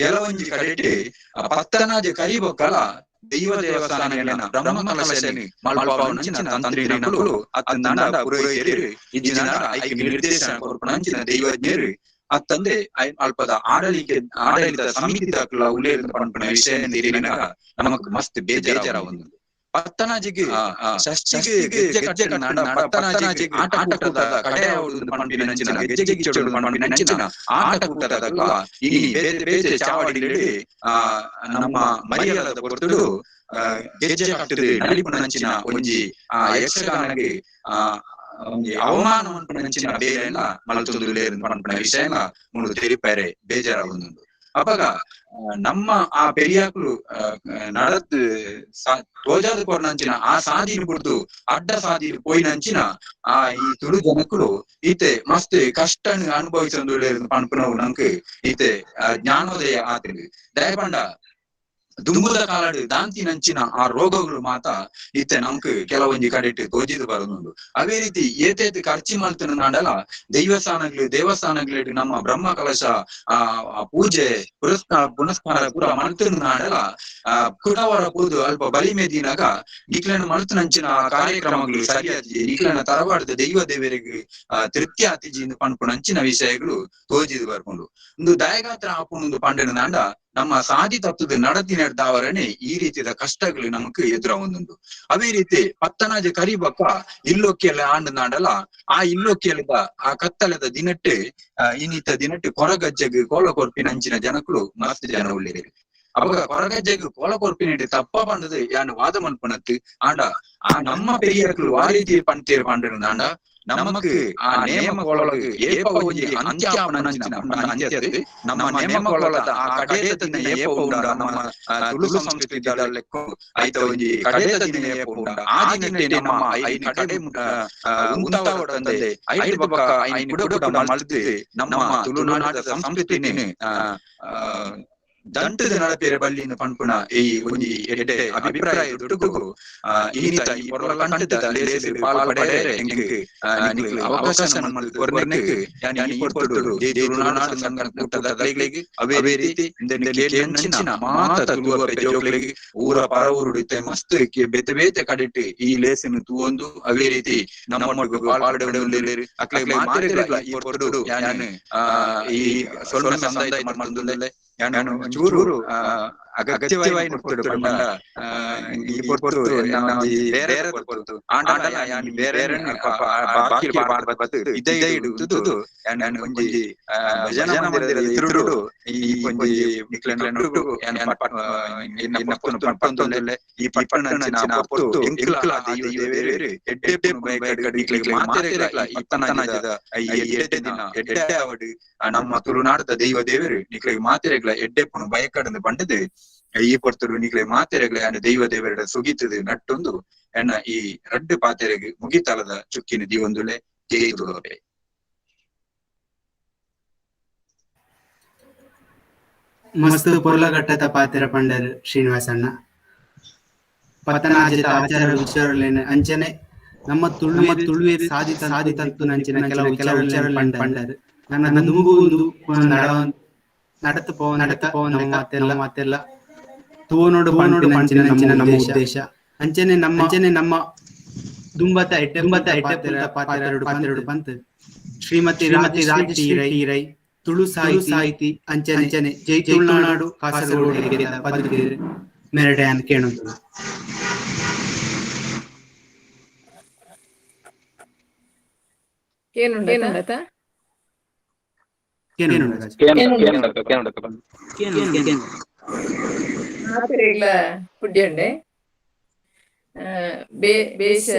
ಕೆಲವೊಂಜಿ ಕಡೆಟ್ ಪತ್ತನಾಜಿ ಕರಿಬೊಕ್ಕಲ ದೈವ ದೇವಸ್ಥಾನಗಳನ್ನ ಬ್ರಹ್ಮ ಕಲಶನ್ ಮಲ್ಪಾವುನಂಚಿನ ತಂತ್ರಿನಕುಲು ಅತ್ತಂದಾಂಡ ಪುರೋಹಿತೆರ್ ಇಜ್ಜಿನಾಂಡ ಐಕ್ ನಿರ್ದೇಶನ ಕೊರ್ಪುನಂಚಿನ ದೈವಜ್ಞೆರ್ ಅತ್ತಂದೆ ಅಲ್ಪದ ಆಡಳಿತ ಸಮಿತಿದಕುಲ ಉಲ್ಲೆರ್ ಪನ್ಪುನ ವಿಷಯ ತೆರಿನಗ ನಮಕ್ ಮಸ್ತ್ ಬೇಜಾರಾವೊಂದುಂಡು. ಪತ್ತನಾಜಿಗ್ ಷಷ್ಠಿಗ್ ಗೆಜ್ಜೆ ಕಟ್ಟುನಾಂಡ ಪತ್ತನಾಜಿಗ್ ಆಟಕೂಟದ ಕಡೆಯಾವೊಡು ಪನ್ಪಿನಂಚಿನ ಗೆಜ್ಜೆ ಗಿಚ್ಚೊಡು ಪನ್ಪಿನಂಚಿನ ಆಟಕೂಟದಕುಲ ಇನಿ ಬೇತೆ ಬೇತೆ ಚಾವಡಿಲೆಡ್ ಆ ನಮ್ಮ ಮರಿಯಲದ ಪೊರ್ತುಡು ಗೆಜ್ಜೆ ಕಟ್ಟುದು ನಲಿಪುನಂಚಿನ ಒಂಜಿ ಆ ಯಕ್ಷಗಾನಗ್ ಆ ಒಂಜಿ ಅವಮಾನ ಮನ್ಪುನಂಚಿನ ಬೇಲೆನ ಮಲ್ತೊಂದುಲ್ಲೆರ್ ಪನ್ಪುನ ವಿಷಯನ ಮೂಲು ತೆರಿಪಾಯೆರೆ ಬೇಜಾರಾವೊಂದುಂಡು. ಅಪಗ ನಮ್ಮ ಆ ಪೆರಿಯಾಕ್ಲು ನಡತ್ ತೋಜಾದ್ ಕೊರ್ನಂಚಿನ ಆ ಸಾದಿನ್ ಬುಡ್ದು ಅಡ್ಡ ಸಾದಿ ಪೋಯಿನಂಚಿನ ಆ ಈ ತುಳು ಜನಕುಲು ಈತೆ ಮಸ್ತ್ ಕಷ್ಟನ್ ಅನುಭವಿಸೊಂದುಲ್ಲೆರ್ ಪನ್ಪುನವು ನಂಕ್ ಈತೆ ಜ್ಞಾನೋದಯ ಆತ್ಂಡ್. ದಯಪಂಡ ದುಂಬುದ ಕಾಲಡ್ ದಾಂತಿನಂಚಿನ ಆ ರೋಗಗಳು ಮಾತ ಇತ್ತೆ ನಮ್ಕ್ ಕೆಲವೊಂಜಿ ಕಡೆಟ್ ತೋಜಿದ್ ಬರೊಂದುಂಡು. ಅವೇ ರೀತಿ ಏತೇತ್ ಖರ್ಚಿ ಮಲ್ತುನ ನಾಡಲ ದೈವಸ್ಥಾನಗಳು ದೇವಸ್ಥಾನಗಳಿಡ್ ನಮ್ಮ ಬ್ರಹ್ಮ ಕಲಶ ಆ ಪೂಜೆ ಪುನಸ್ಕಾರ ಪೂರ ಮಲ್ತುನ ನಾಡಲ ಆ ಕುಡವರ ಪೂದು ಅಲ್ಪ ಬಲಿಮೆ ದಿನಾಗ ನಿಕ್ಲೆನ ಮಲ್ತುನಂಚಿನ ಆ ಕಾರ್ಯಕ್ರಮಗಳು ಸರಿಯಾದಿ ನಿಕ್ಲೆನ ತರವಾಡದ ದೈವ ದೇವರಿಗೆ ತೃಪ್ತಿ ಆತಿಜಿ ಪನ್ಪುನಂಚಿನ ವಿಷಯಗಳು ತೋಜಿದ್ ಬರ್ಪುಂಡು. ಒಂದು ದಯಗಾತ್ರ ಆಪುಂಡು ಪಂಡನ ನಾಂಡ ನಮ್ಮ ಸಾದಿ ತತ್ತದ ನಡತಿನೆಡ್ದಾವರಣೆ ಈ ರೀತಿಯ ಕಷ್ಟಗಳು ನಮಕ್ ಎದುರಾವೊಂದುಂಡು. ಅದೇ ರೀತಿ ಪತ್ತನಾಜೆ ಕರಿಬಕ್ಕ ಇಲ್ಲೊಕ್ಕೆಲ್ಲ ಆಂಡ ನಾಡಲ ಆ ಇಲ್ಲೊಕ್ಕೆಲದ ಆ ಕತ್ತಲದ ದಿನಟ್ಟು ಇನ್ನಿತ ದಿನಟ್ಟು ಕೊರಗಜ್ಜೆಗ್ ಕೋಲ ಕೊರ್ಪಿನಂಚಿನ ಜನಕುಲು ಮಸ್ತ್ ಜನ ಉಲ್ಲೆರ್. ಅವಾಗ ಕೊರಗಜ್ಜೆಗ್ ಕೋಲ ಕೊರ್ಪಿನಿಟ್ ತಪ್ಪ ಪಂಡದು ಯಾನ್ ವಾದ ಮನ್ಪುನತ್ತು ಆಂಡ ಆ ನಮ್ಮ ಪೆರಿಯರ್ಕುಲು ಆ ರೀತಿ ಪಂತೇರ್ ಪಂಡನು ನಾಂಡ ನಮಕ್ ಆ ನೇಮ ಕೊಳಗ್ ಏಪ ಒಂಜಿ ಅಂತ್ಯ ಆಪುನಂಚಿನ ಅಂತ್ಯತ್ ನಮ್ಮ ನೇಮ ಕೊಳದ ಆ ಕಡೇತ ದಿನ ಏಪ ಉಂಡ ನಮ್ಮ ತುಳು ಸಂಸ್ಕೃತಿದ ಲೆಕ್ಕೊ ಐತ ಒಂಜಿ ಕಡೇತ ದಿನ ಏಪ ಉಂಡ ಆ ದಿನಟೆ ನಮ್ಮ ಐನ್ ಕಡೆ ಉಂತಾವೊಡಂದೆ ಐಟ್ ಬೊಕ್ಕ ಐನ್ ಕುಡ ಕುಡ ಮಲ್ತ್ ನಮ್ಮ ತುಳುನಾಡದ ಸಂಸ್ಕೃತಿನ್ ದಂಟದ ನಡಪೇರೆ ಬಲ್ಲಿನ ಪನ್ಪುನ ಈ ಒಂಜಿ ಎಡ್ಡೆ ಅಭಿಪ್ರಾಯ ದೊಟ್ಟುಗು ಈನಿತ ಈ ಪೊರ್ಲ ಕಂಟದ ಲೇಸ್ ಪಾಲ್ ಪಡೆಯರೆ ಎಂಕ್ ನಿಕ್ಲು ಅವಕಾಶ ಮಲ್ತ್ ಕೊರ್ನೆಕ್ ಯಾನ್ ಈ ಪೊರ್ತುಡು ಜೈ ತುಳುನಾಡು ಸಂಘ ಕೂಟದ ದಕ್ಲೆಗ್ ಅವೇ ರೀತಿ ಇಂದೆನ್ ಕೇಂಚಿನ ಮಾತ ತುಳುವಪ್ಪೆ ಜೋಕ್ಲೆಗ್ ಊರ ಪರ ಊರುಡು ಇತ್ತೆ ಮಸ್ತ್ ಬೇತೆ ಬೇತೆ ಕಡೆಟ್ ಈ ಲೇಸನ್ ತೂವೊಂದು ಅವೇ ರೀತಿ ನಮ್ಮೊಟ್ಟುಗು ಪಾಲ್ ಪಡೆವೊಂದುಲ್ಲೆರ್. ಅಕ್ಲೆಗ್ ಮಾತೆರೆಗ್ಲಾ ಈ ಪೊರ್ತುಡು ಯಾನ್ ಈ ಸೊಲ್ಮೆ ಸಂದಾಯ್ತ ಮಲ್ತೊಂದುಲ್ಲೆ. ಯಾನ್ ಚೂರು ಅಗತ್ಯವಾಯಿನ ಪೊರ್ತುಡು ಪಂಡ ಈ ಪೊರ್ತು ಬೇರೆ ಪೊರ್ತು ಆಂಡಲ ಯಾನ್ ಬೇರೆ ಬಾಕಿ ಪಾಡ್ ಬತ್ತ್ ಇದೈಡ್ ಉಂತುದು ಯಾನ್ ಒಂಜಿ ಭಜನಾ ಮಂದಿರದ ಎದುರುಡು ಈ ಒಂಜಿ ನಿಕ್ಲೆನ ಒಟ್ಟುಗು ಯಾನ್ ಎನ್ನ ಪೊರ್ತುನು ಪಟ್ಟೊಂದುಲ್ಲೆ. ಈ ಪಟ್ಟಣಂಚಿನ ಪೊರ್ತು ಎಂಕ್ಲ ದೈವ ದೇವೆರ್ ಎಡ್ಡೆ ಬಯಕಡ್ ನಿಕ್ಲೆಗ್ ಮಾತೆರೆಗ್ಲಾ ಈ ಪತ್ತನಾಜೆದ ಈ ಎಡ್ಡೆ ದಿನ ಎಡ್ಡೆ ಆವಡ್ ನಮ್ಮ ತುಳುನಾಡದ ದೈವ ದೇವೆರ್ ನಿಕ್ಲೆಗ್ ಮಾತೆರೆಗ್ಲಾ ಎಡ್ಡೆಪ್ಪುನು ಬಯಕಡ್ ಪಂಡದು ಈ ಪೊರ್ತುಡು ನಿಕ್ಲೆ ಮಾತೆರೆಗ್ಲ ಯಾನ್ ದೈವ ದೇವರ ಸುಗಿತದು ನಟ್ಟೊಂದು ಎನ್ನ ಈ ರಡ್ಡ್ ಪಾತೆರೆಗ್ ಮುಗಿತಲದ ಚುಕ್ಕಿನ ದೀವೊಂದುಲ್ಲೆ. ಜೈ ತುಳುವಪ್ಪೆ. ಮಸ್ತ್ ಪೊರ್ಲಗಟ್ಟದ ಪಾತೆರ ಪಂಡರ್ ಶ್ರೀನಿವಾಸಣ್ಣ. ಪತ್ತನಾಜೆದ ಆಚಾರ ವಿಚಾರಲೇನ ಅಂಚನೆ ನಮ್ಮ ತುಳುವೆರ್ ಸಾದಿ ಸಾದಿ ತತ್ತುನಂಚಿನ ಕೆಲವು ಕೆಲವು ವಿಚಾರಲೆನ್ ಪಂಡರ್. ನನ್ನ ದುಂಬು ಉಂದು ನಡತ್ ಪೋವ ನಡತ ಪೋವ ನಮ್ಮ ಮಾತೆಲ್ಲ ಮಾತೆಲ್ಲ ತೂವೊನೊಡು ಪನ್ಪಿನಂಚಿನ ನಮ್ಮ ಉದ್ದೇಶ. ಅಂಚನೆ ನಮ್ಮ ಅಂಚನೆ ನಮ್ಮ ದುಂಬತ ಎಡ್ಡೆ ದುಂಬತ ಎಡ್ಡೆ ಪಾತೆರಡು ಪಾತೆರಡು ಪಂತ್ ಶ್ರೀಮತಿ ಶ್ರೀಮತಿ ರಾಜಶ್ರೀ ರೈ ತುಳು ಸಾಹಿತಿ ಸಾಹಿತಿ ಅಂಚನೆ ಅಂಚನೆ ಜೈ ತುಳುನಾಡು ಕಾಸರಗೋಡು ಪದವಿಧೆರ್ ಮೆರಡೆ ಅನ್ ಕೇಣುಂಡು. ಕೇನುಂಡತ? ಕೇನುಂಡು. ಮಾತೆರೆಗ್ಲ ಪುಡ್ಯಂಡೆ ಬೇಶ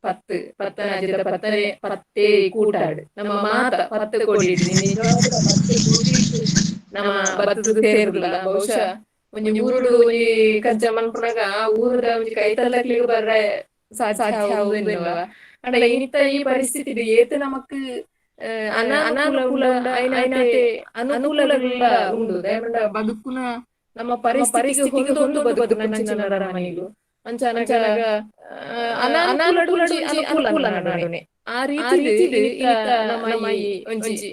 ಪತ್ತು ಪತ್ತನಾಜೆದ ಪತ್ತನೆ ಪತ್ತೇ ಕೂಟಾಡು ನಮ್ಮ ಮಾತ 10 ಕೋಟಿ ನಿಜವಾದ 10 ಕೋಟಿ ನಮ್ಮ ಬತ್ತದ ಸೇರುಲ್ಲ. ಬಹುಶಃ ಒಂಜಿ ಊರುಡು ಒಂಜಿ ಕಜ್ಜ ಮನ್ಪುನಗ ಆ ಊರುದ ಒಂಜಿ ಕೈತಲ್ಲಕ್ಲೆಗ್ ಬರ್ರೆ ಸಾಧ್ಯ ಆವುದಿಲ್ಲ. ಅಂಡ ಇನಿತ ಈ ಪರಿಸ್ಥಿತಿ ಏತ್ ನಮಕ್ ಅನಾನುಕೂಲ ಐನಾತೆ ಅನುಕೂಲಗಳುಲ ಉಂಡು. ದಯಪಂಡ ಬದುಕುನ ನಮ್ಮ ಪರಿಸ್ಥಿತಿಗೆ ಹೊಂದೊಂದು ಬದುಕುನಂಚಿನ ನರಮನಿಲು ಅಂಚಾನಗ ಅನಾನುಕೂಲ ಅನುಕೂಲ ನಡುವೆ ಆ ರೀತಿ ನಮ್ಮ ಈ ಒಂಜಿ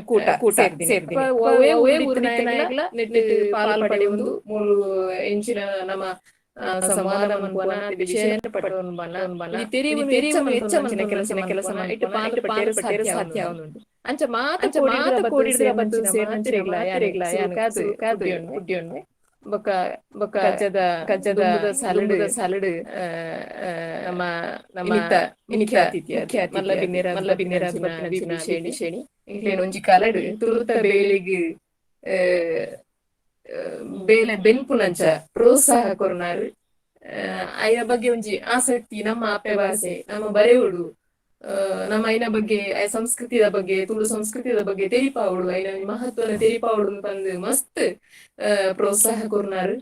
ಕೂಟ ಕೂಟ ಸೇರ್ದಿನಿ. ಒವ್ವೇ ಊರಿನಾಗ್ಲ ನೆಟ್ ಪಾಲ್ ಪಡೆಯುವುದು ಮೂಲು ಎಂಚಿನ ನಮ್ಮ ಸಂವಾದ ಮನ್ಪುವನ ವಿಷಯ ಪಟ್ಟೊನ್ಬನ ತೆರಿವು ತೆರಿವು ಹೆಚ್ಚ ಕೆಲಸ ಕೆಲಸ ಇಟ್ಟು ಪಾಲ್ ಪಟ್ಟೇರು ಪಟ್ಟೇರು ಸಾಧ್ಯ ಆವೊಂದುಂಡು. ಅಂಚ ಮಾತ ಮಾತ ಕೋಡಿಡ್ದ ಬತ್ತು ಸೇರ್ನಂಚಿನ ಯಾನ್ ಕಾದು ಕಾದು ಪುಡ್ಯೊಂಡೆ ಬೊಕ ಬೊಕ ಕಜ್ಜದ ಕಜ್ಜದ ಸಾಲಡ್ ಸಾಲಡ್ ನಮ್ಮ ನಮ್ಮ ಮುಖ್ಯ ಅತಿಥಿ ಮಲ್ಲ ಬಿನ್ನೆರ ಮಲ್ಲ ಬಿನ್ನೆರ ಶೇಣಿ ಶೇಣಿ ಇಂಕ್ಲೇನ್ ಒಂಜಿ ಕಾಲಡ್ ತುಳುತ ಬೇಲೆಗ್ ಬೇಲೆ ಬೆನ್ಪುನಂಚ ಪ್ರೋತ್ಸಾಹ ಕೊರ್ನಾರ್. ಅಯ್ಯ ಬಗ್ಗೆ ಒಂಜಿ ಆಸಕ್ತಿ ನಮ್ಮ ಅಪ್ಪೆ ಭಾಷೆ ನಮ್ಮ ಬರೆಯುಡು ನಮ್ಮ ಐನ ಬಗ್ಗೆ, ಸಂಸ್ಕೃತಿದ ಬಗ್ಗೆ, ತುಳು ಸಂಸ್ಕೃತಿದ ಬಗ್ಗೆ ತೆರಿಪಾವೊಡು, ಐನ ಮಹತ್ವನ ತೆರಿಪಾವೊಡು ಪಂದ್ ಮಸ್ತ್ ಪ್ರೋತ್ಸಾಹ ಕೊರ್ನಾರ್.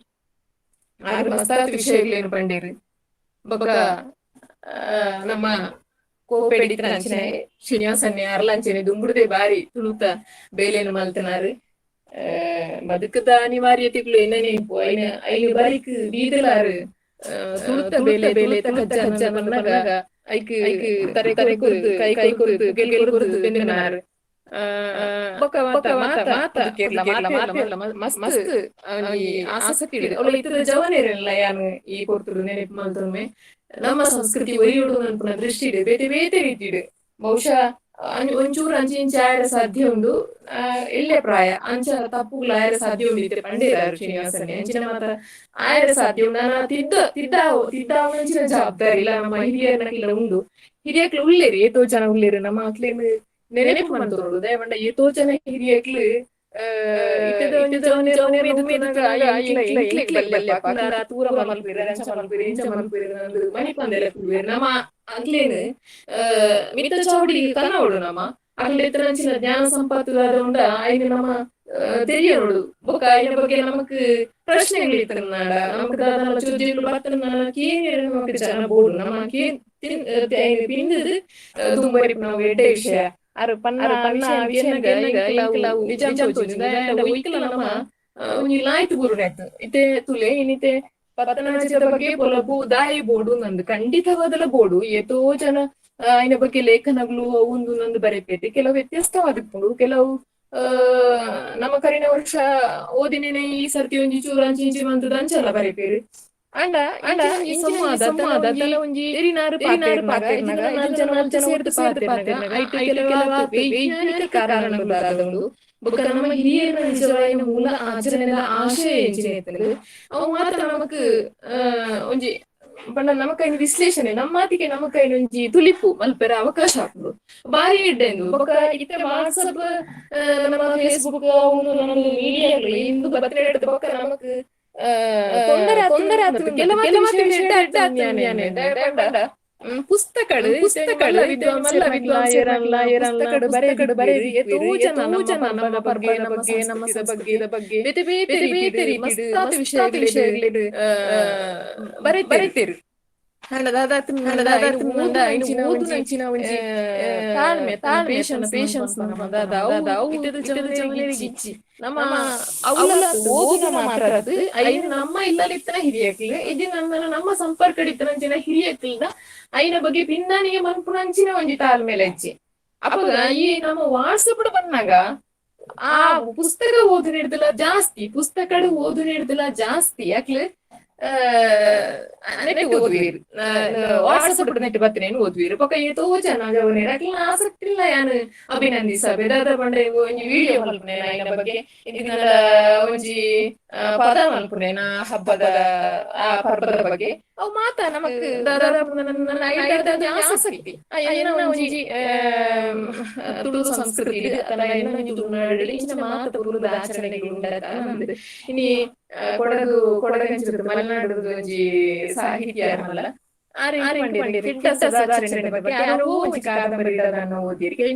ಆರ್ ಮಸ್ತಾತ್ ವಿಷಯಗಳೇನು ಪಂಡೇರು. ಬೊಕ್ಕ ನಮ್ಮ ಕೋಪೆಡಿತ ಅಂಚನೆ ಶ್ರೀನಿವಾಸನ್ನೆ ಅರ್ಲಂಚನೆ ದುಂಬುಡುದೆ ಬಾರಿ ತುಳುತ ಬೇಲೆನು ಮಲ್ತನಾರು. ಬದುಕದ ಅನಿವಾರ್ಯತೆಗಳು ಏನನೇ ಇಪ್ಪು ಐನ ಐನು ಬಾರಿಕ್ ಬೀದಲಾರು ತುಳುತ ಬೇಲೆ ಬೇಲೆ ಕಜ್ಜ ಬಂದಾಗ ಐಕ್ ಐಕ್ ತರೆ ತರೆ ಕೊರ್ದು ಕೈ ಕೈ ಕೊರ್ದು ಗೆಲ್ ಕೊರ್ದು ಬೆಂದನಾರು. ಬೊಕ್ಕ ಮಾತ ಮಾತ ಕೇರಳ ಮಸ್ತ್ ಆಸಕ್ತಿ ಅವಳ ಇತರ ಜವನೇರಲ್ಲ ಯಾನು ಈ ಪೊರ್ತುಡು ನೆನಪು ಮಲ್ತೊಮ್ಮೆ ನಮ್ಮ ಸಂಸ್ಕೃತಿ ಒರಿಯುಡು ಅನ್ಪುನ ದೃಷ್ಟಿಡ್ ಬೇತೆ ಬೇತೆ ರೀತಿಡ್ ಬಹುಶಃ ಒಂಚೂರು ಅಂಚೆ ಇಂಚೆ ಆಯರ ಸಾಧ್ಯ ಉಂಡು, ಎಲ್ಲೆ ಪ್ರಾಯ ಅಂಚ ತಪ್ಪುಗಳು ಆಯರ ಸಾಧ್ಯ ಉಂಡು ಇತ್ತೆ ಪಂಡೇರಾರು ಶ್ರೀನಿವಾಸನೆ ಅಂಚಿನ ಮಾತ ಆಯರ ಸಾಧ್ಯ ಉಂಡು. ನಾನು ತಿದ್ದ ತಿದ್ದ ತಿದ್ದಾವಂಚಿನ ಜವಾಬ್ದಾರಿ ಇಲ್ಲ ನಮ್ಮ ಹಿರಿಯರ್ನಕ್ಲೆಲ ಉಂಡು. ಹಿರಿಯಕ್ಲು ಉಲ್ಲೇರು, ಏತೋ ಜನ ಉಲ್ಲೇರು ನಮ್ಮ ಅಕ್ಲೇನು ನೆನಪು ಮಂತೋಡು. ದಯವಂಡ ಏತೋ ಜನ ಹಿರಿಯಕ್ಲು ನಮ್ಮ ಅಕ್ಲೇನು ಮಿತ್ತ ಚಾವಡಿ ಕನವಡು ನಮ್ಮ ಅಕ್ಲೆ ಇತ್ತನಂಚಿನ ಜ್ಞಾನ ಸಂಪತ್ತು ಉಂಡ ಐನು ನಮ್ಮ ತೆರಿಯೋಡು. ಬೊಕ್ಕ ಐನ ಬಗ್ಗೆ ನಮಕ್ ಪ್ರಶ್ನೆಗಳು ಇತ್ತನಾಡ ನಮಕ್ ದಾದ ಚೋದ್ಯಗಳು ಬತ್ತನ ಕೇಂದ್ರ ನಮಕ್ ಜನ ಬೋಡು ನಮ್ಮ ಪಿಂದದು ದುಂಬರಿಪು ನಾವು ಎಡ್ಡೆ ವಿಷಯ ಅರು ಪನ್ನ ನಿಜ ನಮ್ಮ ಒಂಜಿ ಲಾಯ್ತು ಗುರುನಾಯ್ತು ಇತ್ತೆ ತುಲೆ ಇನ್ನಿತೆ ಪತ್ತನಾಜದ ಬಗ್ಗೆ ಪೊಲಬು ದಾಯಿ ಬೋಡು ನಂದು ಖಂಡಿತವಾದಲ ಬೋಡು. ಏತೋ ಜನ ಐನ ಬಗ್ಗೆ ಲೇಖನಗಳು ಒಂದು ನಂದು ಬರೆಪೇತೆ ಕೆಲವು ವ್ಯತ್ಯಸ್ತವಾದಿಪ್ಪುಂಡು. ಕೆಲವು ನಮ್ಮ ಕರಿನ ವರ್ಷ ಓದಿನೇನೆ ಈ ಸರ್ತಿ ಒಂಜಿ ಚೂರು ಅಂಚಿ ಇಂಚಿ ಮಂತದ ಅಂಚಲ್ಲ ಬರೆಪೇರು. ಅಂಡ ಅಂಡ ಒಂಜಿ ವೈಜ್ಞಾನಿಕ ಕಾರಣಗಳು ಬೊಕ್ಕ ನಮ್ಮ ಹಿರಿಯರ ನಿಜವಾಯಿನ ಮೂಲ ಆಚರಣೆದ ಆಶಯ ಎಂಚಿನ ಅವು ಮಾತ್ರ ನಮಕ್ ಒಂಜಿ ಪಂಡ ನಮಕ್ ಐನ ವಿಶ್ಲೇಷಣೆ ನಮ್ಮಾತಿಗೆ ನಮಕ್ ಐನ ಒಂಜಿ ತುಲಿಪು ಮಲ್ಪೆರ ಅವಕಾಶ ಆಪುಂಡು ಬಾರಿ ಎಡ್ಡೆ. ಬೊಕ್ಕ ಇತ್ತೆ ವಾಟ್ಸಪ್ ನಮ್ಮ ಫೇಸ್ಬುಕ್ ಮೀಡಿಯಾಗಳು ಇಂದು ಬತ್ತಿನ ಬೊಕ್ಕ ನಮಕ್ ತೊಂದರೆ ತೊಂದರೆ ಪುಸ್ತಕಗಳು ಪುಸ್ತಕಗಳು ನಮ್ಮ ಬಗ್ಗೆ ನಮ್ಮ ಬಗ್ಗೆ ಬಗ್ಗೆ ಬೇತೆ ಬೇತೆ ಬೇತೆ ಮಸ್ತಾತ್ ವಿಷಯಗಳು ಬರೆತೇರು. ತಾಳ್ಮೆ ತಾಳ್ಮೆ ಪೇಶನ್ಸ್ ನಮ್ಮ ಓದುನ ಮಾತ್ರ ಐನ ನಮ್ಮ ಇಲ್ಲಲಿತ್ತನ ಹಿರಿಯಕ್ಲು ಇದು ನಮ್ಮ ನಮ್ಮ ಸಂಪರ್ಕ ಇತ್ತನಂಚಿನ ಹಿರಿಯಕ್ಲ್ನ ಐನ ಬಗ್ಗೆ ಪಿನ್ನಾನಿಗೆ ಮನ್ಪುನಂಚಿನ ಒಂಜಿ ತಾಳ್ಮೆಲೆ ಅಜ್ಜಿ. ಅಪ್ಪಗ ಈ ನಮ್ಮ ವಾಟ್ಸಪ್ ಬಂದಾಗ ಆ ಪುಸ್ತಕ ಓದು ಹಿಡ್ದಿಲ್ಲ ಜಾಸ್ತಿ, ಪುಸ್ತಕ ಓದು ಹಿಡ್ದಿಲ್ಲ ಜಾಸ್ತಿ ಯಾಕ್ಲೆ ನೆಟ್ ಓದುವೀರು ವಾಟ್ಸಪ್ ನೆಟ್ ಬತ್ತಿನೇನು ಓದುವೀರು. ಬೊಕ್ಕ ಏತೋ ಜನ ಜವನೇರು ಅಕ್ಲೆನ ಆಸಕ್ತಿ ಇಲ್ಲ ಯಾನ್ ಅಭಿನಂದಿಸಬೆ ದಾದ ಪಂಡ ಒಂಜಿ ವಿಡಿಯೋ ಮಲ್ಪುನೇನ ಐನ ಬಗ್ಗೆ ಇದಿನ ಒಂಜಿ ಪದ ಮಲ್ಪುನೇನ ಹಬ್ಬದ ಆ ಪರ್ಬದ ಬಗ್ಗೆ ಅವು ಮಾತ ನಮಕ್ ಆಸಕ್ತಿ ಏನ ಒಂಜಿ ತುಳು ಸಂಸ್ಕೃತಿ ಒಂಜಿ ತುಳುನಾಡಲ್ಲಿ ಇಂಚಿನ ಮಾತ ಪೂರ್ವದ ಆಚರಣೆಗಳು ಉಂಡತ ನಂದು. ಇನಿ ಕೊಡಗು ಕೊಡಗಂಚಿರುತ್ತೆ ಮಲೆನಾಡು ಒಂಜಿ ಸಾಹಿತ್ಯ ಮಲ್ಲ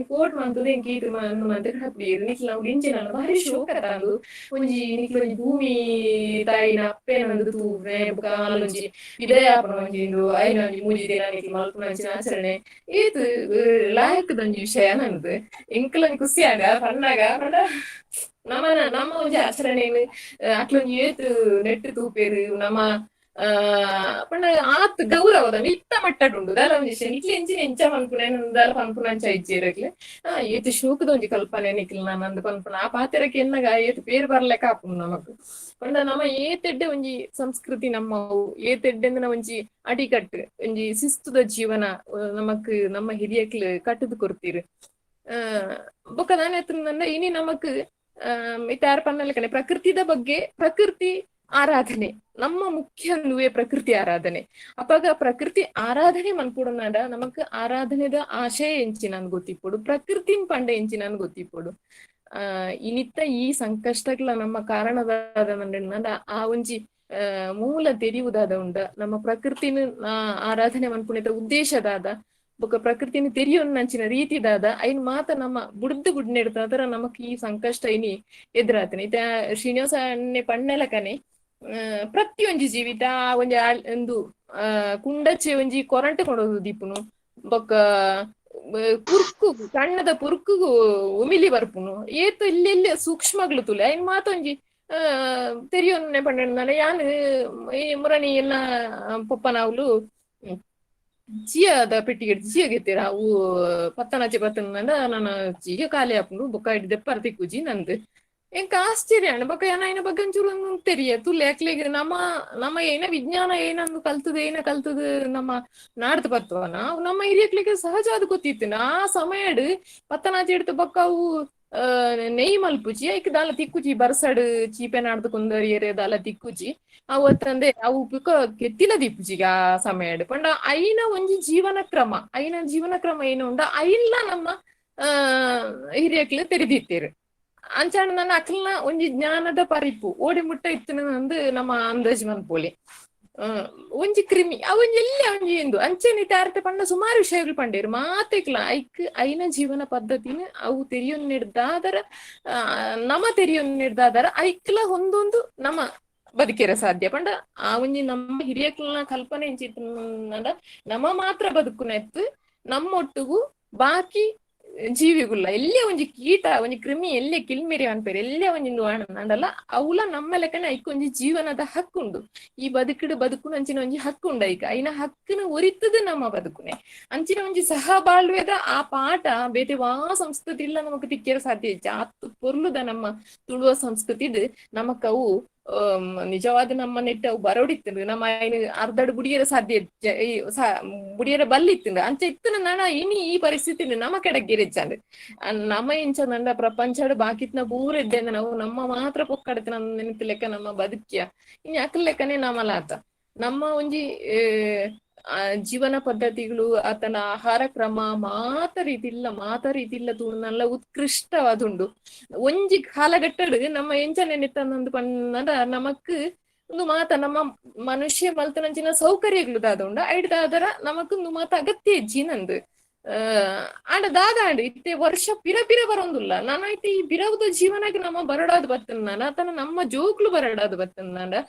ಕೋಟ್ ಮಂತುದು ಎಂಕ್ ಈತ್ ಮಂತ್ ಹತ್ತೀರ್ ನಿಕ್ಲ ಇಂಚಿನ ಬಾರಿ ಶೋಕ ತಂದು ಒಂಜಿ ನಿಕ್ಲ ಒಂಜಿ ಭೂಮಿ ತಾಯಿನ ಅಪ್ಪೆನ ಒಂದು ತೂವ್ರೆ ಬೊಕ್ಕ ಆಲೊಂಜಿ ವಿದಯಾಪನ ಒಂಜಿ ಇಂದು ಐನ ಒಂಜಿ ಮೂಜಿ ದಿನ ನಿಕ್ಲ ಮಲ್ಪುನ ಅಂಚಿನ ಆಚರಣೆ ಈತ್ ಲಾಯಕದ ಒಂಜಿ ವಿಷಯ ನಂದು. ಎಂಕ್ಲ ಒಂಜಿ ಖುಷಿ ಆಂಡ್ ಪನ್ನಾಗ ಪಂಡ ನಮ್ಮ ನಮ್ಮ ಒಂಜಿ ಆಚರಣೆನ್ ಅಕ್ಲೊಂಜಿ ಏತ್ ನೆಟ್ ತೂಪೇರು ನಮ್ಮ ಪಂಡ ಆತ್ ಗೌರವದ ಮಿತ್ತ ಮಟ್ಟಡುಂಡು ದಾಲ ಒಂಜಿ ನಿಕ್ಲೆ ಎಂಚಿನ ಎಂಚ ಪನ್ಪುನೆ ದಾಲ ಪನ್ಪುನ ಅಂಚ ಇಜ್ಜೆರ್ ಅಕ್ಲೆ ಏತ್ ಶೋಕದ ಒಂಜಿ ಕಲ್ಪನೆ ನಿಕ್ಲ್ ನಂದು ಪನ್ಪುನ ಆ ಪಾತೆರಕ್ಕೆ ಎನ್ನಗ ಏತ್ ಪೇರ್ ಬರ್ಲೆಕ್ಕ ಆಪುಂಡು ನಮಕ್. ಪಂಡ ನಮ್ಮ ಏತೆಡ್ಡೆ ಒಂಜಿ ಸಂಸ್ಕೃತಿ ನಮ್ಮವು ಏತೆಡ್ಡೆಂದನ ಒಂಜಿ ಅಡಿಕಟ್ಟು ಒಂಜಿ ಶಿಸ್ತುದ ಜೀವನ ನಮಕ್ ನಮ್ಮ ಹಿರಿಯಕ್ಲು ಕಟ್ಟುದು ಕೊರ್ತೀರ್. ಬೊಕ್ಕ ದಾನೆ ಎತ್ತುಂದಂಡ ಇನಿ ನಮಕ್ ಇತ್ತೆ ಪನ್ನಲೆಕ್ಕನೆ ಪ್ರಕೃತಿದ ಬಗ್ಗೆ ಪ್ರಕೃತಿ ಆರಾಧನೆ ನಮ್ಮ ಮುಖ್ಯ ನುವೆ ಪ್ರಕೃತಿ ಆರಾಧನೆ. ಅಪಗ ಪ್ರಕೃತಿ ಆರಾಧನೆ ಮನ್ಪುಡನಾಡ ನಮಕ್ ಆರಾಧನೆದ ಆಶಯ ಎಂಚಿನ ಗೊತ್ತಿಪ್ಪೊಡು, ಪ್ರಕೃತಿನ್ ಪಂಡ ಎಂಚಿನ ಗೊತ್ತಿಪ್ಪೊಡು. ಇನಿತ್ತ ಈ ಸಂಕಷ್ಟಗಳ ನಮ್ಮ ಕಾರಣದಾದ ಆ ಒಂಜಿ ಮೂಲ ತೆರಿವುದಾದ ಉಂಡ ನಮ್ಮ ಪ್ರಕೃತಿನ ಆರಾಧನೆ ಮನ್ಪುಣಿತ ಉದ್ದೇಶದಾದ ಬೊಕ ಪ್ರಕೃತಿನ ತೆರಿಯೊನ್ನಂಚಿನ ರೀತಿ ದಾದ ಐನ್ ಮಾತ ನಮ್ಮ ಬುಡ್ದು ಬುಡ್ನೆಡ್ತಾದ್ರ ನಮಕ್ ಈ ಸಂಕಷ್ಟ ಇನಿ ಎದುರಾತನೆ. ಇತ್ತೆ ಶ್ರೀನಿವಾಸ ಅಣ್ಣೆ ಪಣ್ಣೆಲಕನೆ ಪ್ರತಿಯೊಂಜಿ ಜೀವಿತ ಆ ಒಂಜಿ ಒಂದು ಕುಂಡಚ್ಚೆ ಒಂಜಿ ಕೊರಂಟೆ ಕೊಂಡೋದು ದೀಪುನು ಬೊಕ್ಕ ಪುರ್ಕು ಕಣ್ಣದ ಪುರ್ಕುಗು ಉಮಿಲಿ ಬರ್ಪುನು ಏತ್ ಇಲ್ಲಿ ಸೂಕ್ಷ್ಮಗಳು ತುಲೆ ಐನ್ ಮಾತ ಒಂಜಿ ತೆರಿಯೊನ್ನೆ ಪಂಡ ಯಾನ್ ಈ ಮುರಣಿ ಎಲ್ಲ ಪೊಪ್ಪನಾವ್ಲು ಚೀಯದ ಪೆಟ್ಟಿಗೆ ಚೀಯ ಗೆತ್ತೀರ ಅವು ಪತ್ತನಾಚೆ ಪತ್ತನ ನಾನು ಚೀಯ ಖಾಲಿ ಆಪುಂಡು ಬೊಕ್ಕ ಇಡ್ ದೆಪ್ಪರ ತಿಕ್ಕುಜಿ ನಂದು ಎಂಕ ಆಶ್ಚರ್ಯ ಅಣ್ಣ. ಬೊಕ್ಕ ಏನ ಐನ ಬಗ್ಗೆ ಒಂಚೂರು ತೆರಿಯ ತುಲೆ ಅಕ್ಲೆಗ್ ನಮ್ಮ ನಮ್ಮ ಏನ ವಿಜ್ಞಾನ ಏನಂದು ಕಲ್ತದ ಏನ ಕಲ್ತದ ನಮ್ಮ ನಾಡ್ದು ಬರ್ತವನ ನಮ್ಮ ಹಿರಿಯಕ್ಲಿಗೆ ಸಹಜ ಅದು ಗೊತ್ತಿತ್ತು. ಆ ಸಮಯಡ್ ಪತ್ತನಾಚೆ ಹಿಡ್ದು ಬೊಕ್ಕ ಅವು ನೆಯ್ ಮಲ್ಪುಜಿ ಐಕ್ ದಾಲ ತಿಕ್ಕುಜಿ ಬರ್ಸಡ್ ಚೀಪೆ ನಾಡ್ದು ಕುಂದರಿಯರೆ ದಾಲ ತಿಕ್ಕುಜಿ ಅವತ್ತಂದೆ ಅವು ಪಿಕ ಕೆತ್ತಿನ ದಿಪ್ಪುಜಿ ಆ ಸಮಯಡ್ ಪಂಡ ಐನ ಒಂಜಿ ಜೀವನ ಕ್ರಮ ಐನ ಜೀವನ ಕ್ರಮ ಏನು ಉಂಡ ಐನ್ಲ ನಮ್ಮ ಹಿರಿಯಕ್ಲು ತೆರೆದಿತ್ತೇರು. ಅಂಚಾಣ ನನ್ನ ಅಕ್ಲ್ನ ಒಂಜಿ ಜ್ಞಾನದ ಪರಿಪು ಓಡಿ ಮುಟ್ಟ ಇತ್ತನ ಅಂದು ನಮ್ಮ ಅಂದಾಜ್ ಮನ್ಪೋಲಿ. ಒಂಜಿ ಕ್ರಿಮಿ ಅವ ಒಂಜಿ ಎಲ್ಲ ಒಂಜಿ ಎಂದು ಅಂಚೆನೆ ತಾರತೆ ಪಂಡ ಸುಮಾರು ವಿಷಯಗಳು ಪಂಡೇರು ಮಾತೆಕ್ಲ ಐಕ್ ಐನ ಜೀವನ ಪದ್ಧತಿನ ಅವು ತೆರಿಯೊನ್ನೆಡ್ದಾದರ ನಮ ತೆರಿಯೊನ್ನೆಡ್ದಾದರ ಐಕ್ಲ ಒಂದೊಂದು ನಮ್ಮ ಬದುಕಿರ ಸಾಧ್ಯ. ಪಂಡ ಆ ಒಂಜಿ ನಮ್ಮ ಹಿರಿಯಕ್ಲನ ಕಲ್ಪನೆ ಎಂಚಿತ್ತಂಡ ನಮ್ಮ ಮಾತ್ರ ಬದುಕುನೆತ್ತು ನಮ್ಮೊಟ್ಟಿಗೂ ಬಾಕಿ ಜೀವಿಗುಲ್ಲ ಎಲ್ಲೇ ಒಂಜಿ ಕೀಟ ಒಂಜಿ ಕ್ರಿಮಿ ಎಲ್ಲೇ ಕಿಲ್ಮಿರಿ ಅನ್ಪೇರು ಎಲ್ಲೇ ಒಂಜಿ ಅಂಡಲ್ಲ ಅವುಲ ನಮ್ಮ ಲೆಕ್ಕನೆ ಐಕ್ ಒಂಜಿ ಜೀವನದ ಹಕ್ಕುಂಡು ಈ ಬದುಕಿಡು ಬದುಕುನ ಅಂಚಿನ ಒಂಜಿ ಹಕ್ಕುಂಡು ಐಕ ಐನ ಹಕ್ಕುನ ಒರಿತದ ನಮ್ಮ ಬದುಕುನೆ ಅಂಚಿನ ಒಂಜಿ ಸಹ ಬಾಳ್ವೆದ ಆ ಪಾಠ ಬೇತೆ ವಾ ಸಂಸ್ಕೃತಿ ಇಲ್ಲ ನಮಕ್ ತಿಕ್ಕಿರ ಸಾಧ್ಯ ಇಜ್ಜಿ. ಆತ್ ಪೊರ್ಲುದ ನಮ್ಮ ತುಳುವ ಸಂಸ್ಕೃತಿಡ್ ನಮಕ್ ಅವು ನಿಜವಾದ ನಮ್ಮ ನೆಟ್ಟ ಅವು ಬರೋಡಿತ್ತು ನಮ್ಮ ಐನು ಅರ್ಧಡ್ ಬುಡಿಯರ ಸಾಧ್ಯ ಬುಡಿಯರ ಬಲ್ಲಿತ್ತು ಅಂಚ ಇತ್ತು ನಾನ ಇನಿ ಈ ಪರಿಸ್ಥಿತಿ ನಮ್ಮ ಕೆಡಗಿರಿಚ್ಚಾಂಡ್ ನಮ್ಮ ಇಂಚ ನಂಡ ಪ್ರಪಂಚಡ್ ಬಾಕಿತ್ನ ಪೂರ ಇದ್ದೆ ನಾವು ನಮ್ಮ ಮಾತ್ರ ಪೊಕ್ಕಡತ ನೆನಪು ಲೆಕ್ಕ ನಮ್ಮ ಬದುಕ್ಯ ಇನ್ನು ಅಕ್ಲ ಲೆಕ್ಕನೆ ನಮ್ಮಲಾತ ನಮ್ಮ ಒಂಜಿ ಜೀವನ ಪದ್ಧತಿಗಳು ಆತನ ಆಹಾರ ಕ್ರಮ ಮಾತ ರೀತಿ ಇಲ್ಲ ಮಾತ ರೀತಿ ಇಲ್ಲ ತೂರ್ನಲ್ಲ ಉತ್ಕೃಷ್ಟವಾದುಂಡು. ಒಂಜಿ ಕಾಲಘಟ್ಟಡ್ ನಮ್ಮ ಎಂಚ ನೆನೆತ್ತಂದು ಪಂಡ ನಮಕ್ ಒಂದು ಮಾತ ನಮ್ಮ ಮನುಷ್ಯ ಮಲ್ತನಂಚಿನ ಸೌಕರ್ಯಗಳು ದಾದ ಉಂಡು ಐಡ್ದಾದರ ನಮಕ್ ಒಂದು ಮಾತ ಅಗತ್ಯ ಇಜ್ಜಿ ನಂದು. ಆಂಡ ದಾದಾಂಡ್ ಇತ್ತೆ ವರ್ಷ ಪಿರ ಪಿರ ಬರೋಂದುಲ್ಲ ನಾನಾಯ್ತು ಈ ಬಿರವುದ ಜೀವನಕ್ಕೆ ನಮ್ಮ ಬರಡಾದ್ ಬತ್ತನ ಆತನ ನಮ್ಮ ಜೋಕ್ಲು ಬರಡಾದ್ ಬತ್ತನ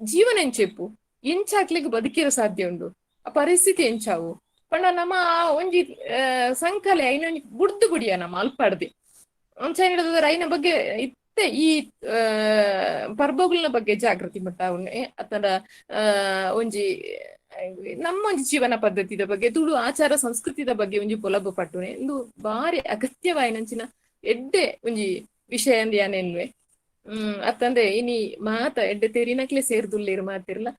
ಜೀವನ ಎಂಚೆಪ್ಪು ಎಂಚಾಕ್ಲಿಗೆ ಬದುಕಿರ ಸಾಧ್ಯ ಉಂಡು ಆ ಪರಿಸ್ಥಿತಿ ಎಂಚಾವು ಪಂಡ ನಮ್ಮ ಆ ಒಂಜಿ ಸಂಕಲೆ ಐನ ಒಂಜಿ ಬುಡ್ದು ಬುಡಿಯ ನಮ್ಮ ಅಲ್ಪಾಡ್ದೆ ಅಂಚ ಹಿಡಿದ್ರೆ ಐನ ಬಗ್ಗೆ ಇತ್ತೆ ಈ ಪರ್ಬೊಗುಲ್ನ ಬಗ್ಗೆ ಜಾಗೃತಿ ಮಟ್ಟ ಅತನ ಒಂಜಿ ನಮ್ಮ ಒಂಜಿ ಜೀವನ ಪದ್ಧತಿದ ಬಗ್ಗೆ ತುಳು ಆಚಾರ ಸಂಸ್ಕೃತಿದ ಬಗ್ಗೆ ಒಂಜಿ ಪೊಲಬು ಪಟ್ಟುನೆ ಇಂದು ಬಾರಿ ಅಗತ್ಯವಾಯಿನಂಚಿನ ಎಡ್ಡೆ ಒಂಜಿ ವಿಷಯ ಅಂದ್ ಯಾನೆನ್ವೆ. ಅತ್ತಂದೆ ಇನಿ ಮಾತ ಎಡ್ಡೆ ತೆರಿನಕ್ಲೆ ಸೇರ್ದುಲ್ಲೇರು ಮಾತಿರ್ಲ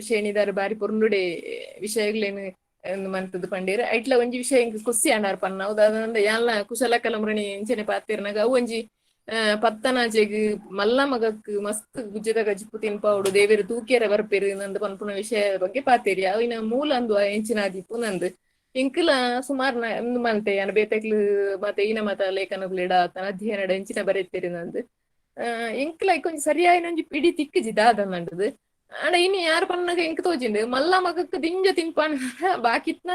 ಶೇಣಿದಾರ ಬಾರಿ ಪೊರ್ಲುಡೆ ವಿಷಯಗಳೇನು ಮಂತದ್ದು ಪಂಡೇರು ಐಟ್ಲ ಒಂಜಿ ವಿಷಯ ಎಂಕ್ ಕೊಸ್ಸಿ ಅಣ್ಣಾರ್ ಪನ್ನ ಹೌದಾದಂದ ಯಾನ್ಲ ಕುಶಲ ಕಲಮುರಣಿ ಎಂಚನೆ ಪಾತಿರ್ನಾಗ ಅವು ಒಂಜಿ ಪತ್ತನಾಜೆಗ್ ಮಲ್ಲ ಮಗಕ್ ಮಸ್ತ್ ಗುಜ್ಜದ ಗಜಿಪು ತಿನ್ಪಾವುಡು ದೇವೇರು ತೂಕಿಯರ ಬರ್ಪೇರು ನಂದು ಪನ್ಪುನ ವಿಷಯದ ಬಗ್ಗೆ ಪಾತೇರಿ ಅವಿನ ಮೂಲ ಅಂದು ಎಂಚಿನಾದಿಪ್ಪು ನಂದು ಎಂಕುಲ ಸುಮಾರು ಮಂತೆ ಯಾನ್ ಬೇತೆಕ್ಲು ಮತ್ತೆ ಈನ ಮತ ಲೇಖನಗಳು ತನ್ನ ಅಧ್ಯಯನ ಎಂಚಿನ ಬರೆತೇರಿ ನಂದು ಎಂಕುಲ ಕೊಂಚ ಸರಿಯಾಯಿನ ಒಂಜಿ ಪಿಡಿ ತಿಕ್ಕುಜಿ ದಾದ ನಂಡದು. ಆಂಡ ಇನಿ ಯಾರು ಪನ್ನಾಗ ಎಂಕ್ ತೋಜಿಂಡು ಮಲ್ಲ ಮಗಕ್ ದಿಂಜ ತಿನ್ಪಾನ ಬಾಕಿತ್ನ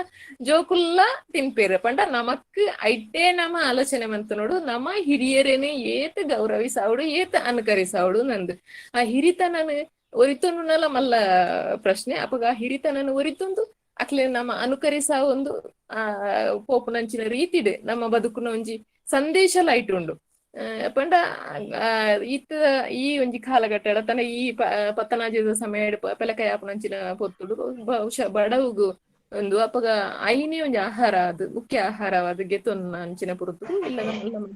ಜೋಕುಲ್ಲ ತಿನ್ಪೇರು ಪಂಡ ನಮಕ್ ಐಟೇ ನಮ್ಮ ಆಲೋಚನೆ ಮಂತ ನೋಡು ನಮ್ಮ ಹಿರಿಯರೇನೆ ಏತ್ ಗೌರವಿಸಾವಡು ಏತ್ ಅನುಕರಿಸಾವಡು ನಂದು ಆ ಹಿರಿತನನು ಒರಿತೊಂಡುನಲ ಮಲ್ಲ ಪ್ರಶ್ನೆ. ಅಪಗ ಆ ಹಿರಿತನನು ಒರಿತೊಂದು ಅಕ್ಲೆ ನಮ್ಮ ಅನುಕರಿಸ ಒಂದು ಆ ಪೋಪುನಂಚಿನ ರೀತಿಡ್ ನಮ್ಮ ಬದುಕುನ ಒಂಜಿ ಸಂದೇಶ ಲೈಟ್ ಉಂಡು. ಪಂಡ ಇತ್ತ ಈ ಒಂಜಿ ಕಾಲಘಟ್ಟ ತನ್ನ ಈ ಪತ್ತನಾಜದ ಸಮಯ ಪೆಲಕಾಯಿ ಪೊತ್ತುಡು ಬಹುಶಃ ಬಡವುಗು ಒಂದು ಅಪಗ ಐನೇ ಒಂಜಿ ಆಹಾರ ಅದು ಮುಖ್ಯ ಆಹಾರವಾದ ಗೆತೊನ್ನ ಅಂಚಿನ ಪುರುತು ಇಲ್ಲ ನಮ್ಮ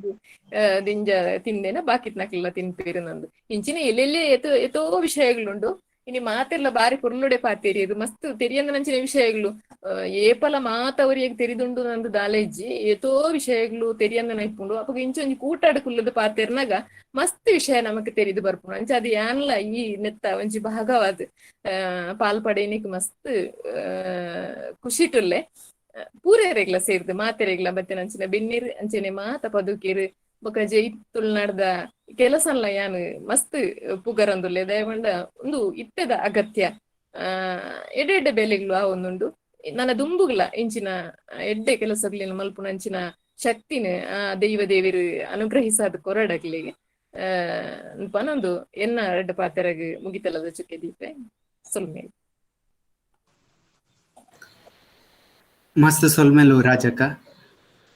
ದಿಂಜ ತಿಂದೇನ ಬಾಕಿತ್ನಕ್ಲೆಲ್ಲ ತಿನ್ಪೇರು ನಂದು ಇಂಚಿನ ಎಲ್ಲೆಲ್ಲೇ ಎತೋ ವಿಷಯಗಳುಂಡು. ಇನಿ ಮಾತೆಲ್ಲ ಬಾರಿ ಪೊರ್ಲುಡೆ ಪಾತೇರಿ ಇದು ಮಸ್ತ್ ತೆರಿಯಂದನಂಚಿನ ವಿಷಯಗಳು ಏಪಲ ಮಾತವರಿಗೆ ತೆರಿದುಂಡು ನಂದು ದಾಲೇಜ್ಜಿ ಏತೋ ವಿಷಯಗಳು ತೆರಿಯಂದನ ಇಪ್ಪುಂಡು. ಅಪಗ ಇಂಚೊಂಜಿ ಕೂಟಾಡು ಕುಲ್ಲದ ಪಾತೆರ್ನಾಗ ಮಸ್ತ್ ವಿಷಯ ನಮಕ್ ತೆರಿದು ಬರ್ಪುಂಡು. ಅಂಚ ಅದು ಯಾನ್ಲ ಈ ನೆತ್ತ ಒಂಜಿ ಭಾಗವಾದ ಪಾಲ್ ಪಡೆಯನಿಕ್ ಮಸ್ತ್ ಖುಷಿಟುಲ್ಲೆ ಪೂರೆರೆಗ್ಲ ಸೇರ್ದು ಮಾತೆರೆಗ್ಲ ಬತ್ತೆ ನಂಚಿನ ಬೆನ್ನೀರ್ ಅಂಚನೆ ಮಾತ ಪದುಕೀರು ಬೊಕ ಜೈ ತುಳುನಾಡ್ದ ಕೆಲಸನ್ಲ ಯಾನ್ ಮಸ್ತ್ ಪುಗರಂದುಲ್ಲೆ ದಯಪಂಡ ಒಂದು ಇತ್ತೆದ ಅಗತ್ಯ ಎಡೆ ಎಡ್ಡೆ ಬೆಲೆಗಳು ಆ ಒಂದುಂಡು. ನನ್ನ ದುಂಬುಗ್ಲ ಇಂಚಿನ ಎಡ್ಡೆ ಕೆಲಸಗ್ಲಿನ ಮಲ್ಪುನ ಅಂಚಿನ ಶಕ್ತಿನ ಆ ದೈವ ದೇವರು ಅನುಗ್ರಹಿಸಾದ ಕೊರಡಗ್ಲಿಗೆ ಪನೊಂದು ಎನ್ನ ರಡ್ಡ ಪಾತೆರಗ್ ಮುಗಿತಲದ ಚುಕ್ಕೆ ದೀಪೆ ಸೊಲ್ಮೇಲ್. ಮಸ್ತ್ ಸೊಲ್ಮೆಲು ರಾಜಕ್ಕ,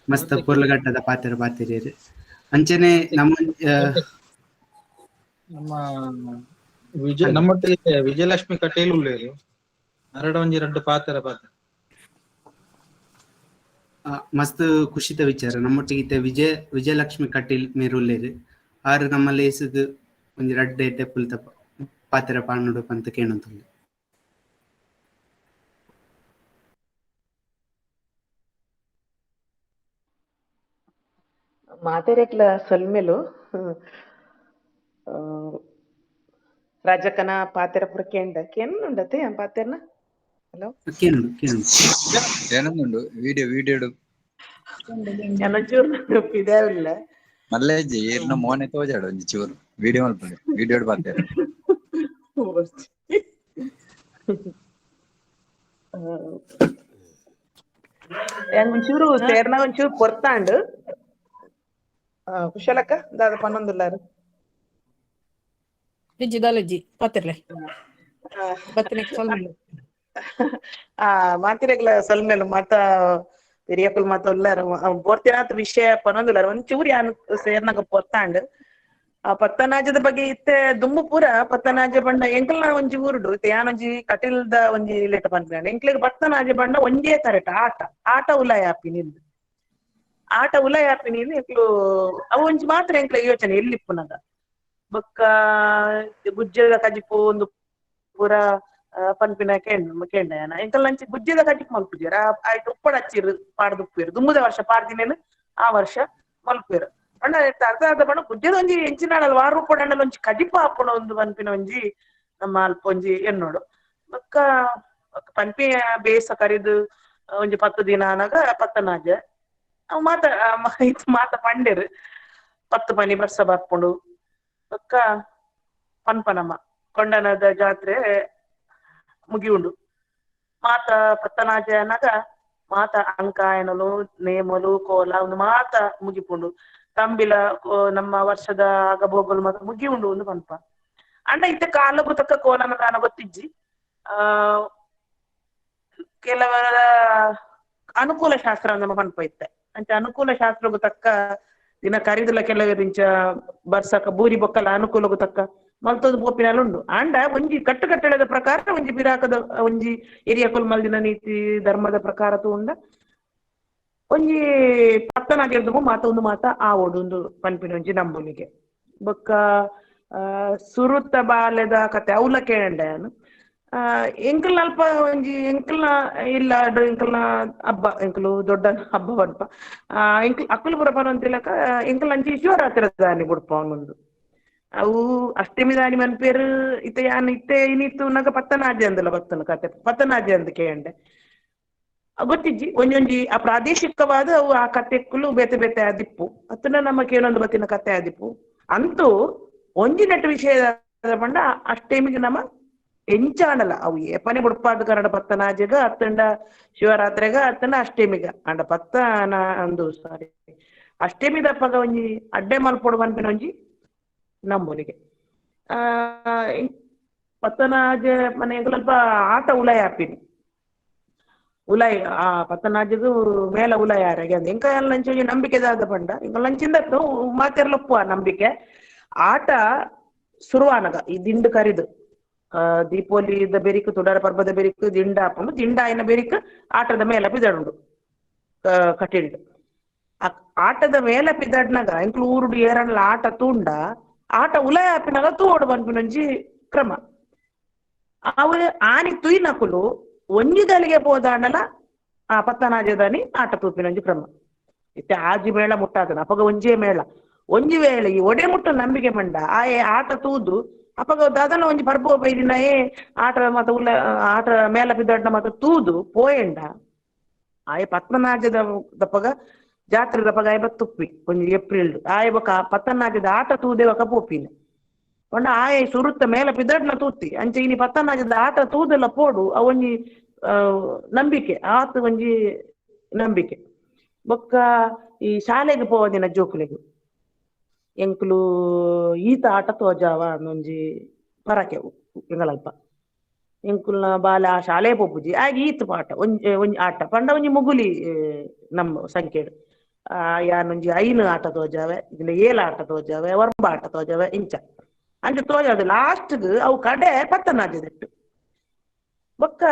ಮಸ್ತ್ ಪೊರ್ಲಗಟ್ಟದ ಪಾತೆರ ಪಾತೆರಿಯರು. ಅಂಚನೆ ನಮ್ಮ ನಮ್ಮ ವಿಜಯ ನಮ್ಮೊಟ್ಟಿಗೆ ವಿಜಯಲಕ್ಷ್ಮಿ ಕಟೀಲ್ ಉಳ್ಳೇರು ಅರಡ ಒಂಜಿ ರಡ್ಡು ಪಾತೆರ ಪಾತೆರ ಮಸ್ತ್ ಖುಷಿತ ವಿಚಾರ. ನಮ್ಮೊಟ್ಟಿಗೆ ವಿಜಯಲಕ್ಷ್ಮಿ ಕಟೀಲ್ ಮೇರುಲ್ಲೇರು ಆರು ನಮ್ಮ ಲೇಸುಗು ಒಂಜಿ ರಡ್ಡೆ ಎಡ್ಡೆ ಪುಲ್ತ ಪಾತೆರ ಪಾಣುಡು ಪಂತ ಕೇಣುಂತುಲ್ಲೆ. ಮಾತೆರೆಗ್ಲ ಸೊಲ್ಮೆಲು. ರಾಜಕ್ಕನ ಪಾತೆರ ಪೂರ ಕೇಂಡ ಕೇನುಂಡತೆ ಪಾತೆರ್ನ? ಹಲೋ, ಕೇನುಂಡು ಕೇನುಂಡು ಏನೊಂದುಂಡು ವಿಡಿಯೋ ವಿಡಿಯೋ ಚೂರು ಪಿದಾವಿಲ್ಲ ಮಲ್ಲೇಜಿ ಏರ್ನ ಮೋನೆ ತೋಜಾಡು ಒಂಜಿ ಚೂರು ವಿಡಿಯೋ ಮಲ್ಪುಂಡು ವಿಡಿಯೋ ಪಾತೆರ. ಒಂಚೂರು ಸೇರ್ನ ಒಂಚೂರು ಪೊರ್ತಾಂಡು ಕುಶಲಕ್ಕ ದಾದ ಪನ್ನೊಂದುಲ್ಲಾರು ದಾಲಜ್ಜಿ ಪಾತಿರ್ಲೆ ಬತ್ತನೆ ಸೊಲ್ಮೆಲು. ಮಾತಿರೆಗ್ಲ ಸೊಲ್ಮೆಲು. ಮಾತ ಪೆರಿಯಕುಲು ಮಾತ ಉಲ್ಲಾರು ಬೋರ್ತಿನಾತ್ ವಿಷಯ ಪನ್ನೊಂದುಲ್ಲಾರು. ಒಂಚೂರು ಯಾನ್ ಸೇರ್ನಾಗ ಪೊರ್ತಾಂಡ್ ಆ ಪತ್ತನಾಜದ ಬಗ್ಗೆ ಇತ್ತೆ ದುಂಬು ಪೂರ ಪತ್ತನಾಜ ಬಣ್ಣ ಎಂಕಲ್ನ ಒಂಜಿ ಊರುಡು ಇತ್ತೆ ಯಾನೊಂಜಿ ಕಟೀಲ್ದ ಒಂಜಿ ಲೇಟ ಪನ್ಪಿನ ಎಂಕ್ಲೆಗ್ ಪತ್ತನಾಜ ಬಣ್ಣ ಒಂಜೇ ತರಟ ಆಟ ಆಟ ಉಲಾಯಾಪಿ ನಿಂದು ಆಟ ಉಲಾಯಾಪಿ ನೀನು ಎಂಕ್ಲು ಅವು ಒಂಜಿ ಮಾತ್ರ ಎಂಕ್ಲೆ ಯೋಚನೆ ಎಲ್ಲಿಪ್ಪುನಗ ಬೊಕ್ಕ ಗುಜ್ಜೆದ ಕಜಿಪು ಒಂದು ಪೂರ ಪನ್ಪಿನ ಕೇಂಡ ಕೇಂಡ ಎಂಕಲ್ ನಂಚಿ ಗುಜ್ಜೆದ ಕಜಿಪು ಮಲ್ಪುಜೆರ್ ಆಯ್ತು ಉಪ್ಪಡಚ್ಚಿರು ಪಾಡ್ದುಪ್ಪೇರು ದುಂಬುದ ವರ್ಷ ಪಾಡ್ದಿನೇನು ಆ ವರ್ಷ ಮಲ್ಪೇರು ಬಣ್ಣ ಅರ್ಧ ಅರ್ಧ ಬಣ್ಣ ಗುಜ್ಜೆದ ಒಂಜಿ ಎಂಚಿನಾಡಲ್ ವಾರ ಉಪ್ಪಡಂಡಲ ಒಂಜಿ ಕಜಿಪು ಆಪುಣ ಒಂದು ಪನ್ಪಿನ ಒಂಜಿ ನಮ್ಮ ಅಲ್ಪ ಒಂಜಿ ಎನ್ನೋಡು. ಬೊಕ್ಕ ಪನ್ಪಿ ಬೇಸ ಕರಿದು ಒಂಜಿ 10 ದಿನ ಆನಾಗ ಪತ್ತನಾಜ ಅವು ಮಾತ ಮಾತ ಪಂಡೇರು 10 ಪನಿ ಬರ್ಸ ಬರ್ಪುಂಡು. ಬೊಕ್ಕ ಪನ್ಪನಮ್ಮ ಕೊಂಡನದ ಜಾತ್ರೆ ಮುಗಿಯುಂಡು. ಮಾತ ಪತ್ತನಾಜ ಅನ್ನಾಗ ಮಾತ ಅಂಕಾಯನಲು ನೇಮಲು ಕೋಲ ಒಂದು ಮಾತ ಮುಗಿಪುಂಡು. ತಂಬಿಲ ನಮ್ಮ ವರ್ಷದ ಆಗಭೋಗಲು ಮಾತ ಮುಗಿಯುಂಡು ಒಂದು ಪನ್ಪ. ಅಂಡ ಇತ್ತ ಕಾಲಗು ತಕ್ಕ ಕೋಲನ ದಾನ ಗೊತ್ತಿಜ್ಜಿ. ಆ ಕೆಲವರ ಅನುಕೂಲ ಶಾಸ್ತ್ರ ನಮ್ಮ ಪನ್ಪ ಇತ್ತೆ ಅಂಚ ಅನುಕೂಲ ಶಾಸ್ತ್ರಗೂ ತಕ್ಕ ದಿನ ಕರಿದುಲ ಕೆಲವರಿಂಚ ಬರ್ಸಕ ಬೂರಿ ಬೊಕ್ಕಲ ಅನುಕೂಲಗೂ ತಕ್ಕ ಮಲ್ತೊಂದು ಪೋಪಿನಲ್ಲ ಉಂಡು. ಅಂಡ ಒಂಜಿ ಕಟ್ಟುಕಟ್ಟಳೆದ ಪ್ರಕಾರ ಒಂಜಿ ಬಿರಾಕದ ಒಂಜಿ ಎರಿಯಕುಲ್ ಮಲ್ದಿನ ನೀತಿ ಧರ್ಮದ ಪ್ರಕಾರ ತೂಂಡ ಒಂಜಿ ಪತ್ತನಾಗಿರ್ದು ಮಾತ ಒಂದು ಮಾತ ಆವೋಡು ಒಂದು ಪನ್ಪಿನ ಒಂಜಿ ನಂಬುನಿಗೆ. ಬೊಕ್ಕ ಸುರುತ್ತ ಬಾಲ್ಯದ ಕತೆ ಅವಲ ಕೇಂಡ ಎಂಕಲ್ನ ಅಲ್ಪ ಒಂಜಿ ಎಂಕಲ್ನ ಇಲ್ಲ ಎಂಕಲ್ನ ಹಬ್ಬ ಎಂಕಲು ದೊಡ್ಡ ಹಬ್ಬ ಪನ್ಪ ಎಂಕಲ್ ಅಕ್ಕಲು ಪುರ ಪನಂತಿಲಕ ಎಂಕಲ್ ಅಂಚಿ ಶಿವರಾತ್ರಿ ದಾನಿ ಬುಡ್ಪ ಅವನೊಂದು ಅವು ಅಷ್ಟಮಿ ದಾನಿ ಮನ್ಪೇರು ಇತ್ತೆ ಯಾನ್ ಇತ್ತೆ ಇನಿತ್ತು ನಗ ಪತ್ತನಾಜೆ ಅಂದಲ್ಲ ಬತ್ತನ ಕತೆ ಪತ್ತನಾಜೆ ಅಂದ ಕೇಂಡೆ ಗೊತ್ತಿಜ್ಜಿ. ಒಂಜೊಂಜಿ ಆ ಪ್ರಾದೇಶಿಕವಾದ ಅವು ಆ ಕತೆಕ್ಕಲು ಬೇತೆ ಬೇತೆ ಆದಿಪ್ಪು ಅತ್ತನ ನಮಕ್ ಏನೊಂದು ಬತ್ತಿನ ಕತೆ ಆದಿಪ್ಪು ಅಂತೂ ಒಂಜಿ ನೆಟ್ಟು ವಿಷಯ ಪಂಡ ಅಷ್ಟಮಿಗೆ ನಮ್ಮ ಎಂಚಾಣಲ ಅವು ಏಪನೆ ಬುಡ್ಪಾದ ಕನ್ನಡ ಪತ್ತನಾಜೆಗ ಅತ್ತಂಡ ಶಿವರಾತ್ರೆಗ ಅತ್ತಂಡ ಅಷ್ಟಮಿಗ ಅಂಡ ಪತ್ತನ ಅಂದು ಸಾರಿ ಅಷ್ಟಮಿ ದಪ್ಪಗ ಒಂಜಿ ಅಡ್ಡೆ ಮಲ್ಪೊಡು ಪನ್ಪಿನ ಒಂಜಿ ನಂಬುನಿಗೆ. ಆ ಪತ್ತನಾಜೆ ಮನೆ ಸ್ವಲ್ಪ ಆಟ ಉಲಾಯ ಆಪಿನಿ ಉಲಾಯ್ ಆ ಪತ್ತನಾಜೆಗು ಮೇಲ ಉಲಾಯ ಆರಾಗೆ ಅಂದ್ ಎಂಕ ಲಂಚ ಒಂಜಿ ನಂಬಿಕೆದಾದ ಪಂಡ ಇಂಕ ಲಂಚಿಂದ ಮಾತೆರ್ಲೊಪ್ಪು ಆ ನಂಬಿಕೆ. ಆಟ ಸುರುವಾನಗ ಈ ದಿಂಡು ಕರಿದು ದೀಪಾವಳಿದ ಬೆರಿಕ್ ತುಡಾರ ಪರ್ಬದ ಬೆರಿಕ್ ದಿಂಡ ಹಾಕೊಂಡು ದಿಂಡ ಆಯ್ನ ಬೆರಿಕ್ ಆಟದ ಮೇಲೆ ಪಿದಡುಂಡು ಕಟಿಲ್ಡ್ ಆಟದ ಮೇಲೆ ಪಿದಡ್ನಾಗ ಇಂಕ್ಲು ಊರುಡು ಏರಣ್ಲ ಆಟ ತೂಂಡ ಆಟ ಉಲಯ ಆಪಿನಾಗ ತೂಡು ಪನ್ಪಿನೊಂಜಿ ಕ್ರಮ. ಅವು ಆನಿ ತುಯ್ನಕುಲು ಒಂಜಿ ದಲಿಗೆ ಪೋದಾಂಡಲ ಆ ಪತ್ತನಾಜದಾನಿ ಆಟ ತೂಪಿನೊಂಜಿ ಕ್ರಮ. ಇತ್ತೆ ಆಜಿ ಮೇಳ ಮುಟ್ಟಾದನ ಅಪಗ ಒಂಜೇ ಮೇಳ ಒಂಜಿ ವೇಳೆ ಈ ಒಡೆ ಮುಟ್ಟ ನಂಬಿಕೆ ಮಂಡ ಆ ಆಟ ತೂದು ಅಪಗ ದಾದನ ಒಂಜಿ ಪರ್ಬೋ ಬೈದಿನ ಏ ಆಟ ಮಾತ ಉಲ್ಲ ಆಟ ಮೇಲ ಬಿದ್ದಡ್ನ ಮಾತ ತೂದು ಪೋಯಂಡ ಆಯೆ ಪತ್ಮನಾಜದ ದಪ್ಪಗ ಜಾತ್ರೆ ದಪ್ಪಗ ಆಯ್ ಬತ್ತುಪ್ಪಿ ಒಂಜಿ ಏಪ್ರಿಲ್ ಆಯ್ ಬೊಕ ಪತ್ತನಾಜದ ಆಟ ತೂದೆ ಬೊಕ ಪೋಪಿನ ಪಂಡ ಆಯೆ ಸುರುತ್ತ ಮೇಲ ಪಿದಡ್ನ ತೂತಿ ಅಂಚೆ ಇನಿ ಪತ್ತನಾಜದ ಆಟ ತೂದೆಲ್ಲ ಪೋಡು ಅವೊಂಜಿ ನಂಬಿಕೆ, ಆತ ಒಂಜಿ ನಂಬಿಕೆ. ಬೊಕ್ಕ ಈ ಶಾಲೆಗೆ ಪೋವದಿನ ಜೋಕುಲೆಗ್ ಎಂಕುಲು ಈತ ಆಟ ತೋಜಾವ ಒಂಜಿ ಪರಕೆ ಎಂಗಳಲ್ಪ ಎಂಕುಲ್ನ ಬಾಲ ಆ ಶಾಲೆ ಪೋಪುಜಿ ಆಗ ಈತ ಪಾಠ ಒಂಜಿ ಒಂಜಿ ಆಟ ಪಂಡ ಒಂಜಿ ಮುಗುಲಿ ನಮ್ಮ ಸಂಖ್ಯೆಡ್ ಯಾನೊಂಜಿ 5 ಆಟ ತೋಜಾವೆ, ಇದ್ನ 7 ಆಟ ತೋಜಾವೆ, 9 ಆಟ ತೋಜಾವೆ ಇಂಚ ಅಂಚ ತೋಜಾವೆ. ಲಾಸ್ಟ್ ಅವು ಕಡೆ ಪತ್ತನಾಜದಿಟ್ಟು ಬೊಕ್ಕ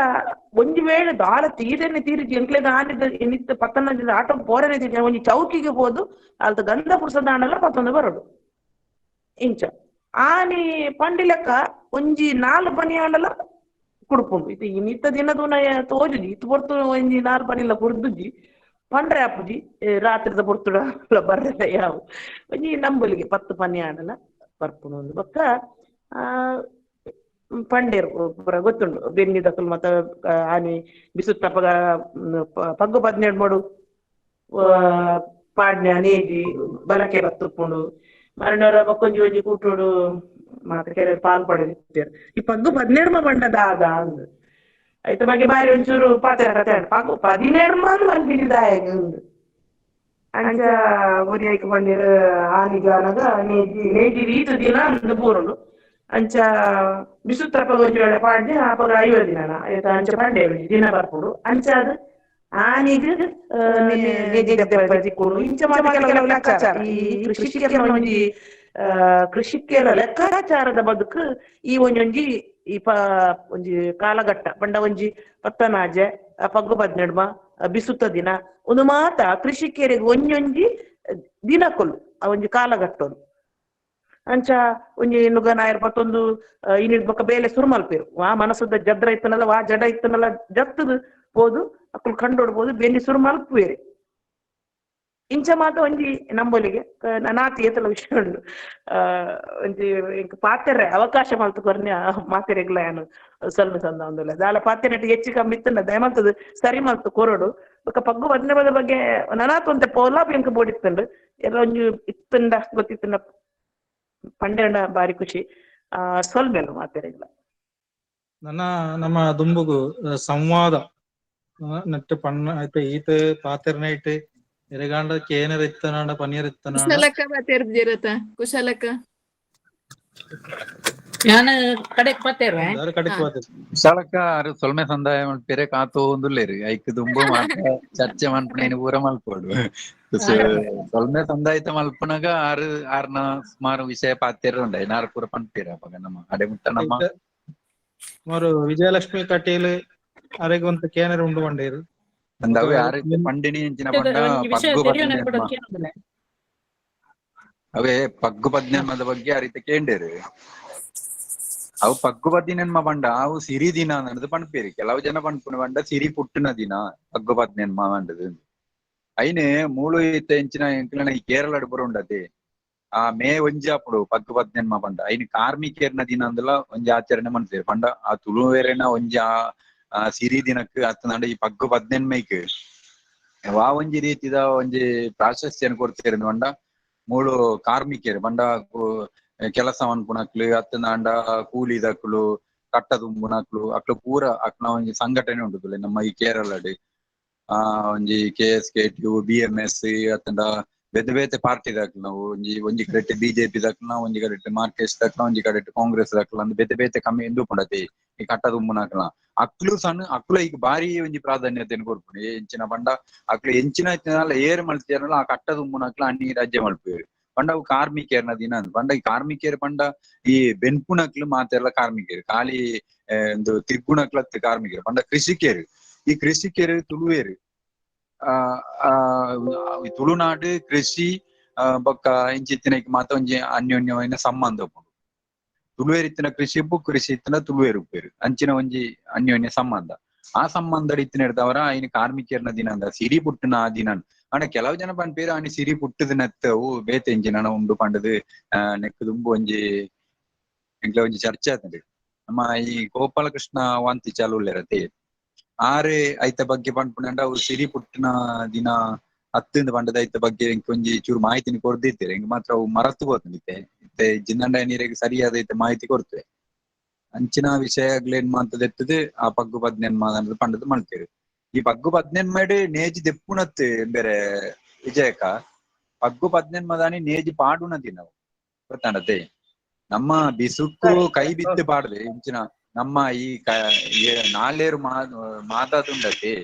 ಒಂಜಿ ವೇಳೆ ದಾಲ ತೀರನೆ ತೀರಿಜಿ ಎಂಕ್ಲೆಗ್ ಆನಿದ ನಿತ್ತ ಪತ್ತನಾಜದ ಆಟ ಪೋರನೆ ತೀರಿ ಒಂಜಿ ಚೌಕಿಗೆ ಪೋದು ಅಲ್ತ ಗಂಧ ಪುರುಷದಾಂಡಲ ಪತ್ತೊಂದು ಬರೋಡು ಇಂಚ ಆನಿ ಪಂಡಿಲೆಕ್ಕ ಒಂಜಿ 4 ಪನಿ ಆಂಡಲ ಕುಡ್ಪುಂಡು. ಇದು ಇನ್ನಿತ್ತ ದಿನದೂನ ತೋಜುಜಿ ಇತ್ತು ಪೊರ್ತು ಒಂಜಿ 4 ಪನಿಲ ಕುಡ್ದುಜಿ ಪಂಡ್ರೆ ಆಪುಜಿ ರಾತ್ರಿದ ಪೊರ್ತುಡ ಬರ್ರೆ ಯಾವ ಒಂಜಿ ನಂಬಲಿಗೆ 10 ಪನಿ ಆಂಡಲ ಬರ್ಪುಂಡು. ಬೊಕ್ಕ ಪಂಡೇರು ಪೂರ ಗೊತ್ತುಂಡು ಬೆನ್ನಿದಕುಲು ಮತ್ತ ಆನಿ ಬಿಸುತ್ತಪ್ಪಗ ಪಗ್ಗು 17 ಮಾಡು ಪಾಡ್ನೆ ನೇಜಿ ಬಲಕೆ ಬತ್ತುಪ್ಪುಂಡು ಮರಣರ ಬೊಕ್ಕೊಂಜಿ ಒಂಜಿ ಕೂಟೋಡು ಮಾತ್ರ ಕೆಲವರು ಪಾಲ್ ಪಡೆದಿರ್ತಾರೆ. ಈ ಪಗ್ಗು 17 ಬಂಡ ದಾದ ಅಂದ್ ಐತ ಬಗ್ಗೆ ಬಾರಿ ಒಂಚೂರು ಪಾತೆರ ಕತೆ ಪಗ್ಗು 17 ಮನ್ಪಿದಾಯ ಅಂಚ ಒರಿ ಐಕ್ ಬಂದಿರ ಆನಿಗಾನಗ ನೇಜಿ ನೇಜಿ ಈತ ದಿನ ಅಂದ್ ಪೂರುಂಡು. ಅಂಚ ಬಿಸುತ್ತಪ್ಪ ಒಂಜಿ ವೇಳೆ ಪಾಡ್ನೆ ಅಪಗ 50 ದಿನ ಆಯ್ತಾ ಅಂಚ ಪಂಡೆ ದಿನ ಬರ್ಪುಂಡು. ಅಂಚ ಅದು ಆನಿಗ್ ತಿಕ್ಕೊಂಡು ಇಂಚ ಕೆಲವು ಲೆಕ್ಕಾಚಾರ ಈ ಕೃಷಿಕರ ಒಂಜಿ ಕೃಷಿಕರ ಲೆಕ್ಕಾಚಾರದ ಬದುಕು ಈ ಒಂಜೊಂಜಿ ಈ ಒಂಜಿ ಕಾಲಘಟ್ಟ ಪಂಡ ಒಂಜಿ ಪತ್ತನಾಜೆ ಪಗ್ಗು 17 ಬಿಸುತ್ತ ದಿನ ಒಂದು ಮಾತ ಕೃಷಿಕರಿಗೆ ಒಂಜೊಂಜಿ ದಿನಕೊಲ್ಲು ಆ ಒಂಜಿ ಕಾಲಘಟ್ಟೊಲು. ಅಂಚ ಒಂಜಿ ನುಗ ನಾಯರ್ ಪತ್ತೊಂದು ಇನ್ನಿಡ್ ಬೊಕ್ಕ ಬೇಲೆ ಸುರು ಮಲ್ಪೇರು ವಾ ಮನಸ್ಸದ ಜದ್ರ ಇತ್ತನಲ್ಲ ವಾ ಜಡ ಇತ್ತನಲ್ಲ ಜತ್ತದ ಪೋದು ಅಕ್ಕುಲು ಕಂಡೋಡ್ಬೋದು ಬೆನ್ನಿ ಸುರು ಮಲ್ಪುವೇರಿ ಇಂಚ ಮಾತ ಒಂಜಿ ನಂಬೊಲಿಗೆ ನಾತಿ ಏತಲ ವಿಷಯ ಉಂಡು. ಒಂಜಿ ಪಾತೆರೆ ಅವಕಾಶ ಮಲ್ತು ಕೊರ್ನೆ ಮಾತೆರೆಗ್ಲ ಯಾನು ಸೊಲ್ಮೆ ಸಂದ ಒಂದುಲ್ಲ ದಾಲ ಪಾತೆರೆಟ್ ಹೆಚ್ಚು ಕಮ್ಮಿ ಇತ್ತಂಡ ದಯಮಲ್ತದ ಸರಿ ಮಲ್ತು ಕೊರಡು. ಬೊಕ್ಕ ಪಗ್ಗು 17 ಬಗ್ಗೆ ನನಾತ್ ಒಂತೆ ಪೋಲಾ ಎಂಕ್ ಬೋಡಿತ್ತಂಡು ಎಲ್ಲ ಒಂಜಿ ಇತ್ತಂಡ ಗೊತ್ತಿತ್ತಂಡ ಪಂಡೆಂಡ ಬಾರಿ ಖುಷಿ ಸೊಲ್ಮೆಲು ಮಾತೆರೆಗ್ಲ. ನನ್ನ ನಮ್ಮ ದುಂಬುಗು ಸಂವಾದ ನೆಟ್ ಪಣ್ಣ ಆಯ್ತು ಈತ ಪಾತೆರ್ನೈಟ್ ಎರೆಗಾಂಡ ಕೇನರ್ ಇತ್ತನಾಂಡ ಪನಿಯರ್ ಇತ್ತನಾಂಡ ಕುಶಲಕ್ಕ ಪಾತೆರ್ದಿರತ ಕುಶಲಕ್ಕ ನಾನು ಕಡೆಕ್ ಪಾತೆರ್ವೆ ಕಡೆಕ್ ಪಾತೆರ್ ಕುಶಲಕ್ಕ ಆರು ಸೊಲ್ಮೆ ಸಂದಾಯ ಮಲ್ಪೆರೆ ಕಾತು ಒಂದುಲ್ಲೇರು ಐಕ್ ದುಂಬು ಮಾತ ಚರ್ಚೆ ಮನ್ಪುನೇನು ಪೂರ ಮಲ್ಪೊಡು. ಸೊಲ್ಮೆ ಸಂದಾಯಿತ ಮಲ್ಪುನಗ ಆರು ಆರ್ನ ಸುಮಾರು ವಿಷಯ ಪಾತೆರ ಉಂಡು ಐನಾರು ಪೂರ ಪನ್ಪೇರು ಅಪಗ ನಮ್ಮ ಅಡೆ ಮುಟ್ಟ ನಮ್ಮ ಸುಮಾರು ವಿಜಯಲಕ್ಷ್ಮಿ ಕಟೀಲ್ ಅರೆಗ್ ಒಂತ ಕೇನರ್ ಉಂಡು ಬಂಡೇರು ಅಂದವು ಯಾರು ಪಂಡಿನಿ ಎಂಚಿನ ಪಂಡ ಪಗ್ಗು 17 ಅವೇ ಪಗ್ಗು 17 ಬಗ್ಗೆ ಆ ರೀತಿ ಕೇಂಡೇರು. ಅವು ಪಗ್ಗು 17 ಪಂಡ ಅವು ಸಿರಿ ದಿನ ಅನ್ನೋದು ಪನ್ಪೇರು. ಕೆಲವು ಜನ ಪನ್ಪುನ ಪಂಡ ಸಿರಿ ಪುಟ್ಟುನ ದಿನ ಪಗ್ಗು 17 ಪಂಡದು. ಐನೆ ಮೂಳು ಇತ್ತ ಎಂಚಿನ ಎಂಕ್ಲೆನ ಈ ಕೇರಳಡ್ ಪೂರ ಉಂಡತೆ ಆ ಮೇ ಒಂಜಿ ಅಪ್ಪುಡು ಪಗ್ಗು 17 ಪಂಡ ಐನ್ ಕಾರ್ಮಿಕೇರ್ನ ದಿನ ಅಂದಲ ಒಂಜಿ ಆಚರಣೆ ಮನ್ಪೇರು. ಪಂಡ ಆ ತುಳುವೇರೆನ ಒಂಜಿ ಆ ಸಿರಿ ದಿನಕ್ಕೆ ಅತ್ತನಾಂಡ ಈ ಪಗ್ಗು 17 ವಾ ಒಂಜಿ ರೀತಿದ ಒಂಜಿ ಪ್ರಾಶಸ್ತ್ಯನ ಕೊಡ್ತೇರು ಪಂಡ ಮೂಳು ಕಾರ್ಮಿಕರು ಪಂಡ ಕೆಲಸ ಮನ್ಪುನಕ್ಲು ಅತ್ತನಾಂಡ ಕೂಲಿದಕ್ಲು ಕಟ್ಟ ತುಂಬುನಕ್ಲು ಅಕ್ಲು ಪೂರ ಅಕ್ನ ಒಂಜಿ ಸಂಘಟನೆ ಉಂಟು ನಮ್ಮ ಈ ಕೇರಳಡ್ ಆ ಒಂಜಿ KSKTU BMS ಅತ್ತಂಡ ಬೇತೆ ಬೇತೆ ಪಾರ್ಟಿ ದಾಕ್ಲು ನಾವು ಒಂಜಿ ಒಂಜಿ ಕಡೆಟ್ ಬಿಜೆಪಿ ದಾಕ್ಲ ಒಂಜಿ ಕಡೆಟ್ ಮಾರ್ಕೆಸ್ ದಾಕ್ಲ ಒಂಜಿ ಕಡೆಟ್ ಕಾಂಗ್ರೆಸ್ ದಾಕ್ಲ ಅಂದ್ ಬೇತೆ ಬೇತೆ ಕಮ್ಮಿ ಇಂದು ಪುಂಡತೆ ಈ ಕಟ್ಟ ತುಂಬುನಕ್ಲ ಅಕ್ಲು ಸಣ್ಣ ಅಕ್ಲು ಈಗ ಬಾರಿ ಒಂಜಿ ಪ್ರಾಧಾನ್ಯತೆಯನ್ನು ಕೊರ್ಪುಂಡು. ಎಂಚಿನ ಪಂಡ ಅಕ್ಲು ಎಂಚಿನ ಏರ್ ಮಲ್ತಿಯರ್ನಲ ಆ ಕಟ್ಟ ತುಂಬುನಕ್ಲ ಅన్ని ರಾಜ್ಯ ಮಲ್ಪುವೆರ್ ಪಂಡ ಅವು ಕಾರ್ಮಿಕರ್ನ ದಿನ ಅಂದ್ ಪಂಡ ಈ ಕಾರ್ಮಿಕರು ಪಂಡ ಈ ಬೆನ್ಪುನಕ್ಲು ಮಾತೆರ್ಲ ಕಾರ್ಮಿಕರು ಖಾಲಿ ಒಂದು ತಿರ್ಗುಣಕ್ಲತ್ ಕಾರ್ಮಿಕರು ಪಂಡ ಕೃಷಿಕರು. ಈ ಕೃಷಿಕರು ತುಳುವೇರು ಆ ತುಳುನಾಡು ಕೃಷಿ ಬೊಕ್ಕ ಇಂಚಿತ್ತಿನೈಕ್ ಮಾತ ಒಂಜಿ ಅನ್ಯೋನ್ಯವಾಯಿನ ಸಂಬಂಧ ಉಪ್ಪುಂಡು. ತುಳುವೇರು ಇತ್ತಿನ ಕೃಷಿ ಉಪ್ಪು ಕೃಷಿ ಇತ್ತಿನ ತುಳುವೇರು ಉಪ್ಪೇರು ಅಂಚಿನ ಒಂಜಿ ಅನ್ಯೋನ್ಯ ಸಂಬಂಧ. ಆ ಸಂಬಂಧ ಇತ್ತಿನ ಐನ್ ಕಾರ್ಮಿಕರ್ನ ದಿನ ಅಂದ ಸಿರಿ ಪುಟ್ಟುನ ಆ ದಿನ. ಆಂಡ ಕೆಲವು ಜನ ಪನ್ಪೇರು ಆನಿ ಸಿರಿ ಪುಟ್ಟದ ನೆತ್ತವು ಬೇತೆ ಎಂಚಿನ ಉಂಡು ಪಂಡದು ನೆಕ್ಕ್ ದುಂಬು ಒಂಜಿ ಎಂಕ್ಲ ಒಂಜಿ ಚರ್ಚೆ ಆತಂಡು. ನಮ್ಮ ಈ ಗೋಪಾಲಕೃಷ್ಣ ವಾಂತಿ ಚಾಲು ಉಲ್ಲೆರತೆ ಆರೆ ಐತ ಬಗ್ಗೆ ಪನ್ಪುನಂಡ ಅವು ಸಿರಿ ಪುಟ್ಟುನ ದಿನ ಅತ್ತಿಂದ ಪಂಡದ ಐತ ಬಗ್ಗೆ ಎಂಕ್ ಒಂಜಿ ಚೂರು ಮಾಹಿತಿನ ಕೊರ್ದಿತ್ತೆರ್ ಎಂಕ್ ಮಾತ್ರ ಅವು ಮರತು ಪೋತುಂಡಿತ್ತೆ ಇತ್ತೆ ಜಿನ್ನಂಡ ನೀರಿಗೆ ಸರಿಯಾದ ಐತ ಮಾಹಿತಿ ಕೊರ್ತುವೆ. ಅಂಚಿನ ವಿಷಯಗಳೇನ್ ಮಾತದೆತ್ತದು ಆ ಪಗ್ಗು ಪದ್ನೆನ್ಮ ಪಂಡದು ಮಲ್ತೇರು. ಈ ಪಗ್ಗು ಪದ್ನೆನ್ಮಡ್ ನೇಜಿ ದೆಪ್ಪುನತ್ ಬೇರೆ ವಿಜಯಕ ಪಗ್ಗು ಪದ್ನೆನ್ಮದಾನಿ ನೇಜಿ ಪಾಡುನ ದಿನವು ಗೊತ್ತಾಂಡತೆ. ನಮ್ಮ ಬಿಸುಕ್ಕು ಕೈ ಬಿತ್ತು ಪಾಡದೆ ಇಂಚಿನ ನಮ್ಮ ಈ ನಾಲೇರು ಮಾತಾದುಂಡತೆ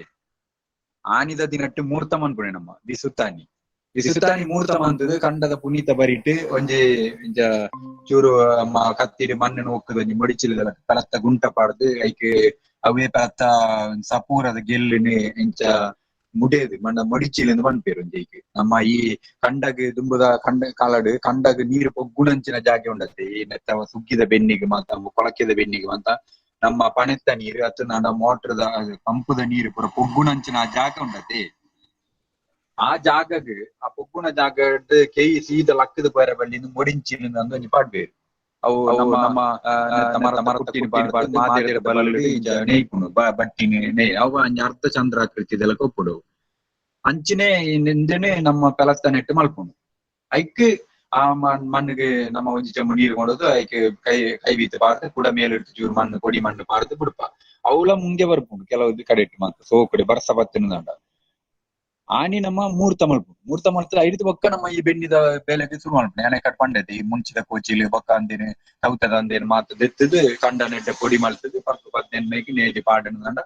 ಆನಿದ ದಿನಟ್ಟು ಮೂರ್ತ ಮನ್ಪುಣೆ ನಮ್ಮ ಬಿಸುತ್ತಾನಿ ಬಿಸುತ್ತಾನಿ ಮೂರ್ತ ಮಂತದು ಕಂಡದ ಪುನೀತ ಬರಿಟ್ಟು ಒಂಜಿ ಇಂಚ ಚೂರು ಕತ್ತಿಡು ಮಣ್ಣು ಒಕ್ಕದ ಒಂಜಿ ಮೊಡಿಚಿಲದ ಪಲತ್ತ ಗುಂಟ ಪಾಡ್ದು ಐಕ್ ಅವೇ ಪಲತ್ತ ಸಪೂರದ ಗೆಲ್ಲುನೆ ಇಂಚ ಮುಡೇದು ಮಣ್ಣ ಮೊಡಿಚಿಲೆಂದು ಪನ್ಪೇರು ಒಂಜಿ ಐಕ್. ನಮ್ಮ ಈ ಕಂಡಗ್ ದುಂಬುದ ಕಂಡ ಕಾಲಡು ಕಂಡಗ್ ನೀರು ಪೊಗ್ಗುಣಂಚಿನ ಜಾಗೆ ಉಂಡತ್ತೆ ಈ ನೆತ್ತ ಸುಗ್ಗಿದ ಬೆನ್ನಿಗೆ ಮಾತ ಕೊಳಕೆದ ಬೆನ್ನಿಗೆ ಮಾತ ನಮ್ಮ ಪಣೆತ್ತ ನೀರು ಅತ್ತ ನಾಡ ಮೋಟರ್ದ ಪಂಪುದ ನೀರು ಪೂರ ಪೊಗ್ಗುಣಂಚಿನ ಜಾಗ ಉಂಡತ್ತೆ. ಆ ಜಾಗಗ್ ಆ ಪೊಗ್ಗುಣ ಜಾಗದ ಕೈ ಸೀದ ಲಕ್ಕದ ಪೋರ ಬಳ್ಳಿ ಮೊಡಿಂಚಿಲಿಂದ ಅಂದ್ ಒಂಜಿ ಪಾಡ್ಬೇರು. ಅವು ನಮ್ಮ ಮರ ಬಲಲು ನೇಯ್ಪುಂಡು ಬಟ್ಟಿನ ನೇಯ್ ಅವು ಅಂಜಿ ಅರ್ಧ ಚಂದ್ರಾಕೃತಿ ಕೊಪ್ಪುಡು ಅಂಚಿನೇ ನಿಂದನೆ ನಮ್ಮ ಪೆಲತ್ತ ನೆಟ್ಟು ಮಲ್ಪುಂಡು. ಐಕ್ ಆ ಮಣ್ಣಿಗೆ ನಮ್ಮ ಒಂಜಿ ಚೆಂಬು ನೀರು ಕೊಡೋದು ಐಕ್ ಕೈ ಕೈ ಬೀತ ಪಾಡ್ದು ಕೂಡ ಮೇಲಿಡ್ತು ಚೂರು ಮಣ್ಣು ಕೊಡಿ ಮಣ್ಣು ಪಾಡ್ದು ಬಿಡ್ಪ ಅವಲ ಮುಂಗೆ ಬರ್ಪುಂಡು ಕೆಲವು ಕಡೆ ಇಟ್ಟು ಮಾತ್ರ ಸೋಕುಡೆ ಬರ್ಸ ಬತ್ತಿನ ಆನಿ ನಮ್ಮ ಮೂರ್ತ ಮಲ್ಪುಂಡು. ಮೂರ್ತ ಮಲ್ತ ಐದು ಬೊಕ್ಕ ನಮ್ಮ ಈ ಬೆನ್ನಿದ ಬೇಲೆಗೆ ಶುರು ಮಲ್ಪುಂಡು. ಯಾನೆ ಕಟ್ ಪಂಡೈತೆ ಈ ಮುಂಚಿದ ಕೋಚಿಲು ಬೊಕ್ಕ ಅಂದೇನು ತೌತದ ಅಂದೇನು ಮಾತ ದೆತ್ತದು ಕಂಡ ನೆಡ್ಡ ಪೊಡಿ ಮಲ್ತದು ಪಕ್ಕು ಪದ್ನೆನ್ಮೈಕ್ ನೇಜಿ ಪಾಡನು ದಂಡ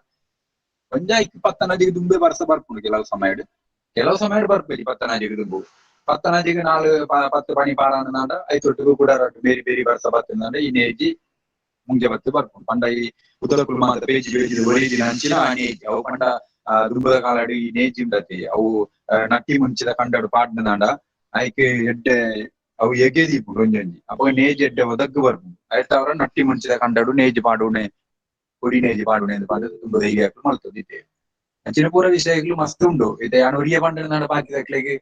ಒಂಜ ಐಕ್ ಪತ್ತನದಿಗೆ ದುಂಬೆ ಬರ್ಸ ಬರ್ಪುಂಡು. ಕೆಲವು ಸಮಯ ಕೆಲವು ಸಮಯ ಬರ್ಪೇರಿ ಪತ್ತನಾಜಿಗೆ ದುಂಬು ಪತ್ತನಾಜಿಗೆ ನಾಲು ಪತ್ತು ಪಣಿ ಪಾಡಾನ ಐತೊಟ್ಟಿಗೂ ಕೂಡ ಬೇರೆ ಬೇರೆ ಬರ್ಸ ಬತ್ತಂಡ ಈ ನೇಜಿ ಮುಂಜೆ ಬತ್ತು ಬರ್ಪುಂಡು. ಪಂಡ ಈ ಉದಲಕುಲು ಮಾತ ಪೇಜಿ ಪೇಜಿ ಒರೇಜಿನ ಅಂಚಿನ ಆ ನೇಜಿ ಅವು ಪಂಡ ದುಂಬದ ಕಾಲಡು ಈ ನೇಜಿ ಉಂಡತಿ ಅವು ನಟ್ಟಿ ಮುಂಚಿದ ಕಂಡಡು ಪಾಡ್ನದಾಂಡ ಐಕ್ ಎಡ್ಡೆ ಅವು ಎಗೆ ದೀಪುಂಡು ಒಂಜೊಂಜಿ ಅವಾಗ ನೇಜಿ ಎಡ್ಡೆ ಒದಗ್ಗು ಬರ್ಪುಂಡು. ಐತಾವರ ನಟ್ಟಿ ಮುಂಚಿದ ಕಂಡಡು ನೇಜಿ ಪಾಡುನೆ ಪೊಡಿ ನೇಜಿ ಪಾಡುನೆ ಅಂತ ತುಂಬ ಧೈರ್ಯ ಮಲ್ತದಿದ್ದೇವೆ. ಅಂಚಿನ ಪೂರ ವಿಷಯಗಳು ಮಸ್ತ್ ಉಂಡು. ಇದೆ ನಾನು ಒರಿಯ ಪಂಡ ಬಾಕಿದಕ್ಲೆಗೆ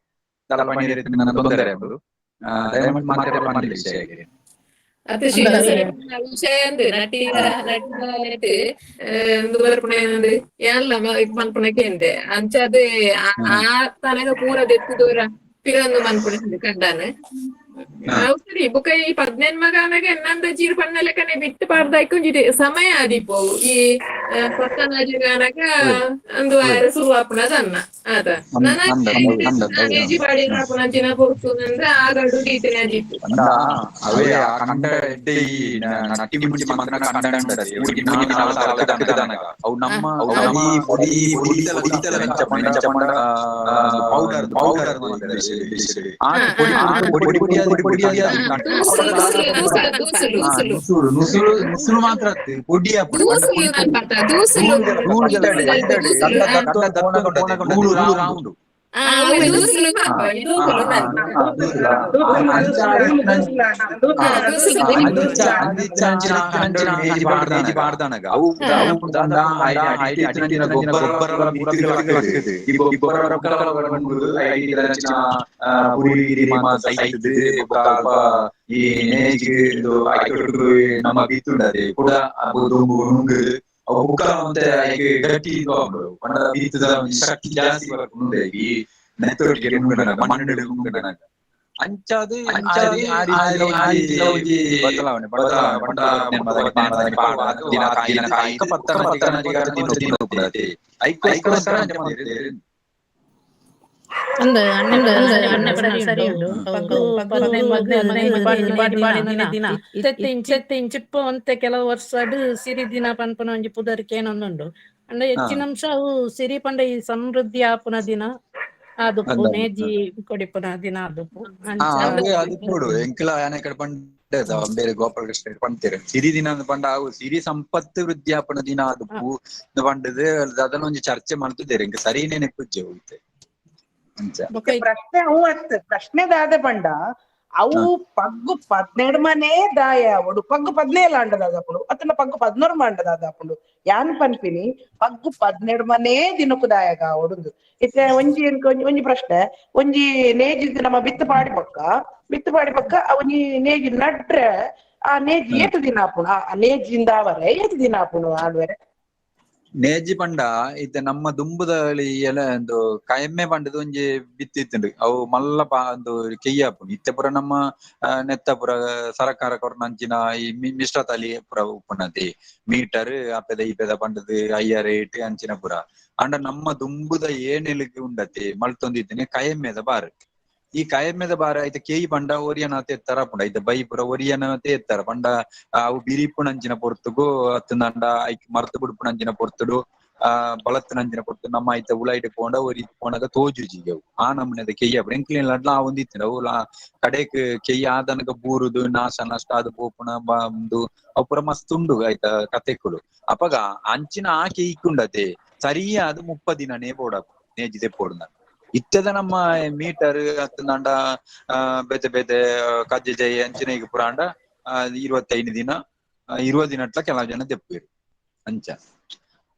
ತಲ ತೊಂದರೆ ಆಗುದು ಮಾತ್ರ ವಿಷಯ ಆಗಿದೆ. ಅತ್ತೆ ವಿಷಯ ಅಂದ್ ನಟಿ ನಟಿ ಬರ್ಪುಣೆ ಎಲ್ಲ ಮನ್ಪುಣಕ್ಕೆ ಎಂದೆ ಅಂಚ ಅದೇ ಆ ತನಗ ಪೂರ ದೆತ್ತು ದೂರ ಪಿರೊಂದು ಮನ್ಪುಣೆ ಕಂಡಾನ. ಸರಿ ಬುಕ್ಕ ಈ ಪದ್ನೆನ್ ಮಗ ಆನಾಗ ಎನ್ನಂದ ಜೀರು ಪಣ್ಣ ಲೆಕ್ಕನೆ ಬಿಟ್ಟು ಪಾಡ್ದಾಯ್ಕು ಒಂಜಿ ಸಮಯ ಆದಿಪೋ ಈ ಪತ್ತನಾಜಿಗಾನಾಗ ಒಂದು ವಾರ ಶುರು ಆಪುನದ ಅನ್ನ ಆತ ನನ್ನ ಪಾಡಿ ಆಪುನಂಚಿನ ಪೊರ್ತು ಅಂದ್ರೆ ಆ ಗಡು ಗೀತನೆ ಆದಿತ್ತು. ಅವೇ ಕಂಡ ಎಡ್ಡೆ ಈ ನಟ್ಟಿ ಮುಂಚಿ ಮಾತ್ರ ಕಂಡ ಅವು ನಮ್ಮ ಪೊಡಿ ಪೌಡರ್ ಪೌಡರ್ ಪೊಡಿ ಪೊಡಿ ನುಸುಳು ಮಾತ್ರ ಪೊಡಿ ಈ ನಮ್ಮ ಬೀತುಂಡದೆ ಕೂಡ ಅವು ಬುಕ್ಕ ಮತ್ತೆ ಗಟ್ಟಿ ಬೀತದ ಶಕ್ತಿ ಜಾಸ್ತಿ ಬರ್ಪುಂಡು. ಈ ನೆತ್ತೊಟ್ಟಿಗೆ ಮಣ್ಣು ನುಂಗನಗ ಅಂಚಾದು ಬದಲಾವಣೆ ಅಂದ್ ಅಣ್ಣನ ಅಣ್ಣ ಸರಿ ಉಂಡು. ಪಗ್ಗು 15 ದಿನ ಇತ್ತೆ ಇಂಚೆತ್ತೆ ಇಂಚಿಪ್ಪ ಒಂತೆ ಕೆಲವು ವರ್ಷ ಸಿರಿ ದಿನ ಪನ್ಪುನ ಒಂಜಿ ಪುದರ್ಕೆ ಏನೊಂದುಂಡು. ಅಂಡ ಹೆಚ್ಚಿನ ಅಂಶ ಅವು ಸಿರಿ ಪಂಡ ಈ ಸಮೃದ್ಧಿ ಆಪುನ ದಿನ ಆದುಪ್ಪು ನೇಜಿ ಕೊಡಿಪುನ ದಿನ ಆದುಪ್ಪು. ಎಂಕಲ ಯಾನೆ ಕಡೆ ಪಂಡ ಬೇರೆ ಗೋಪಾಲಕೃಷ್ಣ ಪಂತೇರು ಸಿರಿ ದಿನ ಪಂಡ ಅವು ಸಿರಿ ಸಂಪತ್ತು ವೃದ್ಧಿ ಆಪುನ ದಿನ ಆದುಪ್ಪು ಪಂಡದು ಅದನ್ನ ಒಂಜಿ ಚರ್ಚೆ ಮಾಡ್ತಿದ್ದೇರೆ ಎಂಕ ಸರಿನೇ ನೆಪ್ಪುಜ್ಜೆ ಹೋಗುತ್ತೆ. ಪ್ರಶ್ನೆ ಅವು ಅತ್ ಪ್ರಶ್ನೆ ದಾದ ಪಂಡ ಅವು ಪಗ್ಗು 12 ಮನೆ ದಾಯ ಒಡು ಪಗ್ಗು 17 ಅಂಡದಾದಪುಂಡು ಅತ್ತನ ಪಗ್ಗು 11 ಅಂಡದಾದಪುಂಡು ಯಾನ್ ಪನ್ಪಿನಿ ಪಗ್ಗು 12 ಮನೆ ದಿನಕ್ಕೂ ದಾಯಗ ಒಡುಂದು. ಇತ್ತೆ ಒಂಜಿ ಒಂಜಿ ಪ್ರಶ್ನೆ ಒಂಜಿ ನೇಜಿ ನಮ್ಮ ಬಿತ್ತು ಪಾಡಿ ಪಕ್ಕ ಬಿತ್ತು ಪಾಡಿ ಪಕ್ಕ ಒಂಜಿ ನೇಜಿ ನಟ್ರೆ ಆ ನೇಜಿ ಏತು ದಿನ ಆಪುಂಡು ಆ ನೇಜಿಂದ ಅವರೆ ಏತು ದಿನ ಆಪುಂಡು ಆಳ್ವೆರೆ? ನೇಜಿ ಪಂಡ ಇತ್ತೆ ನಮ್ಮ ದುಂಬುದಳಿ ಎಲೆ ಒಂದು ಕಯಮ್ಮೆ ಪಂಡದ ಒಂಜಿ ಬಿತ್ತಿತ್ತುಂಡು ಅವು ಮಲ್ಲ ಪಾ ಒಂದು ಕೆಯ್ಯಾಪುಂಡು ಇತ್ತೆ ಪೂರ ನಮ್ಮ ನೆತ್ತ ಪೂರ ಸರಕಾರ ಕೊರ್ನಂಚಿನ ಈ ಮಿಶ್ರ ತಲಿ ಪೂರ ಉಪ್ಪುನತಿ ಮೀಟರ್ ಅಪೆದ ಈಪೆದ ಪಂಡದು ಅಯ್ಯ ರೇಟ್ ಅಂಚಿನ ಪೂರ ಅಂಡ ನಮ್ಮ ದುಂಬುದ ಏನೆಲಿಗೆ ಉಂಡತಿ ಮಲ್ತೊಂದಿದ್ದೀನಿ ಕಯಮ್ಮೆದ ಬಾರ್ ಈ ಕಯಮ್ಮೆದ ಬಾರ ಐತ ಕೇಯಿ ಪಂಡ ಒರಿಯನ ಎತ್ತರ ಪುಂಡ ಐತ ಬೈ ಪೂರ ಒರಿಯನ ಎತ್ತರ ಪಂಡ ಅವು ಬಿರಿಪುನಂಚಿನ ಪೊರ್ತುಗು ಅತ್ತಂಡ ಐಕ್ ಮರ್ತು ಬಿಡ್ಪುನಂಚಿನ ಪೊರ್ತುಡು ಆ ಬಳತ್ತನಂಚಿನ ಪೊರ್ತು ನಮ್ಮ ಐತ ಉಳೈಟ್ ಪೋಂಡ ಒರಿ ಪೋಣಗ ತೋಜುಜಿ ಅವು ಆ ನಮೂನೆದ ಕೆಯ್ಯ ಎಂಕ್ಲಿನ ಲಡ್ಲ ಆ ಒಂದಿತ್ತಿನ ಅವು ಕಡೆಕ್ ಕೆಯ್ಯ ಆದನಗ ಬೂರುದು ನಾಶ ನಷ್ಟ ಅದು ಪೋಪುನ ಒಂದು ಅವು ಪೂರ ಮಸ್ತ್ ಉಂಡು ಆಯ್ತ ಕತೆಕುಲು ಅಪಗ ಅಂಚಿನ ಆ ಕೆಯ್ಕುಂಡತೆ ಸರಿಯಾದ 30 ದಿನನೇ ಬೋಡಕು ನೇಜಿದೆ ಪೋಡುನ ಇತ್ತೆದ ನಮ್ಮ ಮೀಟರ್ ಅತ್ತಂಡ ಬೇತೆ ಬೇತೆ ಕಜ್ಜೆ ಜೈ ಅಂಚಿನ ಈಗ ಪುರಾಂಡ 25 ದಿನ 20 ದಿನಟ್ಲ ಕೆಲವು ಜನ ದೆಪ್ಪೇರು ಅಂಚ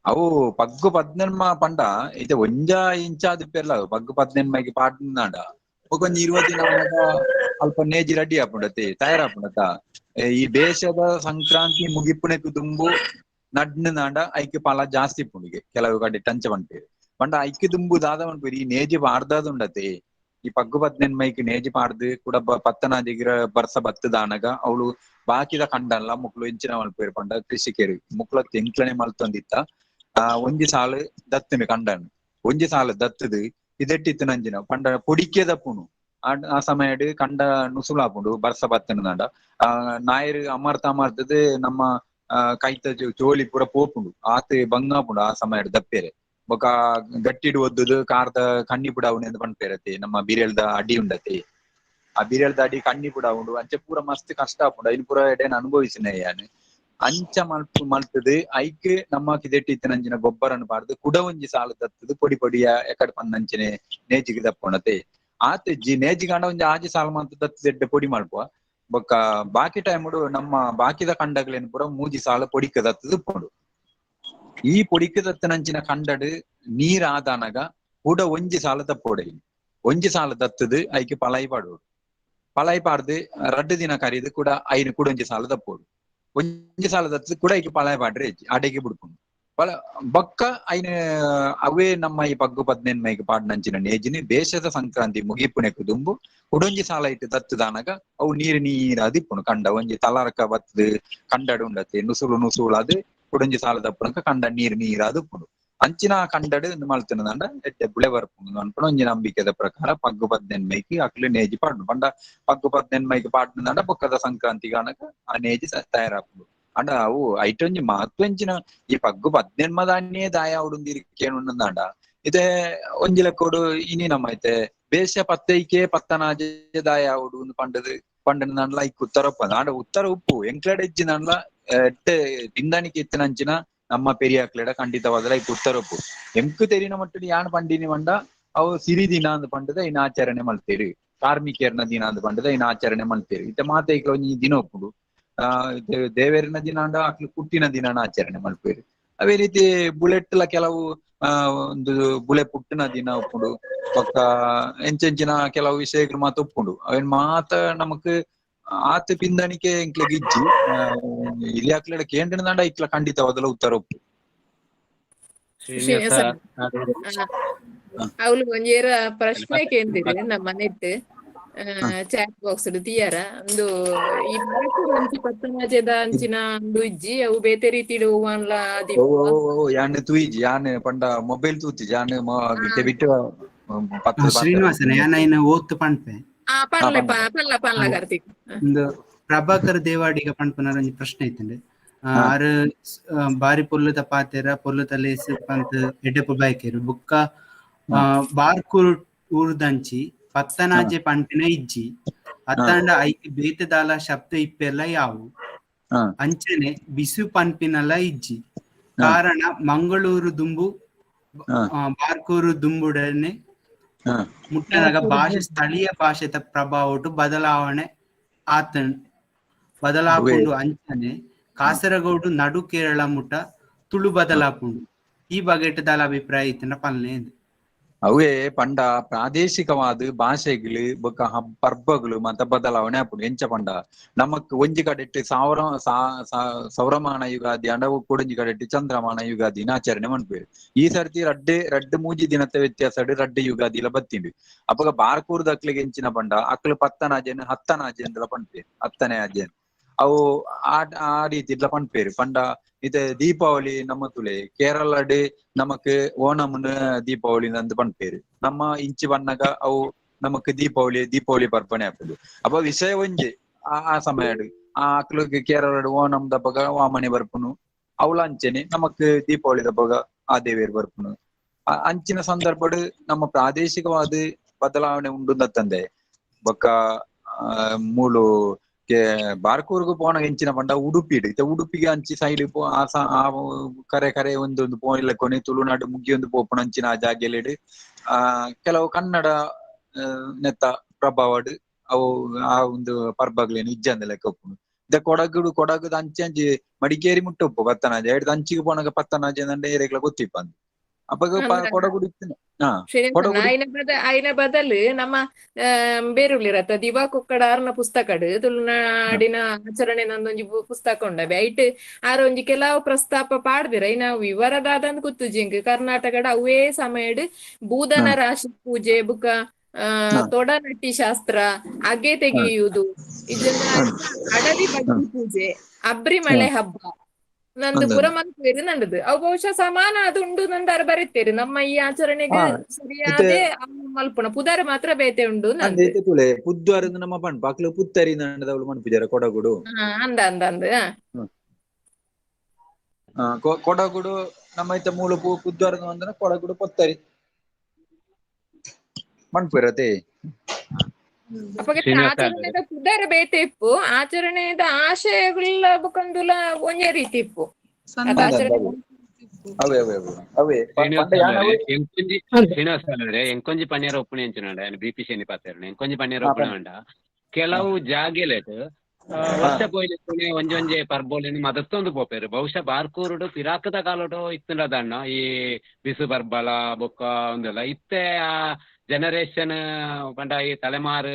ಅವು ಪಗ್ಗು ಪದ್ನೆನ್ಮ ಪಂಡ ಇತ್ತೆ ಒಂಜ ಇಂಚ ದಿಪ್ಪೆರ್ಲ ಪಗ್ಗು ಪದ್ನೆನ್ಮಗೆ ಪಾಡ್ನಾಂಡ ಒಂಜಿ 20 ದಿನ ಅಲ್ಪ ನೇಜಿ ರೆಡಿ ಆಪುಂಡತೆ ತಯಾರಾಪುಂಡತ ಈ ದೇಶದ ಸಂಕ್ರಾಂತಿ ಮುಗಿಪುಣೆಕ್ ದುಂಬು ನಡ್ನಾಂಡ ಐಕ್ ಪಾಲ ಜಾಸ್ತಿ ಪುಂಡಿಗೆ ಕೆಲವು ಕಡೆ ಟಂಚ ಪನ್ಪೇರು ಪಂಡ ಐಕ್ ದುಂಬು ದಾದ ಪನ್ಪೇರು ಈ ನೇಜಿ ಪಾಡ್ದಾದುಂಡತೆ ಈ ಪಗ್ಗು ಪದ್ನೆನ್ಮೈಕ್ ನೇಜಿ ಪಾಡ್ದು ಕೂಡ ಪತ್ತನಾಜಿಗಿರ ಬರ್ಸ ಬತ್ತದಾನಗ ಅವಳು ಬಾಕಿದ ಕಂಡಲ್ಲ ಮುಕ್ಲು ಎಂಚಿನ ಮಲ್ಪೇರು ಪಂಡ ಕೃಷಿಕರು ಮುಕ್ಲ ಎಂಕ್ಲನೆ ಮಲ್ತೊಂದಿತ್ತ ಆ ಒಂಜಿ ಸಾಲು ದತ್ತುನು ಕಂಡನು ಒಂಜಿ ಸಾಲು ದತ್ತದು ಇದೆಟ್ಟಿತ್ತು ನಂಜಿನ ಪಂಡ ಪೊಡಿಕೆ ದಪ್ಪುನು ಆ ಸಮಯಡ್ ಕಂಡ ನುಸುಳಾಪುಂಡು ಬರ್ಸ ಬತ್ತನದಾಂಡ ಆ ನಾಯರು ಅಮರ್ತ ಅಮರ್ತದ ನಮ್ಮ ಕೈತ ಚೋಲಿ ಪೂರ ಪೋಪುಂಡು ಆತ ಬಂಗಾಪುಂಡು ಆ ಸಮಯಡ್ ದಪ್ಪೇರೆ ಬೊಕ ಗಟ್ಟಿಡು ಒದ್ದುದು ಕಾರ್ದ ಕಣ್ಣಿ ಪುಡಾವುಂಡು ಎಂದು ಪನ್ಪೇರತಿ ನಮ್ಮ ಬಿರೆಲ್ದ ಅಡಿ ಉಂಡತಿ ಆ ಬಿರೆಲ್ದ ಅಡಿ ಕಣ್ಣಿ ಪುಡಾವುಂಡು ಅಂಚೆ ಪೂರ ಮಸ್ತ್ ಕಷ್ಟ ಆಪುಂಡು ಐನ್ ಪೂರ ಎಡೇನ ಅನುಭವಿಸಿನ ಯಾನ್ ಅಂಚ ಮಲ್ಪು ಮಲ್ತದು ಐಕ್ ನಮ್ಮ ಕಿದೆಟ್ಟಿತ್ತಿನ ಅಂಚಿನ ಗೊಬ್ಬರನ್ನು ಪಾಡ್ದು ಕುಡ ಒಂಜಿ ಸಾಲು ತತ್ತದು ಪೊಡಿ ಪೊಡಿಯ ಎಕಡ್ ಪನ್ನಂಚಿನೆ ನೇಜಿಗೆ ದಪ್ಪುಂಡತೆ ಆತ ಜಿ ನೇಜಿಗಾಂಡ ಒಂಜಿ ಆಜಿ ಸಾಲು ಮಾತ ದತ್ತದೆಡ್ಡೆ ಪೊಡಿ ಮಲ್ಪುವ ಬೊಕ್ಕ ಬಾಕಿ ಟೈಮುಡು ನಮ್ಮ ಬಾಕಿದ ಕಂಡಗಳೇನು ಪೂರ ಮೂಜಿ ಸಾಲು ಪೊಡಿಕ ದತ್ತದು ಪೋಡು ಈ ಪೊಡಿಕ ದತ್ತನಂಚಿನ ಕಂಡಡು ನೀರ್ ಆದಾನಗ ಕೂಡ ಒಂಜಿ ಸಾಲು ತಪ್ಪೋಡೆ ಒಂಜಿ ಸಾಲು ದತ್ತದು ಐಕ್ ಪಲಾಯಿ ಪಾಡೋಡು ಪಲಾಯಿ ಪಾಡ್ದು ರಡ್ಡು ದಿನ ಕರಿದು ಕೂಡ ಐನು ಕೂಡ ಒಂಜಿ ಸಾಲು ತಪ್ಪೋಡು ಒಂಜಿ ಸಾಲ ದತ್ತದು ಕೂಡ ಐಕ್ ಪಲಾಯ ಪಾಡ್ರೆ ಅಡೆಗೆ ಬಿಡ್ಪುಂಡು ಪಲ ಬೊಕ್ಕ ಐನ ಅವೇ ನಮ್ಮ ಈ ಪಗ್ಗು ಪದ್ನೆನ್ಮೈಕ್ ಪಾಡ್ನಂಚಿನ ನೇಜಿನಿ ದೇಶದ ಸಂಕ್ರಾಂತಿ ಮುಗಿಪುಣೆಕ್ ದುಂಬು ಕುಡೊಂಜಿ ಸಾಲ ಇಟ್ಟು ದತ್ತದಾನಗ ಅವು ನೀರು ನೀರು ಅದಿಪ್ಪುಂಡು ಕಂಡ ಒಂಜಿ ತಲಾರಕ ಬತ್ತದು ಕಂಡಡು ಉಂಡತೆ ನುಸುಳು ನುಸುಳು ಅದು ಕುಡೊಂಜಿ ಸಾಲ ದಪ್ಪುನಕ ಕಂಡ ನೀರು ನೀರು ಅದುಪ್ಪುಂಡು ಅಂಚಿನ ಕಂಡಡು ಮಲ್ತನದಾಂಡ ಎಡ್ಡೆ ಬುಳೆ ಬರ್ಪುಂಡು ಅನ್ಪುಣ ಒಂಜಿ ನಂಬಿಕೆದ ಪ್ರಕಾರ ಪಗ್ಗು ಪದ್ನೆನ್ಮೈಕ್ ಅಕ್ಲು ನೇಜಿ ಪಾಡ್ನು ಪಂಡ ಪಗ್ಗು ಪದ್ನೆನ್ಮೈಕ್ ಪಾಡ್ನದಾಂಡ ಬೊಕ್ಕದ ಸಂಕ್ರಾಂತಿ ಕಾಣಕ ಆ ನೇಜಿ ತಯಾರಾಪುಂಡು ಅಂಡ ಅವು ಐಟೊಂಜಿ ಮಹತ್ವಂಚಿನ ಈ ಪಗ್ಗು ಪದ್ನೆನ್ಮದಾನ್ಯೇ ದಾಯ ಉಡುಂದಿರಿಕೇನುಂದಾಂಡ ಇತ್ತೆ ಒಂಜಿ ಲೆಕ್ಕೋಡು ಇನಿ ನಮ್ಮ ಐತೆ ಬೇಶ ಪತ್ತೈಕೆ ಪತ್ತನಾಜೆ ದಾಯ ಉಡು ಪಂಡದು ಪಂಡನ ಐಕ್ ಉತ್ತರ ಉಪ್ಪು ಆಂಡ ಉತ್ತರ ಉಪ್ಪು ಎಂಕ್ಲಡೆ ಇಜ್ಜಿನಂಡ್ಲ ಎಟ್ಟೆ ತಿಂದಾಣಿಕೆ ಇತ್ತಿನಂಚಿನ ನಮ್ಮ ಪೆರಿಯಾಕ್ಲೆಡ ಖಂಡಿತವಾದಲ ಐಕ್ ಉತ್ತರ ಉಪ್ಪು ಎಂಕು ತೆರಿನ ಮಟ್ಟುಡು ಯಾನ್ ಪಂಡಿನಿ ಪಂಡ ಅವು ಸಿರಿ ದಿನ ಅಂದ್ ಪಂಡದ ಇನ್ ಆಚರಣೆ ಮಲ್ತೇರು ಕಾರ್ಮಿಕರ್ನ ದಿನ ಅಂದ್ ಪಂಡದ ಇನ್ ಆಚರಣೆ ಮಲ್ತೇರು ಇತ್ತೆ ಮಾತೈಕ್ಲ ಒಂಜಿ ದಿನ ಉಪ್ಪುಂಡು ಆ ದೇವೇರಿನ ದಿನ ಅಂಡ ಅಕ್ಲು ಕುಟ್ಟಿನ ದಿನನ ಆಚರಣೆ ಮಲ್ಪೇರು ಅದೇ ರೀತಿ ಬುಲೆಟ್ಲ ಕೆಲವು ಒಂದು ಬುಲೆ ಪುಟ್ಟಿನ ದಿನ ಉಪ್ಪುಂಡು ಬೊಕ್ಕ ಎಂಚೆಂಚಿನ ಕೆಲವು ವಿಷಯಗಳು ಮಾತ ಉಪ್ಪುಂಡು ಅವೇನ್ ಮಾತ ನಮಕ್ ಆತ ಪಿಂದಣಿಕೆ ಎಂಕ್ಲೆಗ್ ಇಜ್ಜಿ ಹಿರಿಯಾಕ್ಲೆಡ ಕೇಂದ್ರದಾಂಡ ಇಕ್ಲ ಖಂಡಿತವಾದಲ ಉತ್ತರ ಉಪ್ಪು. ಅವಳು ಒಂಜೇರ ಪ್ರಶ್ನೆ ಕೇಂದಿರಿ ನಮ್ಮ ಮನೆಟ್ ಚಾಟ್ ಬಾಕ್ಸ್ తీಯರ ಒಂದು ಈ ಅಂಚಿ ಪತ್ತನಾಜೆದ ಅಂಚಿನ ಅಂದು ಇಜ್ಜಿ ಅವು ಬೇತೆ ರೀತಿಡ್ ಒವ್ವಾನ್ಲ ಓ ಯಾನ್ ತೂಯಿಜಿ ಯಾನ್ ಪಂಡ ಮೊಬೈಲ್ ತೂತಿಜಿ ಯಾನ್ ಬಿಟ್ಟು ಶ್ರೀನಿವಾಸನ ಯಾನ್ ಐನ ಓತ್ತು ಪನ್ಪೆ ಪನ್ಲೆ ಪನ್ಲ ಪನ್ಲ ಕಾರ್ತಿಕ್ ಒಂದು ಪ್ರಭಾಕರ್ ದೇವಾಡಿಗ ಪನ್ಪುನ ಒಂಜಿ ಪ್ರಶ್ನೆ ಐತಂಡ್ ಆರ್ ಬಾರಿ ಪೊರ್ಲುದ ಪಾತೆರ ಪೊರ್ಲುದ ಲೇಸ್ ಪಂತ್ ಎಡ್ಡೆಪು ಬಯಕೆರು ಬುಕ್ಕ ಬಾರ್ಕೂರು ಊರುದಂಚಿ ಪತ್ತನಾಜೆ ಪನ್ಪಿನ ಇಜ್ಜಿ ಅತ್ತಾಂಡ ಐಕ್ ಬೇತೆದಾಲ ಶಬ್ದ ಇಪ್ಪೆಲ್ಲ ಯಾವು ಅಂಚನೆ ಬಿಸು ಪನ್ಪಿನಲ ಇಜ್ಜಿ ಕಾರಣ ಮಂಗಳೂರು ದುಂಬು ಬಾರ್ಕೂರು ದುಂಬುಡನೆ ಮುಟ್ಟನಾಗ ಭಾಷೆ ಸ್ಥಳೀಯ ಭಾಷೆತ ಪ್ರಭಾವಟು ಬದಲಾವಣೆ ಆತನ್ ಬದಲಾಪುಂಡು ಅಂಚನೆ ಕಾಸರಗೋಡು ನಡು ಕೇರಳ ಮುಟ್ಟ ತುಳು ಬದಲಾಪುಂಡು ಈ ಬಗೆಟ್ ದಾಲ ಅಭಿಪ್ರಾಯ ಇತ್ತನ ಪನ್ಲೆ. ಅವೇ ಪಂಡ ಪ್ರಾದೇಶಿಕವಾದ ಭಾಷೆಗಳು ಬೊಕ್ಕ ಪರ್ಬಗಳು ಮತ್ತ ಬದಲಾವಣೆ ಆಪುಂಡು. ಎಂಚ ಪಂಡ ನಮಕ್ ಒಂಜಿ ಕಡೆಟ್ ಸಾವಿರ ಸೌರಮಾನ ಯುಗಾದಿ ಅಂಡ ಕೊಡೊಂಜಿ ಕಡೆಟ್ ಚಂದ್ರಮಾನ ಯುಗಾದಿನ ಆಚರಣೆ ಮನ್ಪೇರು. ಈ ಸರ್ತಿ ರಡ್ಡೆ ರಡ್ಡು ಮೂಜಿ ದಿನದ ವ್ಯತ್ಯಾಸ ರಡ್ಡೆ ಯುಗಾದಿ ಇಲ್ಲ ಬತ್ತಿಂಡು. ಅಪಗ ಬಾರ್ಕೂರ್ದ ಅಕ್ಲಿಗೆ ಎಂಚಿನ ಪಂಡ ಅಕ್ಲು ಪತ್ತನಾಜೆನ್ ಹತ್ತನಾಜೆ ಅಂದಲ ಪನ್ಪೇರು, ಹತ್ತನೇ ಅಜೆನ್ ಅವು ಆ ಆ ರೀತಿ ಇಡ್ಲ ಪನ್ಪೇರು. ಪಂಡ ಇತ್ತೆ ದೀಪಾವಳಿ ನಮ್ಮ ತುಲೆ ಕೇರಳಡ್ ನಮಕ್ ಓಣಂನ ದೀಪಾವಳಿ ಅಂದ್ ಪನ್ಪೇರು. ನಮ್ಮ ಇಂಚಿ ಬಣ್ಣಗ ಅವು ನಮಕ್ ದೀಪಾವಳಿ ದೀಪಾವಳಿ ಪರ್ಪನೆ ಆಪುಂಡು. ಅಪ ವಿಷಯ ಒಂಜಿ ಆ ಸಮಯಡ್ ಆ ಅಕ್ಲುಗ್ ಕೇರಳಡ್ ಓಣಂ ದಪಗ ವಾಮನೆ ಬರ್ಪುನು, ಅವ್ಲ ಅಂಚೆನೆ ನಮಕ್ ದೀಪಾವಳಿ ದಪಗ ಆ ದೇವೇರ್ ಬರ್ಪುನು. ಅಂಚಿನ ಸಂದರ್ಭಡ್ ನಮ್ಮ ಪ್ರಾದೇಶಿಕವಾದ ಬದಲಾವಣೆ ಉಂಡು ತಂದೆ ಬೊಕ್ಕ ಮೂಲು ಬಾರ್ಕೂರ್ಗು ಪೋನ ಎಂಚಿನ ಪಂಡ ಉಡುಪಿ ಇತ್ತೆ ಉಡುಪಿಗೆ ಅಂಚಿ ಸೈಡ್ ಆ ಕರೆ ಕರೆ ಒಂದೊಂದು ಪೋಯಿಲ್ಲ ಕೊನೆ ತುಳುನಾಡು ಮುಗಿಯೊಂದು ಪೋಪುನ ಅಂಚಿನ ಆ ಜಾಗೆಲೆಡ್ ಆ ಕೆಲವು ಕನ್ನಡ ನೆತ್ತ ಪ್ರಭಾವಡ್ ಅವು ಆ ಒಂದು ಪರ್ಬಗ್ಲೇನು ಇಜ್ಜಂದ ಲೆಕ್ಕ ಉಪ್ಪುಂಡು. ಇತ್ತೆ ಕೊಡಗುಡು ಕೊಡಗುದ ಅಂಚೆ ಅಂಚಿ ಮಡಿಕೇರಿ ಮುಟ್ಟ ಉಪ್ಪು ಪತ್ತನಾಜೆ ಐಡ್ದ್ ಅಂಚಿಗೆ ಪೋನಗ ಪತ್ತನಾಜೆ ಅಂಡ ಏರೆಗ್ಲ ಗೊತ್ತಿಪ್ಪಂದು. ಅಪಗ ಕೊಡಗುಡು ಇತ್ತಿನ ಆಯ್ನ ಬದಲು ನಮ್ಮ ಬೇರುಳ್ಳಿರತ್ತ ದಿವಾ ಕೊಕ್ಕಡಾರ್ನ ಪುಸ್ತಕಡು ತುಳುನಾಡಿನ ಆಚರಣೆ ನಂದೊಂಜಿ ಪುಸ್ತಕ ಉಂಡವೆ ಐಟ್ ಆರ ಒಂಜಿ ಕೆಲವು ಪ್ರಸ್ತಾಪ ಪಾಡ್ದಿರ ಇನ್ನ ವಿವರದಾದಂದ್ ಗೊತ್ತುಜಿಂಕ್ ಕರ್ನಾಟಕದ ಅವೇ ಸಮಯಡ್ ಬೂದನ ರಾಶಿ ಪೂಜೆ ಬುಕ್ಕ ತೊಡನಟ್ಟಿ ಶಾಸ್ತ್ರ ಅಗೆ ತೆಗೆಯುವುದು ಇದನ್ನ ಅಡವಿ ಬಗ್ಗಿ ಪೂಜೆ ಅಬ್ರಿ ಮಳೆ ಹಬ್ಬ ನಂದು ಪುರ ಮನ್ಪೇರು ನಂಡದು ಅವು ಬಹುಶಃ ಸಮಾನ ಅದು ಉಂಡು ನಂದಾರ ಬರೀತೇರು. ನಮ್ಮ ಈ ಆಚರಣೆಗೆ ಸರಿಯಾದ ಮಲ್ಪುಣ ಪುದಾರ ಮಾತ್ರ ಬೇತೆ ಉಂಡು ನಂದು. ಪುದ್ದಾರ ನಮ್ಮ ಪನ್ಪ ಅಕ್ಲು ಪುತ್ತರಿ ನಂಡದವಳು ಮನ್ಪುಜಾರ ಕೊಡಗುಡು ಅಂದ ಅಂದ ಅಂದ ಕೊಡಗುಡು ನಮ್ಮ ಇತ್ತ ಮೂಲ ಪುದ್ದಾರ ಅಂದ್ರ ಕೊಡಗುಡು ಪೊತ್ತರಿ ಮನ್ಪುರತೆ. ಆಚರಣೆದ ಪುದರ್ ಬೇತೆ ಇಪ್ಪು, ಆಚರಣೆದ ಆಶಯಗಳ ಬುಕಂದುಲ ಒಂಜೇ ರೀತಿ ಇಪ್ಪು. ಎಂಕೊಂಜಿ ಪನ್ನೀರ್ ಒಪ್ಪುಣೆ ಅಂಚಿನ ಬಿಪಿ ಶನಿ ಪಾತ್ರ ಎಂಕೊಂಜಿ ಪನ್ನೀರ್ ಒಪ್ಪುಣೆ ಉಂಡ ಕೆಲವು ಜಾಗೆಲೆಟ್ ವರ್ಷ ಪೋಯ್ಲೆ ಒಂಜೊಂಜೆ ಪರ್ಬೋಲೆನ್ ಮದತ್ತೊಂದು ಪೋಪೇರು. ಬಹುಶಃ ಬಾರ್ಕೂರುಡು ಪಿರಾಕದ ಕಾಲಡು ಇತ್ತುಂಡದಣ್ಣ ಈ ಬಿಸು ಪರ್ಬಲ ಬೊಕ್ಕ ಒಂದೆಲ್ಲ ಇತ್ತೆ ಆ ಜನರೇಷನ್ ಪಂಡ ಈ ತಲೆಮಾರು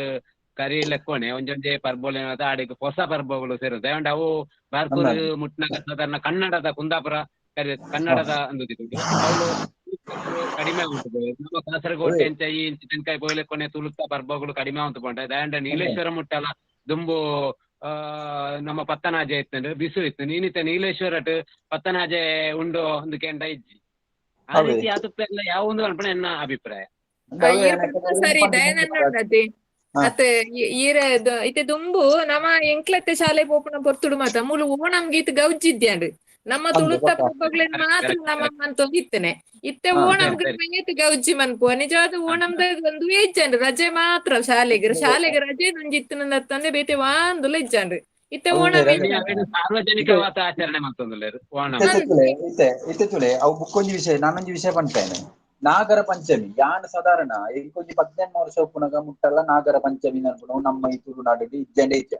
ಕರಿ ಲೆಕ್ಕೋಣೆ ಒಂಜೊಂಜೆ ಪರ್ಬೋಲೆ ಆಡಿಗೆ ಹೊಸ ಪರ್ಬಗಳು ಸೇರುತ್ತೆ. ಅಂಡ್ ಅವು ಬಾರ್ಕೂರು ಮುಟ್ನಾಗ ಸಾಧಾರಣ ಕನ್ನಡದ ಕುಂದಾಪುರ ಕರಿ ಕನ್ನಡದ ಒಂದು ಅವಳು ಕಡಿಮೆ ಉಂಟು. ನಮ್ಮ ಕಾಸರಗೋಟೆ ಅಂಚ ಈ ತೆನ್ಕಾಯಿ ಪೋಯ್ಲೆಕ್ಕೋಣೆ ತುಳುತ್ತ ಪರ್ಬಗಳು ಕಡಿಮೆ ಉಂಟು ಪಂಡ. ಅಂಡ್ ನೀಲೇಶ್ವರ ಮುಟ್ಟಲ ದುಂಬು ನಮ್ಮ ಪತ್ತನಾಜೆ ಇತ್ತು ಬಿಸು ಇತ್ತು ನೀನಿತ ನೀಲೇಶ್ವರಟ್ ಪತ್ತನಾಜೆ ಉಂಡು ಒಂದು ಕೆಂಡ ಇಜ್ಜಿ ಆ ರೀತಿ ಆತುಪ್ಪ ಎಲ್ಲ ಯಾವ ಒಂದು ಅನ್ಪಣೆ ಎನ್ನ ಅಭಿಪ್ರಾಯ. ಸರಿ ದಯಾನಂದ ಅತ್ತೆ ಈರ ಇತ್ತೆ ದುಂಬು ನಮ್ಮ ಎಂಕ್ಲತ್ತೆ ಶಾಲೆ ಪೋಪುನ ಪೊರ್ತುಡು ಮಾತ ಮೂಲು ಓಣಂ ಗೀತ್ ಗೌಜಿದ್ಯಾಂಡ್ ನಮ್ಮ ತುಳುತ್ತ ಪಬ್ಬಗ್ಲೆನ್ ಮಾತ್ರ ನಮ್ಮ ಮನ್ತೊಂದಿತ್ತನೆ. ಇತ್ತೆ ಓಣಂ ಏತ್ ಗೌಜಿ ಮನ್ಪುವ ನಿಜವಾದ ಓಣಂದ ಒಂದು ಇಜ್ಜಾಂಡ್ ರಜೆ ಮಾತ್ರ ಶಾಲೆಗೆ ಶಾಲೆಗೆ ರಜೆ ನಂಜಿತ್ತು ಬೇತೆ ವಾಂದುಲ ಇಜ್ಜಾಂಡ್. ಇತ್ತೆ ಓಣಂ ಸಾರ್ವಜನಿಕವಾದ ಆಚರಣೆ ಮಲ್ತೊಂದುಲ್ಲೆರ್ ಓಣಂ. ಇತ್ತೆ ತುಲೆ ಅವು ಬುಕ್ಕೊಂಜಿ ವಿಷಯ ನಾನೊಂಜಿ ವಿಷಯ ಪನ್ಪೇನೆ. ನಾಗರ ಪಂಚಮಿ ಯಾನ್ ಸಾಧಾರಣ ಇಂಕೊಂಜಿ 18 ವರ್ಷ ಉಪ್ಪುನಗ ಮುಟ್ಟಲ್ಲ ನಾಗರ ಪಂಚಮಿ ಅನ್ಪುನವು ನಮ್ಮ ಈ ತುಳುನಾಡು ಇಜ್ಜಂಡೆ ಇಜ್ಜ.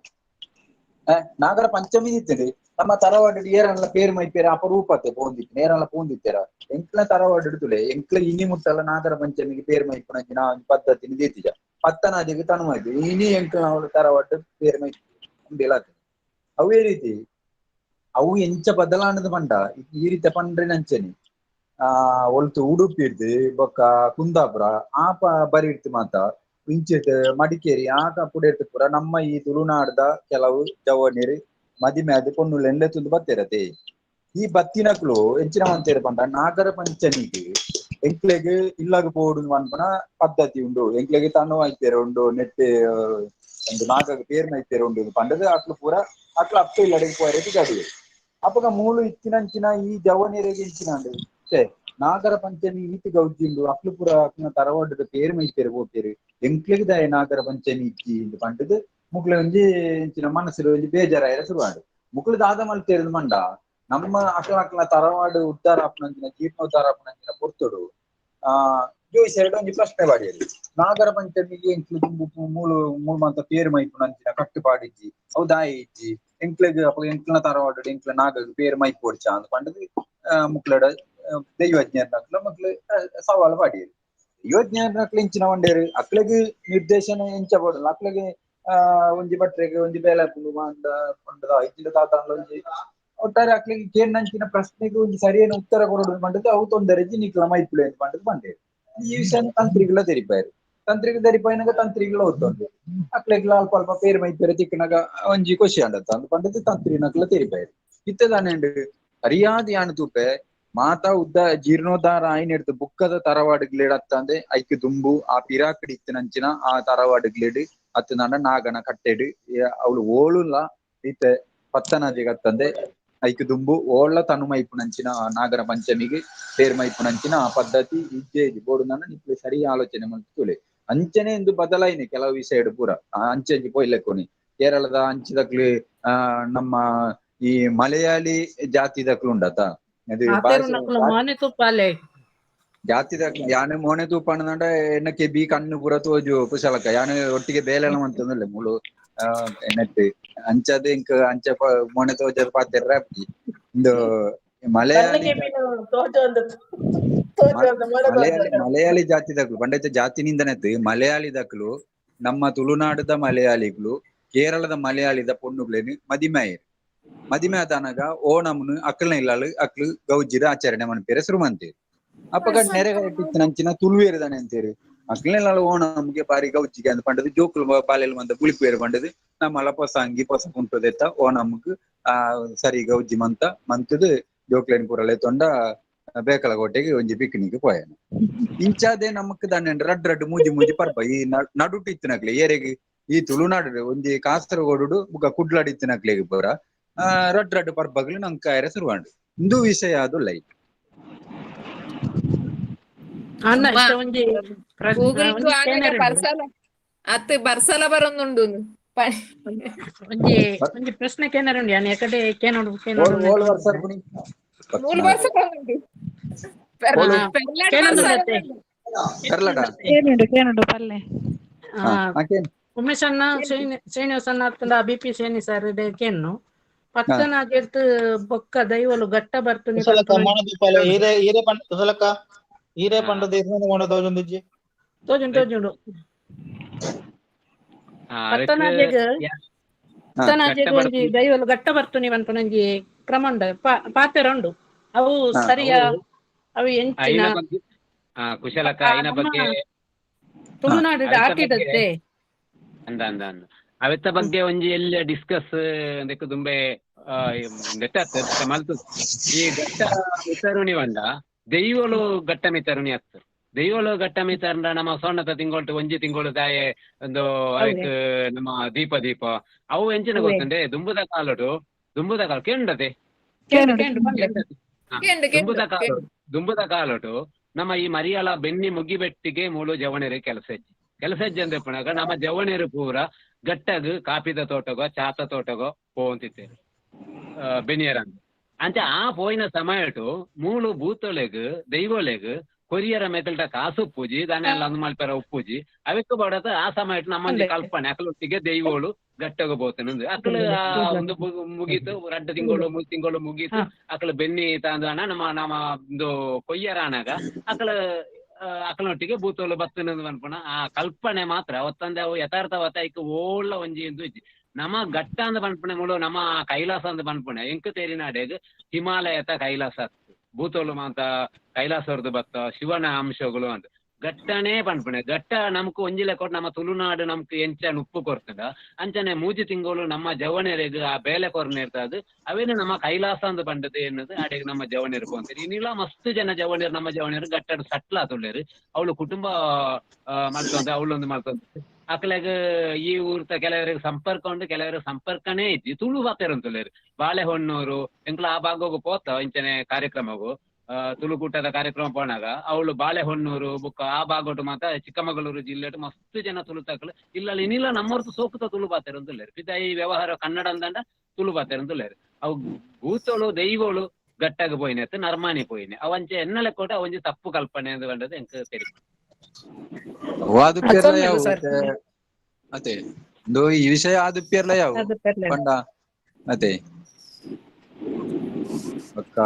ನಾಗರ ಪಂಚಮಿ ಇತ್ತದೆ ನಮ್ಮ ತರವಾಡು ಏರನ್ಲ ಪೇರು ಮೈಪೇರ ಅಪರೂಪತೆ ಪೋಂದಿತ್ತು ನೇರನ್ಲ ಪೋಂದಿತ್ತೆರ ಎಂಕ್ಲ ತರವಾಡು ತುಲೆ ಎಂಕ್ಲ ಇನಿ ಮುಟ್ಟಲ್ಲ ನಾಗರ ಪಂಚಮಿಗೆ ಪೇರು ಮೈಪುನಂಚಿನ ಪದ್ಧತಿ ದೀತಿಜ ಪತ್ತನಾದಿಗೆ ತನುಮಾಯ್ತು ಇನಿ ಎಂಕ್ಲ ತರವಾಡು ಪೇರು ಮೈ ಅವೇ ರೀತಿ ಅವು ಎಂಚ ಬದಲಾಣದ ಪಂಡ ಈ ರೀತಿ ಪಂಡ್ರೆ ನಂಚನಿ ಆ ಒಲ್ತು ಉಡುಪಿ ಇರ್ದು ಬೊಕ್ಕ ಕುಂದಾಪುರ ಆ ಬರಿ ಇರ್ತು ಮಾತ ಇಂಚಿಟ್ ಮಡಿಕೇರಿ ಆ ಪುಡೆ ಇರ್ತು ಪೂರ ನಮ್ಮ ಈ ತುಳುನಾಡ್ದ ಕೆಲವು ಜವನಿರು ಮದಿಮೆ ಅದು ಪೊಣ್ಣುಲೆಂಡೆ ತುಂದು ಬತ್ತಿರತೆ. ಈ ಬತ್ತಿನಕ್ಲು ಎಂಚಿನ ಮಂತೇರು ಪಂಡ ನಾಗರ ಪಂಚಮಿಗೆ ಎಂಕ್ಲೆಗ್ ಇಲ್ಲಾಗ ಪೋಡು ಪನ್ಪುನ ಪದ್ಧತಿ ಉಂಡು. ಎಂಕ್ಲೆಗ್ ತಣ್ಣು ಐತೇರು ಉಂಡು ನೆಟ್ಟೆ ಒಂದು ನಾಗಗ ಪೇರ್ನ ಐತೇರು ಉಂಡು ಪಂಡದು ಅಕ್ಲು ಪೂರ ಅಕ್ಲು ಅಪ್ಪ ಇಲ್ಲಡೆಗೆ ಪೋಯರೆಗೆ ಗಡಿಗೆ ಅಪಗ ಮೂಲು ಇತ್ತಿನಂಚಿನ ಈ ಜವನಿರಿಗೆ ಇಂಚಿನ ನಾಗರ ಪಂಚಮಿ ಈತ ಗೌಜಿಂಡು ಅಕ್ಲು ಪೂರ ಅಕ್ನ ತರವಾಡದ ಪೇರು ಮೈತೇರು ಪೋಪೇರು ಎಂಕ್ಲೆಗ್ ದಾಯ ನಾಗರ ಪಂಚಮಿ ಇಜ್ಜಿ ಇಂದು ಪಂಡದು ಮುಕ್ಲೆ ಒಂಜಿ ಇಂಚಿನ ಮನಸ್ಸು ಒಂಜಿ ಬೇಜಾರಾಯರ ಶುರುವಾಡು. ಮುಕ್ಲು ದಾದ ಮಲ್ತೇರು ಮಂಡ ನಮ್ಮ ಅಕ್ಲ ಅಕ್ಲ ತರವಾಡು ಉದ್ಧಾರ ಆಪುನಂಚಿನ ಜೀರ್ಣೋದ್ಧಾರ ಆಪುನಂಚಿನ ಪೊರ್ತುಡು ಆ ಜೋಯಿಸೆರಡು ಒಂಜಿ ಪ್ರಶ್ನೆ ಬಾಡಿಯರು ನಾಗರ ಪಂಚಮಿಗೆ ಎಂಕ್ಲು ದುಂಬು ಮೂಲು ಮೂಲು ಮಾತ ಪೇರು ಮೈಪುನಂಚಿನ ಕಟ್ಟುಪಾಡಿಜ್ಜಿ ಅವು ದಾಯ ಇಜ್ಜಿ ಎಂಕ್ಲೆಗ್ ಅಪ್ಪ ಎಂಕ್ಲನ ತರವಾಡು ಎಂಕ್ಲ ನಾಗಗ್ ಪೇರು ಮೈಪೋಡ್ಚ ಅಂದ್ ಪಂಡದು ಮುಕ್ಲಡ ದೈವಜ್ಞರ್ನಕ್ಲ ಮಕ್ಳು ಸವಾಲು ಪಾಡಿಯರು. ದೈವಜ್ಞಾನಕ್ಲೆ ಇಂಚಿನ ವಂಡೇರು ಅಕ್ಲೆಗ್ ನಿರ್ದೇಶನ ಎಂಚ ಬೋಡಲ್ಲ ಅಕ್ಲೆಗ್ ಒಂಜಿ ಭಟ್ರೆಗ್ ಒಂಜಿ ಬೇಲೆ ಆಪುಂಡು ಮಂಡ ಪಂಡದ ಇಜ್ಜಿಂಡ ದಾದಾಂಡ ಒಂಜಿ ಒಟ್ಟಾರೆ ಅಕ್ಲೆಗ್ ಕೇಂದಂಚಿನ ಪ್ರಶ್ನೆಗೆ ಒಂಜಿ ಸರಿಯಾದ ಉತ್ತರ ಕೊರೊಡು ಪಂಡದು ಅವು ತೊಂದರೆ ನಿಕ್ಲ ಮೈಪುಲೆ ಪಂಡದು ಪಂಡೇರು. ಈ ವಿಷಯ ತಂತ್ರಿಗಳ ತೆರಿಪಾಯರು. ತಂತ್ರಿಕ ತೆರಿಪಾಯಿನಾಗ ತಂತ್ರಿಗಳ ಒತ್ತೊಂದು ಅಕ್ಲೆಗ್ಲ ಅಲ್ಪ ಅಲ್ಪ ಪೇರ್ ಮೈಪೇರೆ ತಿಕ್ಕನಾಗ ಒಂಜಿ ಖುಷಿ ಅಂಡತ್ತ ಅಂದ್ ಪಂಡದು ತಂತ್ರಿನಕ್ಲ ತೆರಿಪಾಯರು. ಇತ್ತದಾನೇಂಡು ಅರಿಯಾದ ಯಾನ್ ತೂಪೆ ಮಾತಾ ಉದ್ದ ಜೀರ್ಣೋದ್ಧಾರ ಆಯ್ನೆಡ್ದು ಬುಕ್ಕದ ತರವಾಡುಗ್ಲೇಡ್ ಅತ್ತಂದೆ ಐಕ್ ದುಂಬು ಆ ಪಿರಾಕಡಿ ಇತ್ತಿನಂಚಿನ ಆ ತರವಾಡುಗ್ಲೇಡ್ ಅತ್ತಂದ ನಾಗನ ಕಟ್ಟೆಡ್ ಅವಳು ಓಳುಲ ಇತ್ತೆ ಪತ್ತನಾಜೆಗ್ ಅತ್ತಂದೆ ಐಕ್ ದುಂಬು ಓಳ್ಳ ತನು ಮೈಪುನಂಚಿನ ನಾಗರ ಪಂಚಮಿಗೆ ತೇರ್ ಮೈಪುನಂಚಿನ ಆ ಪದ್ಧತಿ ಇಜ್ಜೆ ಇಜ್ಜಿ ಬೋಡುನನ್ನ ನಿಕ್ಲೆ ಸರಿ ಆಲೋಚನೆ ಮಲ್ತ್ ಅಂಚನೆ ಇಂದು ಬದಲಾಯಿನಿ ಕೆಲವು ವಿಷಯಡ್ ಪೂರ ಅಂಚೆಂಚಿ ಪೋಯ್ಲೆಕ್ಕೊನಿ ಕೇರಳದ ಅಂಚಿದಕ್ಲು ನಮ್ಮ ಈ ಮಲಯಾಳಿ ಜಾತಿದಕ್ಲು ಉಂಡತ ಅದು ಜಾತಿದಕ್ಲು ಯಾನೆ ಮೋನೆ ತೂಪಣ್ಣದಂಡ ಎನ್ನ ಕೆಬಿ ಕಣ್ಣು ಪೂರ ತೋಜು ಕುಶಲಕ ಯಾನೆ ಒಟ್ಟಿಗೆ ಬೇಲೆನ ಮಂತಂದಿಲ್ಲ ಮುಳು ಎನ್ನಟ್ಟು ಅಂಚದ ಇಂಕ್ ಅಂಚ ಮೋನೆ ತೋಜ ಪಾತೆರ್ರ ಇಂದು ಮಲಯಾಳಿ ಮಲಯಾಳಿ ಜಾತಿದಕ್ಲು ಪಂಡೈತ ಜಾತಿನಿಂದನೆತ್ತು ಮಲಯಾಳಿದಕ್ಲು ನಮ್ಮ ತುಳುನಾಡದ ಮಲಯಾಳಿಗಳು ಕೇರಳದ ಮಲಯಾಳಿದ ಪೊಣ್ಣುಗಳೇನು ಮದಿಮೆ ಮದಿಮೆ ಆತನಗ ಓಣಮ್ನು ಅಕ್ಲ್ನ ಇಲ್ಲಾಳು ಅಕ್ಲು ಗೌಜಿದ ಆಚರಣೆ ಮನ್ಪೇರೆ ಶುರು ಮಂತೇರು. ಅಪ್ಪಗ ನೆರೆಗಟ್ಟಿತ್ತಿನಂಚಿನ ತುಳುವೇರು ತಾನೆ ಅಂತೀರಿ ಅಕ್ಲ್ನ ಇಲ್ಲಾಳು ಓಣಮ್ಗೆ ಬಾರಿ ಗೌಜಿಗೆ ಅಂತ ಪಂಡದು ಜೋಕುಲು ಬಾಲೆಲು ಮಂತ ಬುಳಿಪೇರು ಪಂಡದು ನಮ್ಮಲ ಪೊಸ ಅಂಗಿ ಪೊಸ ಕುಂಟುದೆತ್ತ ಓಣಮ್ಗ್ ಆ ಸರಿ ಗೌಜಿ ಮಂತ ಮಂತದು ಜೋಕ್ಲೇನ್ ಪೂರಲೆ ತೊಂಡ ಬೇಕಲಕೋಟೆಗೆ ಒಂಜಿ ಪಿಕ್ನಿಕ್ ಪೋಯನ. ಇಂಚಾದೆ ನಮಕ್ ದಾನೆ ರಡ್ಡ್ ರಡ್ಡ್ ಮೂಜಿ ಮೂಜಿ ಪರ್ಬ ಈ ನಡುಟು ಇತ್ತಿನಕ್ಲೆ ಏರೆಗ್ ಈ ತುಳುನಾಡು ಒಂಜಿ ಕಾಸರಗೋಡು ಬುಕ್ಕ ಕುಡ್ಲಾಡ್ ಇತ್ತಿನಕ್ಲೆಗ್ ಪೂರ ರಡ್ಡ್ ರಡ್ಡ್ ಪರ್ಬಗ್ಲು ನಂಕ್ ಆಯೆರೆ ಶುರುವಾಂಡ್. ಇಂದು ವಿಷಯ ಅದು ಲೈ ಅತ್ತೆ ಬರ್ಸಲ ಬರೊಂದುಂಡು ಒಂಜಿ ಒಂಜಿ ಪ್ರಶ್ನೆ ಕೇನರೆ ಉಂಡು ಯಾನ್ ಎಕಡೆ ಕೇನೋಡು ಕೇನೋಡು ಮೂಲು ಬರ್ಸ ಬರೊಂದುಂಡು ಕೇನುಂಡು ಪಲ್ಲೆ. ಉಮೇಶ್ ಅಣ್ಣ ಶ್ರೀನಿವಾಸ ಅಣ್ಣ ಅತ್ತಂಡ ಬಿ ಪಿ ಶ್ರೇಣಿ ಸರ್ ಕೇನ್ನು ಪತ್ತನಾಜೆರ್ತ್ ಬೊಕ್ಕ ದೈವಲು ಗಟ್ಟ ಬರ್ತುನಿ ತೋಜುಂಡು ತೋಜುಂಡು ಪತ್ತನಾಜೆಗ್ ಪತ್ತನಾಜೆಗ್ ಒಂಜಿ ದೈವಲು ಗಟ್ಟ ಬರ್ತುನಿ ಪನ್ಪುನ ಒಂಜಿ ಕ್ರಮ ಉಂಡು ಪಾತೆರ ಉಂಡು ಅವು ಸರಿಯಾ ಅವು ಎಂಚಿನ ಕುಶಲಕ ಐನ ಬಗ್ಗೆ ತುಳುನಾಡು ಆಟಿಡತ್ತೆ ಅಂದ ಅಂದ ಅಂದ ಅವೆತ್ತ ಬಗ್ಗೆ ಒಂಜಿ ಎಲ್ಲ ಡಿಸ್ಕಸ್ ಅದಕ್ಕೆ ದುಂಬೆ ನೆಟ್ಟ ಮಲ್ತು ಈ ಘಟ್ಟ ಮಿತರುಣಿ వంಡ ದೈವಲು ಘಟ್ಟ ಮಿತರುಣಿ ಅತ್ತು ದೈವಲು ಘಟ್ಟ ಮಿತರಂಡ ನಮ್ಮ ಸೊಣ್ಣತ ತಿಂಗೊಳ್ಟು ಒಂಜಿ ತಿಂಗಳು ತಾಯೆ ಒಂದು ಅದಕ್ಕೆ ನಮ್ಮ ದೀಪ ದೀಪ ಅವು ಎಂಚಿನ ಗೊತ್ತುಂಡೆ ದುಂಬುದ ಕಾಲಡು ದುಂಬುದ ಕಾಲ ಕೆಂಡತೆ ದುಂಬುದ ಕಾಲ ದುಂಬುದ ಕಾಲಡು ನಮ್ಮ ಈ ಮರಿಯಾಳ ಬೆನ್ನಿ ಮುಗಿಬೆಟ್ಟಿಗೆ ಮೂಳು ಜವಣೆರೆ ಕೆಲಸ ಹೆಜ್ಜೆ ಕೆಲಸ ಹೆಜ್ಜೆ ಅಂದ್ರೆ ಪುನಗ ನಮ್ಮ ಜವಣೆರು ಪೂರ ಗಟ್ಟಗ್ ಕಾಪಿದ ತೋಟಗೋ ಚಾತ ತೋಟಗೋ ಪೋವಂತಿತ್ತೇರು ಬೆನಿಯರಂದು ಅಂಚ ಆ ಪೋಯಿನ ಸಮಯಟು ಮೂಳು ಭೂತೊಲೆಗ್ ದೈವೊಲೆಗ್ ಕೊರಿಯರ ಮೆತಲ್ಟ ಕಾಸು ಉಪ್ಪುಜಿ ದಾನೆ ಎಲ್ಲ ಅಂದ್ ಮಲ್ಪೆರ ಉಪ್ಪುಜಿ ಅವಕ್ಕೆ ಬಡತ ಆ ಸಮಯಟ್ ನಮ್ಮೊಂಜಿ ಕಲ್ಪನೆ ಅಕ್ಲೊಟ್ಟಿಗೆ ದೈವೋಳು ಗಟ್ಟಗ ಪೋತೇನೆ ಅಕ್ಲು ಆ ಒಂದು ಮುಗೀತು ರಡ್ಡು ತಿಂಗಳು 3 ತಿಂಗಳು ಮುಗೀತು ಅಕ್ಲು ಬೆನ್ನಿ ತಂದು ಅಣ್ಣ ನಮ್ಮ ನಮ್ಮ ಒಂದು ಕೊಯ್ಯರ ಅಣಗ ಅಕ್ಲ ಅಕ್ಲನೊಟ್ಟಿಗೆ ಭೂತೋಲು ಬತ್ತನ ಅನ್ಪುಣ ಆ ಕಲ್ಪನೆ ಮಾತ್ರ ಅವತ್ತಂದೆ ಅವು ಯಥಾರ್ಥವತ್ತ ಐಕ್ ಓಳ್ಳ ಒಂಜಿ ಇಂದು ಇಜ್ಜಿ. ನಮ್ಮ ಘಟ್ಟ ಅಂದ ಪನ್ಪುಣೆ ಮುಳು ನಮ್ಮ ಕೈಲಾಸ ಅಂದ ಪನ್ಪುಣೆ ಎಂಕ್ ತೇರಿನಾಡೆಗ್ ಹಿಮಾಲಯತ ಕೈಲಾಸ ಭೂತೋಲು ಮಾತ ಕೈಲಾಸರ್ದು ಬತ್ತ ಶಿವನ ಅಂಶಗಳು ಅಂತ ಘಟ್ಟನೇ ಪನ್ಪುಣೆ ಘಟ್ಟ ನಮಕ್ ಒಂಜಿ ಲೆಕ್ಕ ನಮ್ಮ ತುಳುನಾಡು ನಮ್ಕ್ ಎಂಚ ಉಪ್ಪು ಕೊರ್ತದ ಅಂಚನೆ ಮೂಜಿ ತಿಂಗಳು ನಮ್ಮ ಜವನೆರೆಗ್ ಆ ಬೇಲೆ ಕೊರ್ನೆ ಇರ್ತದ ಅವೇನು ನಮ್ಮ ಕೈಲಾಸ ಅಂದ್ ಪಂಡದು ಎನ್ನುದು ಆಡೆಗ್ ನಮ್ಮ ಜವನೆರು ಪೋಂತೇರು. ಇನ್ನಿಲ್ಲ ಮಸ್ತ್ ಜನ ಜವನೆರು ನಮ್ಮ ಜವನೆರು ಘಟ್ಟಡ್ ಸಟ್ಲ ಆತುಲ್ಲೆರ್ ಅವಳು ಕುಟುಂಬ ಮಲ್ತೊಂದು ಅವಳೊಂದು ಮಲ್ತೊಂದು ಅಕ್ಲೆಗ್ ಈ ಊರ್ತ ಕೆಲವರಿಗೆ ಸಂಪರ್ಕ ಉಂಡು ಕೆಲವರಿಗೆ ಸಂಪರ್ಕನೇ ಇಜ್ಜಿ ತುಳು ಪಾತೆರೊಂತುಲ್ಲೆರ್ ಬಾಳೆಹೊನ್ನೂರು ಎಂಕ್ಲ ಆ ಭಾಗಗ್ ಪೋತ ಇಂಚನೆ ಕಾರ್ಯಕ್ರಮಗು ತುಳುಕೂಟದ ಕಾರ್ಯಕ್ರಮ ಪೋನಾಗ ಅವಳು ಬಾಳೆಹೊನ್ನೂರು ಬುಕ್ಕ ಆ ಭಾಗಟು ಮಾತ ಚಿಕ್ಕಮಗಳೂರು ಜಿಲ್ಲೆಟ್ ಮಸ್ತ್ ಜನ ತುಳು ತಕ್ಲು ಇಲ್ಲ ಇನ್ನಿಲ್ಲ ನಮ್ಮೊರ್ತು ಸೋಕುತ ತುಳು ಪಾತೆರೊಂದುಲ್ಲೆರ್ ಪಿದ ಈ ವ್ಯವಹಾರ ಕನ್ನಡ ಅಂದಂಡ ತುಳು ಪಾತೆರೊಂದುಲ್ಲೆರ್ ಅವು ಭೂತೋಳು ದೈವೋಳು ಗಟ್ಟಾಗ ಪೋಯಿನೆ ಅತ್ತ ನರ್ಮಾನಿ ಪೋಯಿನೆ ಅವಂಚೆ ಎನ್ನಲೆ ಕೋಟ ಒಂಜಿ ತಪ್ಪು ಕಲ್ಪನೆ ಅಂದ್ ಪಂಡದು ಎಂಕ್ ತೆರಿಪು. ಅದೇ ಈ ವಿಷಯ ಆದುಪ್ಪಿಯರ್ಲ ಯಾವು ಪಂಡ ಅದೇ ಬೊಕ್ಕ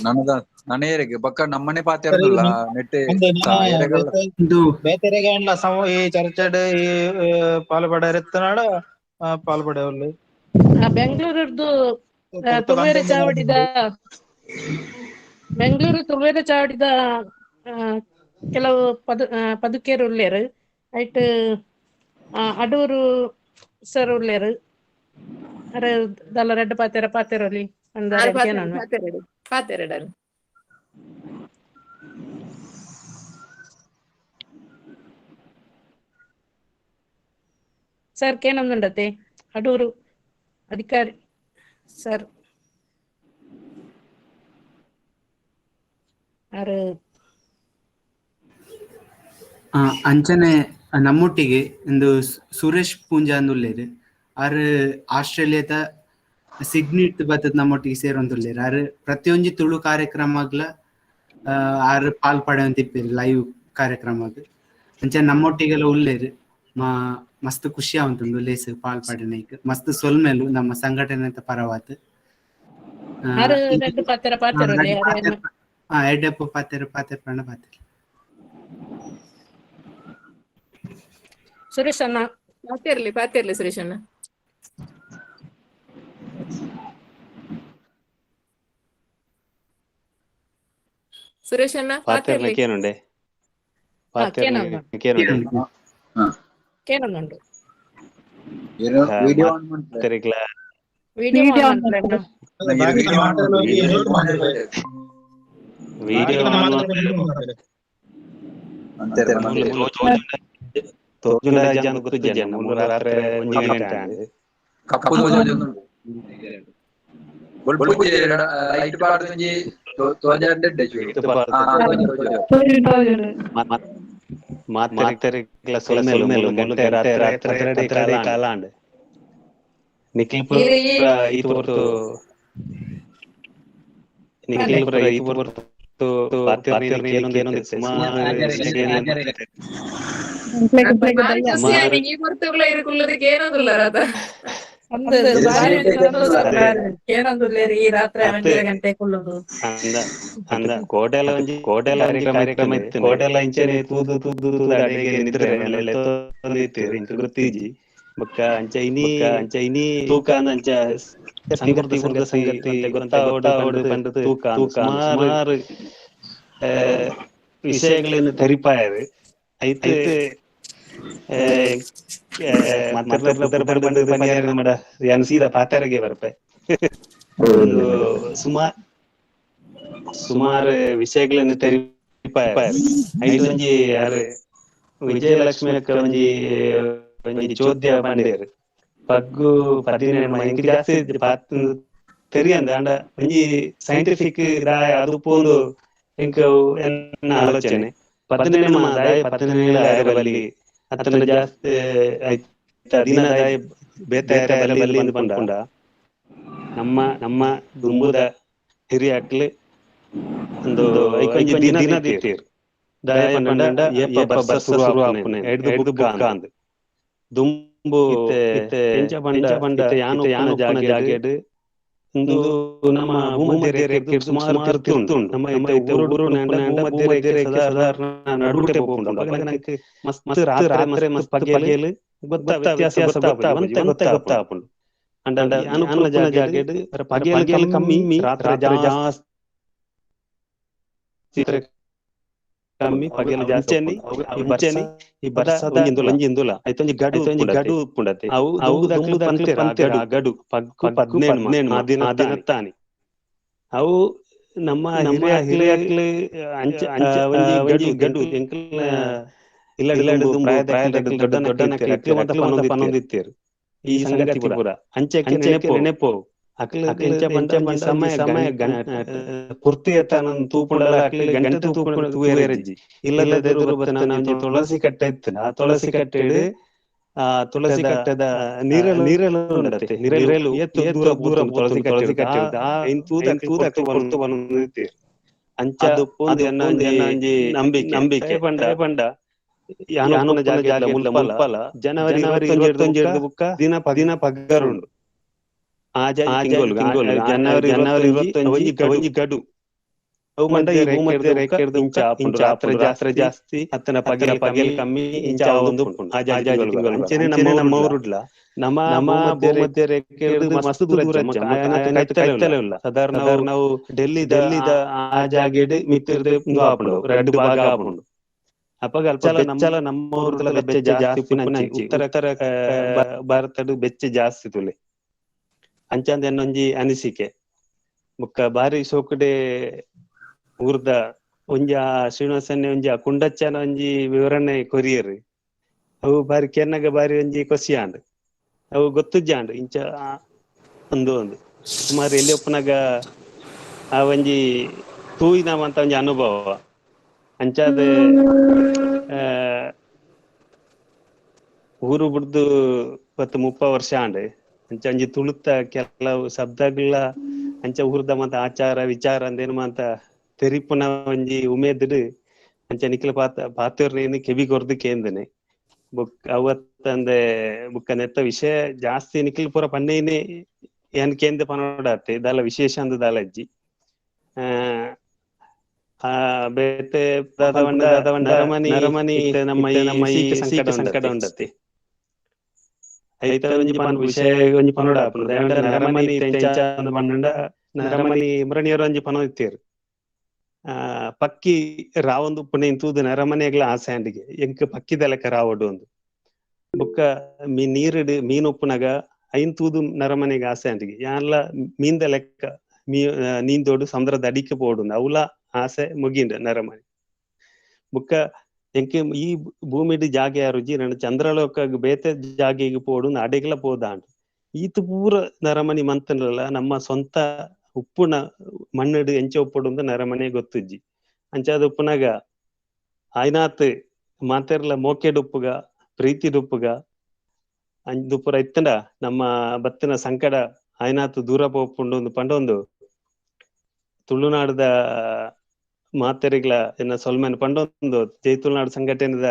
ನನದ ನನೇರಿಗೆ ಬಕ್ಕ ನಮ್ಮನೆ ಪಾತೆರಲ್ಲ ನೆಟ್ಟೆ ಏರೆಗಲ್ಲ ಬೇತೆರೆಗೆ ಅಂಡ್ಲ ಸಮ ಈ ಚರ್ಚೆಡ್ ಈ ಪಾಲ್ಪಡೆ ಎತ್ತನಾಡ ಪಾಲ್ಪಡೆ ಒಲ್ಲೆ ಬೆಂಗಳೂರದ್ದು ತುಳುವೆರೆ ಚಾವಡಿದ ಬೆಂಗಳೂರು ತುಳುವೆರೆ ಚಾವಡಿದ ಕೆಲವು ಪದುಕೇರು ಉಳ್ಳೇರು ಐಟ್ ಅಡೂರು ಸರ್ ಉಳ್ಳೇರು ಅರೆ ದಲ್ಲ ರೆಡ್ ಪಾತೆರ ಪಾತೆರಲಿ ಪಾತೆರಡರು ಸರ್ ಕೇನೊಂದುಂಡತೆ ಅಡೂರು ಅಧಿಕಾರಿ ಸರ್ ಆರು ಅಂಚನೆ ನಮ್ಮೊಟ್ಟಿಗೆ ಒಂದು ಸುರೇಶ್ ಪೂಂಜಾ ಅಂದುಲ್ಲೇರು ಆರ್ ಆಸ್ಟ್ರೇಲಿಯಾದ ಸಿಡ್ನಿ ಬತ್ತದ ನಮ್ಮೊಟ್ಟಿಗೆ ಸೇರೊಂದುಲ್ಲೇರು ಆರ್ ಪ್ರತಿಯೊಂಜಿ ತುಳು ಕಾರ್ಯಕ್ರಮಗ್ಲ ಆರ್ ಪಾಲ್ ಪಡೆಯೊಂದಿಪ್ಪೇರು ಲೈವ್ ಕಾರ್ಯಕ್ರಮಗ್ ಅಂಚನೆ ನಮ್ಮೊಟ್ಟಿಗೆಲ್ಲ ಉಲ್ಲೇರು ಮಸ್ತ್ ಖುಷಿ ಆವಂತುಂಡು ಲೇಸ್ ಪಾಲ್ ಪಡೆನೈಕ್ ಮಸ್ತ್ ಸೊಲ್ಮೆಲು ನಮ್ಮ ಸಂಘಟನೆ ಪರವಾತ್ ಎಡ್ಡಪ್ಪ ಪಾತೆರ ಪಾತೆರ ಪಂಡ ಪಾತೆರ ಸುರೇಶ್ ಅಣ್ಣ ಪಾತೆರ್ಲಿ ಪಾತೆರ್ಲಿ ಸುರೇಶ್ ಅಣ್ಣ ಸುರೇಶ್ ಅಣ್ಣ ಪಾತೆರ್ಲಿ ಕೇನುಂಡೆ ಪಾತೆರ್ಲಿ ಕೇನುಂಡೆ ಕೇನೊಂದುಂಡು ವಿಡಿಯೋ ಆನ್ ಮಲ್ಪುಲೆ ವಿಡಿಯೋ ಆನ್ ವಿಡಿಯೋ ತೋಜುಂಡ ಜನ ಗೊತ್ತಿಜ್ಜೆ ಮೂರು ರಾತ್ರೆ ಒಂಜಿ ಗಂಟೆ ಆಂಡ್ ಕಪ್ಪು ತೋಜೊಂದುಂಡು ಬೊಲ್ಪು ಲೈಟ್ ಪಾಡ್ದ್ ಒಂಜಿ ತೋಜಾಂಡ ಎಡ್ಡೆ ಚೂರು ಮಾತೆರೆಗ್ಲ ಸೊಲ್ಮೆಲು ಗಂಟೆ ರಾತ್ರೆ ರಾತ್ರೆ ಕಾಲ ಆಂಡ್ ನಿಖಿಲ್ ಪೂರ ಈ ಪೊರ್ತು ನಿಖಿಲ್ ಪೂರ ಈ ಪೊರ್ತು ಪಾತೆರ್ನಿ ಸುಮಾರು ಈ ಪೊರ್ತುಗ್ಲ ಇರುಕುಲ್ಲದಕ್ಕೆ ಏನೋದಿಲ್ಲ ರಾತ ಕೇನೊಂದುಲ್ಲೇರು ಈ ರಾತ್ರಿ 2 ಗಂಟೆ ಕುಲ್ಲುದು ಅಂದ ಅಂದ ಕೋಟೆಲ ಒಂಜಿ ಕೋಟೆಲ ಕಾರ್ಯಕ್ರಮ ಇತ್ತು ಕೋಟೆಲ ಇಂಚನೆ ತೂದು ತೂದು ತೂದು ಅಡೆಗೆ ನಿದ್ರೆ ಇತ್ತು ಇಂಕ ಗೊತ್ತಿಜ್ಜಿ ಬೊಕ್ಕ ಅಂಚ ಇನಿ ಅಂಚ ಇನಿ ತೂಕ ಅಂದ ಅಂಚ ಸಂಗತಿ ಸಂಗತಿ ಗೊತ್ತಾವೋಡು ಪಂಡುದು ತೂಕ ಸುಮಾರು ವಿಷಯಗಳನ್ನು ತೆರಿಪಾಯರು ಐತೆ ಸೀದಾ ಪಾತೆರಗೆ ಬರ್ಪೆ ಸುಮಾರು ಸುಮಾರು ವಿಷಯಗಳನ್ನು ತೆರಿಪಾಯರು ಐದು ಒಂಜಿ ಯಾರು ವಿಜಯಲಕ್ಷ್ಮಿ ಅಕ್ಕ ಒಂಜಿ ಒಂಜಿ ಚೋದ್ಯ ಪಂಡೇರು ಪಗ್ಗು 17 ಇಂಕ್ ಜಾಸ್ತಿ ತೆರಿಯಂದ ಅಂಡ ಒಂಜಿ ಸೈಂಟಿಫಿಕ್ ಅದು ಪೋಂದು ಇಂಕ ಎನ್ನ ಆಲೋಚನೆ 17 ದಾಯ 17 ಆಯರ ಬಲ್ಲಿ ಅತ್ತನ ಜಾಸ್ತಿ ದಿನ ದಾಯ ಬೇತೆ ಬಲ್ಲಿ ಪಂಡ ನಮ್ಮ ನಮ್ಮ ದುಂಬುದ ಹಿರಿಯಾಕ್ಲು ಒಂದು ಐಕೊಂಜಿ ದಿನ ದಿತ್ತೇರು ದಾಯ ಪಂಡ ಏಪ ಬರ್ಸ ಶುರು ಆಪುನೆ ಎಡ್ದು ಬುಕ್ಕ ಅಂದ್ ದುಂಬು ಎಂಚ ಪಂಡ ಪಂಡ ಯಾನು ಯಾನು ಜಾಗೆಡ್ ಒಂದು ನಮ್ಮ ಭೂಮಧ್ಯ ರೇಖೆ ಸುಮಾರು ತಿರ್ತು ಉಂಟು ನಮ್ಮ ಊರು ಭೂಮಧ್ಯ ರೇಖೆ ಸಾಧಾರಣ ನಡುಟೆ ಪೋಪುಂಡು ಅಪಗ ನಂಕ್ ಮಸ್ತ್ ರಾತ್ರೆ ಮಸ್ತ್ ಪಗೆಲ್ ಗೊತ್ತ ವ್ಯತ್ಯಾಸ ಗೊತ್ತಾಪುಂಡು ಗೊತ್ತಾಪುಂಡು ಅಂಡ ಅನುಕೂಲ ಜಾಗೆಡ್ ಪಗೆಲ್ ಕಮ್ಮಿ ರಾತ್ರೆ ಜಾಸ್ತಿ ಕಮ್ಮಿ ಪಗೆಲ್ ಜಾಸ್ತಿ ಈ ಬರ್ಸದ ಒಂಜಿ ಐತೊಂಜಿ ಗಡು ಒಂಜಿ ಗಡು ಉಪ್ಪುಂಡತೆ ಅವು ಅವು ಪಂತೆರ್ ಆ ಗಡು ಪಗ್ಗು 17 ಆ ದಿನ ದಿನತ್ತಾನಿ ಅವು ನಮ್ಮ ನಮ್ಮ ಹಿರಿಯಕ್ಲು ಅಂಚ ಅಂಚ ಒಂಜಿ ಗಡು ಗಡು ಎಂಕಲ್ನ ಇಲ್ಲ ಪ್ರಾಯದ ದೊಡ್ಡ ದೊಡ್ಡ ಪನೊಂದಿತ್ತೇರು ಈ ಸಂಗತಿ ಪೂರ ಅಂಚೆಕ್ಕೆ ನೆನೆಪು ನೆನೆಪು ಅಕ್ಲು ಎಂಚ ಪಂಡ ಸಮಯ ಸಮಯ ಪೂರ್ತಿ ತನನ್ ತೂಪುಂಡಲ ಅಕ್ಲು ಗಂಟೆ ತೂಪುಂಡ ತೂಯೆರೆಜ್ಜಿ ಇಲ್ಲದ ಬತ್ತನ ತುಳಸಿ ಕಟ್ಟೆ ಇತ್ತು ಆ ತುಳಸಿ ಕಟ್ಟೆಡ್ ಆ ತುಳಸಿ ಕಟ್ಟೆದ ನೀರಲು ನೀರಲು ಉಂಡತೆ ನೀರಲು ಏತ್ ದೂರ ದೂರ ತುಳಸಿ ಕಟ್ಟೆ ಕಟ್ಟೆ ಆ ಇನ್ ತೂದ ತೂದ ಪೊರ್ತು ಬನೊಂದಿತ್ತೇರು ಅಂಚ ಅದು ಎನ್ನ ಒಂಜಿ ನಂಬಿಕೆ ನಂಬಿಕೆ ಪಂಡ ಪಂಡ ಯಾನುನ ಜಾಗೆ ಮುಲ್ಪಲ ಜನವರಿ 21 ಬುಕ್ಕ ದಿನ ದಿನ ಪಗ್ಗರುಂಡು ಆ ತಿಂಗಳು ಜನವರಿ ಜನವರಿ 21 ಒಂಜಿ ಗಡು ಅವು ಪಂಡ ಈ ಭೂಮಧ್ಯ ರೇಖೆರ್ದ್ ಇಂಚ ಆಪುಂಡು, ರಾತ್ರೆ ರಾತ್ರೆ ಜಾಸ್ತಿ ಅತ್ತನ ಪಗೆಲ್ ಪಗೆಲ್ ಕಮ್ಮಿ ಇಂಚ ಆವೊಂದು ಉಪ್ಪುಂಡು ಆಜಾಜಿ ತಿಂಗಳು. ಅಂಚೆನೆ ನಮ್ಮ ನಮ್ಮ ಊರುಡ್ಲ ನಮ್ಮ ನಮ್ಮ ಭೂಮಧ್ಯ ರೇಖೆರ್ದ್ ಮಸ್ತ್ ದೂರ ಕೈತಲೆ ಉಲ್ಲ. ಸಾಧಾರಣ ನಾವು ಡೆಲ್ಲಿ ಡೆಲ್ಲಿದ ಆ ಜಾಗೆಡ್ ಮಿತ್ತಿರ್ದ್ ಉಂದು ಆಪುಂಡು, ರಡ್ಡ್ ಭಾಗ ಆಪುಂಡು. ಅಪಗ ಅಲ್ಪ ಬೆಚ್ಚಲ ನಮ್ಮ ಊರುದಲ ಬೆಚ್ಚ ಜಾಸ್ತಿ ಉಪ್ಪುನಂಚಿ, ಉತ್ತರ ಭಾರತಡ್ ಬೆಚ್ಚ ಜಾಸ್ತಿ ತುಲೆ ಅಂಚಂದ ಎನ್ನೊಂಜಿ ಅನಿಸಿಕೆ. ಬೊಕ್ಕ ಬಾರಿ ಸೋಕುಡೆ ಊರ್ದ ಒಂಜಿ ಆ ಶ್ರೀನಿವಾಸನ್ನೇ ಒಂಜಿ ಆ ಕುಂಡಚ್ಚನ ಒಂಜಿ ವಿವರಣೆ ಕೊರಿಯರ್ ಅವು ಬಾರಿ ಕೆನ್ನಗ ಬಾರಿ ಒಂಜಿ ಕೊಸಿ ಆಂಡ್, ಅವು ಗೊತ್ತುಜ್ಜಾಂಡ್ ಇಂಚ ಒಂದು ಒಂದು ಸುಮಾರು ಎಲ್ಲಿ ಒಪ್ಪುನಗ ಆ ಒಂಜಿ ತೂಯಿನ ಅಂತ ಒಂಜಿ ಅನುಭವ. ಅಂಚಾದ ಊರು ಬುಡ್ದು 10-30 ವರ್ಷ ಆಂಡ್. ಅಂಚ ಒಂಜಿ ತುಳುತ್ತ ಕೆಲವು ಶಬ್ದಗಳ ಅಂಚ ಊರ್ದ ಮತ್ತ ಆಚಾರ ವಿಚಾರ ಅಂದೇನು ಅಂತ ತೆರಿಪುನ ಒಂಜಿ ಉಮೇದ್ಡ್ ಅಂಚ ನಿಕ್ಲ ಪಾತ ಪಾತೆರ್ನೇನು ಕೆಬಿ ಕೊರ್ದು ಕೇಂದನೆ. ಬುಕ್ ಅವತ್ತಂದೆ ಬುಕ್ಕ ನೆತ್ತ ವಿಷಯ ಜಾಸ್ತಿ ನಿಕ್ಲ ಪೂರ ಪನ್ನೇನೆ ಏನ್ ಕೇಂದ್ರ ಪನೋಡಾತೆ ದಾಲ ವಿಶೇಷ ಅಂದ ದಾಲಜ್ಜಿ. ಆ ಬೇತೆ ನರಮನಿ ನರಮನಿ ನಮ್ಮ ನಮ್ಮ ಸಂಕಟ ಸಂಕಟ ಉಂಡತಿ ಐತ ಒಂಜಿ ಪನ್ ವಿಷಯ ಒಂಜಿ ಪನೋಡ ನರಮನಿ ಪನ್ನಂಡ ನರಮನಿ ಮುರಣಿಯರು ಒಂಜಿ ಪನೋ ಇತ್ತೇರು. ಆ ಪಕ್ಕಿ ರಾವೊಂದು ಪುಣೆ ತೂದು ನರಮನೆಗ್ಲ ಆಸೆ ಅಂಡಿಗೆ ಎಂಕ್ ಪಕ್ಕಿದ ಲೆಕ್ಕ ರಾವೊಡು ಒಂದು ಬೊಕ್ಕ ಮೀ ನೀರುಡು ಮೀನು ಉಪ್ಪುನಗ ಐನ್ ತೂದು ನರಮನೆಗೆ ಆಸೆ ಅಂಡಿಗೆ ಯಾನ್ಲ ಮೀನ್ದ ಲೆಕ್ಕ ಮೀ ನೀಂದೋಡು ಸಮುದ್ರದ ಅಡಿಕೆ ಪೋಡು ಅವಲ ಆಸೆ ಮುಗಿಂಡ ನರಮನೆ. ಬೊಕ್ಕ ಎಂಕ್ ಈ ಭೂಮಿಡ್ ಜಾಗೆ ರುಜಿ ನನ್ನ ಚಂದ್ರಲೋಕ ಬೇತೆ ಜಾಗೆಗೆ ಪೋಡು ಅಡೆಗ್ಲ ಪೋದಾಂಡ್. ಈತ ಪೂರ ನರಮನಿ ಮಂತನಲ್ಲ ನಮ್ಮ ಸ್ವಂತ ಉಪ್ಪುನ ಮಣ್ಣಡು ಎಂಚ ಉಪ್ಪುಡು ಅಂತ ನರಮನೆ ಗೊತ್ತುಜ್ಜಿ. ಅಂಚಾದ ಉಪ್ಪುನಗ ಆಯ್ನಾತ್ ಮಾತೆರ್ಲ ಮೋಕೆಡುಪ್ಪುಗ ಪ್ರೀತಿಡುಪ್ಪುಗ ಅಂದುಪುರ ಇತ್ತಂಡ ನಮ್ಮ ಬತ್ತಿನ ಸಂಕಟ ಆಯ್ನಾತ್ ದೂರ ಪೋಪುಂಡು ಒಂದು ಪಂಡೊಂದು ತುಳುನಾಡದ ಮಾತೆರಿಗ್ಲ ಎನ್ನ ಸೊಲ್ಮೆನ್ ಪಂಡೊಂದು ಜೈ ತುಳುನಾಡು ಸಂಘಟನೆದ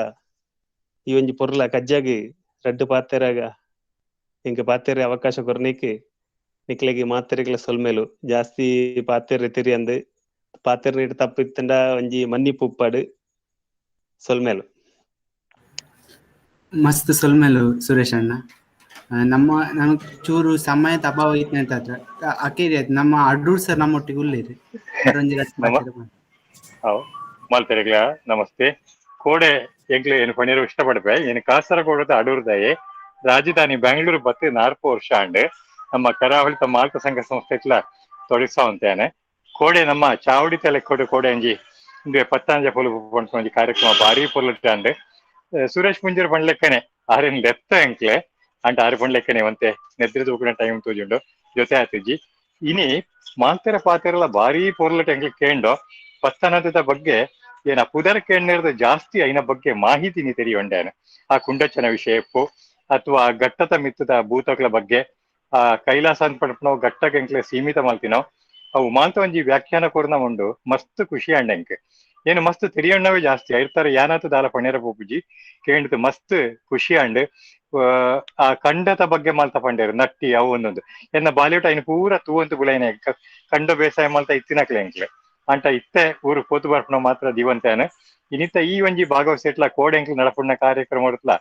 ಈ ಒಂಜಿ ಪೊರ್ಲ ಕಜ್ಜಾಗಿ ರಡ್ಡು ಪಾತೆರಾಗ ಇಂಕ ಪಾತೆರೆ ಅವಕಾಶ ಕೊರ್ನಿಕ್ ನಿಕ್ಲೆಗೆ ಮಾತೆರಿಗ್ಲ ಸೊಲ್ಮೆಲು. ಜಾಸ್ತಿ ಪಾತೆರೆ ತಿರಿಯಂದು ಪಾತೆರ ನೀಟ್ ತಪ್ಪು ಇತ್ತಂಡ ಒಂಜಿ ಮನ್ನಿಪು ಉಪ್ಪಾಡು ಸೊಲ್ಮೆಲು. ಮಸ್ತ್ ಸೊಲ್ಮೆಲು ಸುರೇಶ್ ಅಣ್ಣ. ನಮ್ಮ ನಮಗ್ ಚೂರು ಸಮಯದ ಅಭಾವ ಇತ್ತು ಅಕೇರಿ ಆಯ್ತು. ನಮ್ಮ ಅಡೂರ್ ಸರ್ ನಮ್ಮೊಟ್ಟಿಗೆ ಉಳ್ಳೇರು. ಮಾಲ್ತೆರೆಗ್ಲ ನಮಸ್ತೆ. ಕೋಡೆ ಎಂಕ್ಲೆ ಏನು ಪಣೀರು ಇಷ್ಟಪಡ್ಪೆ ಏನು ಕಾಸರಗೋಡದ ಅಡೂರ್ದಾಯೆ ರಾಜಧಾನಿ ಬೆಂಗಳೂರು ಬತ್ತು 4 ವರ್ಷ ಆಂಡ್ ನಮ್ಮ ಕರಾವಳಿ ತಮ್ಮ ಮಾಲ್ತ ಸಂಘ ಸಂಸ್ಥೆ ಇಟ್ಲ ತೊಡಗಿಸಾವಂತೇನೆ. ಕೋಡೆ ನಮ್ಮ ಚಾವಡಿ ತಲೆ ಕೋಡೆ ಕೋಡೆ ಅಂಜಿ ಇಂದು ಪತ್ತಾಂಜ ಪೊಲು ಒಂಜಿ ಕಾರ್ಯಕ್ರಮ ಭಾರಿ ಪೊಲುಟಾಂಡ್. ಸುರೇಶ್ ಮುಂಜಾರು ಪಂಡ್ಲೆಕ್ಕನೆ ಆರೇನ್ ಲೆತ್ತ ಎಂಕ್ಲೆ ಅಂಟ ಆರು ಪಂಡ್ಲೆಕ್ಕನೆ ಒಂತೆ ನೆದ್ರೆ ತೂಕುನ ಟೈಮ್ ತೋಜುಂಡು ಜೊತೆ ಆತಿಜಿ. ಇನಿ ಮಾಲ್ತೆರ ಪಾತೆರಲ ಭಾರಿ ಪೊರ್ಲಟ ಎಂಕ್ಲೆ ಕೇಂಡೋ ಪತ್ತನದ ಬಗ್ಗೆ ಏನ ಪುದರ ಕೇಂದ್ರದ ಜಾಸ್ತಿ ಐನ ಬಗ್ಗೆ ಮಾಹಿತಿ ನೀ ತೆರಿಯೊಂಡೇನೆ. ಆ ಕುಂಡಚ್ಚನ ವಿಷಯಪ್ಪು ಅಥವಾ ಘಟ್ಟದ ಮಿತ್ತದ ಭೂತಗಳ ಬಗ್ಗೆ ಆ ಕೈಲಾಸ ಅಂತ ಪಡ್ಪನವು ಘಟ್ಟಕ್ಕೆ ಎಂಕ್ಲೆ ಸೀಮಿತ ಮಲ್ತಿನವು ಅವು ಮಾಂತ ಒಂಜಿ ವ್ಯಾಖ್ಯಾನ ಕೊರ್ನ ಉಂಡು ಮಸ್ತ್ ಖುಷಿ ಅಂಡ ಎಂಕ್ ಏನು ಮಸ್ತ್ ತೆರಿಯಣ್ಣವೇ ಜಾಸ್ತಿ ಐರ್ತಾರೆ ಯಾನಾತ ದಾಲ ಪಣೇರ ಪೋಪುಜಿ ಕೇಂದ್ರ ಮಸ್ತ್ ಖುಷಿ ಅಂಡ್. ಆ ಕಂಡದ ಬಗ್ಗೆ ಮಾಲ್ತ ಪಂಡೇರು ನಟ್ಟಿ ಅವು ಒಂದೊಂದು ಎನ್ನ ಬಾಲಿಯೋಟ ಐನು ಪೂರ ತೂವಂತ ಬುಲೈನೆ ಕಂಡ ಬೇಸಾಯ ಮಾಲ್ತ ಇತ್ತಿನಕ್ಲೆ ಎಂಕ್ಲೆ ಅಂಟ ಇತ್ತೆ ಊರು ಪೋತು ಬರ್ಪಣ ಮಾತ್ರ ದಿವಂತೇನೆ. ಇನ್ನಿತ್ತ ಈ ಒಂಜಿ ಭಾಗವಹಿಸಿಟ್ಲ ಕೋಡೆ ಎಂಕ್ಲೆ ನಡಪುಣ್ಣ ಕಾರ್ಯಕ್ರಮ ಇರ್ತಲ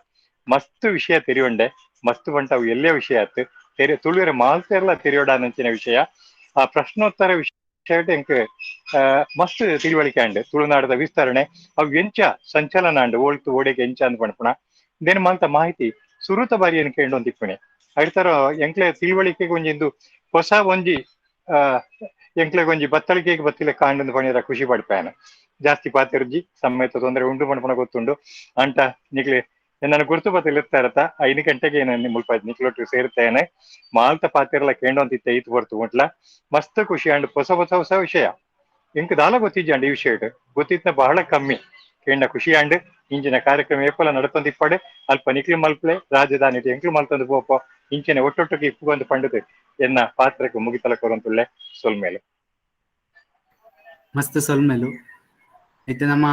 ಮಸ್ತ್ ವಿಷಯ ತೆರಿಯೊಂಡೆ ಮಸ್ತ್ ಬಂಟ ಅವು ಎಲ್ಲೇ ವಿಷಯ ಆತು ತೆರೆ ತುಳುವೆರೆ ಮಾಲ್ತೆರ್ಲ ತೆರಿಯೋಡ ನಂಚಿನ ವಿಷಯ. ಆ ಪ್ರಶ್ನೋತ್ತರ ವಿಷಯ ಎಂಕ್ ಮಸ್ತ್ ತಿಳುವಳಿಕೆ ಅಂಡ್ ತುಳುನಾಡದ ವಿಸ್ತರಣೆ ಅವು ಎಂಚ ಸಂಚಲನ ಅಂಡ್ ಓಳ್ತು ಓಡೆಗೆ ಎಂಚ ಅಂದ್ ಪಣಪುಣ ಇದೇನು ಮಾಲ್ತ ಮಾಹಿತಿ ಸುರುತ ಬಾರಿ ಏನು ಕೇಂಡೊಂದು ತಿಪ್ಪುಣೆ ಅಡ್ತಾರ ಎಂಕ್ಲೆ ತಿಳುವಳಿಕೆಗೆ ಒಂಜಿಂದು ಹೊಸ ಒಂಜಿ ಎಂಕ್ಲೆಗೆ ಒಂಜಿ ಬತ್ತಳಿಕೆಗೆ ಬತ್ತಿಲೆ ಕಾಂಡಂದು ಪಣಿರ ಖುಷಿ ಪಡ್ಪೇನ. ಜಾಸ್ತಿ ಪಾತೆರ್ಜಿ ಸಮೇತ ತೊಂದರೆ ಉಂಡು ಪಣಪಣ ಗೊತ್ತುಂಡು ಅಂಟ ನಿಕ್ಲೆ ನನ್ನ ಗುರುತು ಬತ್ತಿಲ್ಲ ಇರ್ತಾ 5 ಗಂಟೆಗೆ ನಾನು ಮುಲ್ಪ ನಿಕ್ಲೊಟ್ಟು ಸೇರ್ತೇನೆ. ಮಾಲ್ತ ಪಾತೆರ್ಲ ಕೇಂಡೊಂತಿತ್ತೆ ಈತ್ ಬರ್ತು ಉಂಟ್ಲ ಮಸ್ತ್ ಖುಷಿ ಅಂಡ್ ಹೊಸ ಹೊಸ ಹೊಸ ವಿಷಯ ಎಂಕ್ ದಾಲ ಗೊತ್ತಿಜ್ಜಿ ಅಂಡ್ ಈ ವಿಷಯ ಗೊತ್ತಿತ್ನ ಬಹಳ ಕಮ್ಮಿ ಕೇಂಡ ಖುಷಿ ಅಂಡ್. ಇಂಚಿನ ಕಾರ್ಯಕ್ರಮ ಏಪಲ ನಡತೊಂದು ಇಪ್ಪಡೆ ಅಲ್ಪ ನಿಕ್ಲಿ ಮಲ್ಪಲೆ ರಾಜಧಾನಿ ಎಂಕ್ಲು ಮಲ್ತೊಂದು ಪೋಪ ಇಂಚಿನ ಒಟ್ಟೊಟ್ಟಿಗೆ ಇಪ್ಪುಗೊಂದು ಪಂಡದು ಎನ್ನ ಪಾತ್ರಕ್ಕೆ ಮುಗಿತಲ ಕೊರಂತುಳ್ಳೆ ಸೊಲ್ಮೇಲು. ಮಸ್ತ್ ಸೊಲ್ಮೇಲು. ಐತೆ ನಮ್ಮ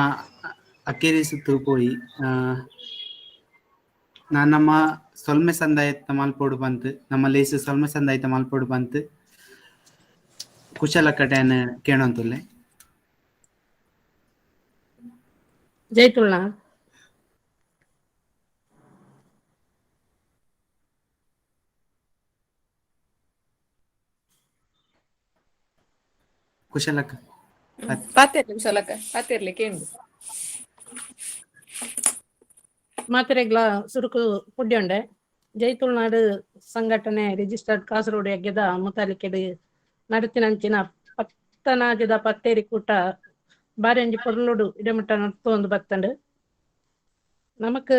ಅಕ್ಕೇರಿ ಸುತ್ತು ಪೋಯಿ ನಾನು ನಮ್ಮ ಸೊಲ್ಮೆ ಸಂದಾಯತ ಮಲ್ಪೋಡು ಬಂತು ನಮ್ಮ ಲೇಸು ಸೊಲ್ಮೆ ಸಂದಾಯತ ಮಲ್ಪೋಡು ಬಂತು ಕುಶಲ ಕಟೆಯನ್ನು ಕೇಳೋಂತುಲ್ಲೆ. ಜೈ ತುಳುನಾಡ್. ಕುಶಲಕ್ಕ. ಪಾತೆರ್ಲಿ ಕುಶಲಕ್ಕ, ಪಾತೆರ್ಲಿ ಕೇಂಡು. ಮಾತೆರೆಗ್ಲಾ ಸುರುಕು ಪುಡ್ಯೊಂಡೆ. ಜೈ ತುಳುನಾಡು ಸಂಘಟನೆ ರಿಜಿಸ್ಟರ್ಡ್ ಕಾಸರಗೋಡು ಯಜ್ಞದ ಮುತಾಲಿಕೆಡ್ ನಡತಿನಂಚಿನ ಪತ್ತನಾಜದ ಪತ್ತೇರಿ ಕೂಟ ಬಾರಿ ಒಂಜಿ ಪೊರ್ಲುಡು ಇಡಮುಟ್ಟ ನಡ್ತೊಂದು ಬತ್ತಂಡು. ನಮಕ್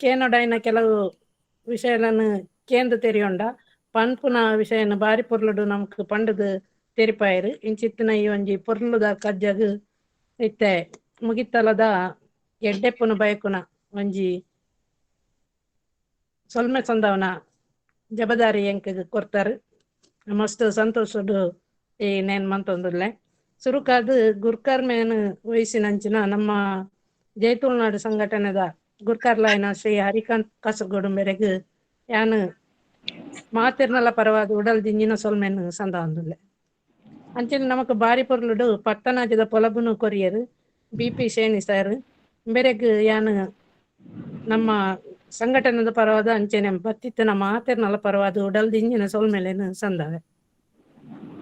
ಕೇನೊಡಾಯಿನ ಕೆಲವು ವಿಷಯಗಳನ್ನು ಕೇಂದ್ರ ತೆರಿಯೊಂಡ ಪನ್ಪುನ ವಿಷಯನ ಬಾರಿ ಪೊರ್ಲುಡು ನಮಕ್ ಪಂಡುದು ತೆರಿಪಾಯರು. ಇಂಚಿತ್ತಿನ ಈ ಒಂಜಿ ಪೊರ್ಲುದ ಕಜ್ಜಗ್ ಇತ್ತೆ ಮುಗಿತಲದ ಎಡ್ಡೆಪ್ಪುನ ಬಯಕುನ ಒಂಜಿ ಸೊಲ್ಮೆ ಸಂದವನ ಜಬದಾರಿ ಎಂಕ್ ಕೊರ್ತಾರು. ಮಸ್ತ್ ಸಂತೋಷಡು ಈ ನೇನ್ ಮಂತೊಂದುಲ್ಲೆ. ಸುರುಕಾದ್ ಗುರ್ಕರ್ಮೇನ್ ವಹಿಸಿನಂಚಿನ ನಮ್ಮ ಜೈ ತುಳುನಾಡು ಸಂಘಟನೆದ ಗುರ್ಕರ್ಲಾಯನ ಶ್ರೀ ಹರಿಕಾಂತ್ ಕಾಸರಗೋಡು ಮೇರೆಗ್ ಯಾನ್ ಮಾತೆರ್ನಲ ಪರವಾದ ಉಡಲ್ ದಿಂಜಿನ ಸೊಲ್ಮೆನ್ ಸಂದವಂದುಲ್ಲೆ. ಅಂಚನೆ ನಮಕ್ ಬಾರಿ ಪೊರ್ಲುಡು ಪತ್ತನಾಜದ ಪೊಲಬುನು ಕೊರಿಯರು ಬಿ.ಪಿ. ಶೇಣಿ ಸರ್ ಮೇರೆಗ್ ಯಾನ್ ನಮ್ಮ ಸಂಘಟನೆದ ಪರವಾದ ಅಂಚನೆ ಬತ್ತಿತ್ತಿನ ಮಾತೆರ್ನಲ ಪರವಾದ ಉಡಲ್ ದಿಂಜಿನ ಸೊಲ್ಮೆಲೆನ್ ಸಂದವೆ.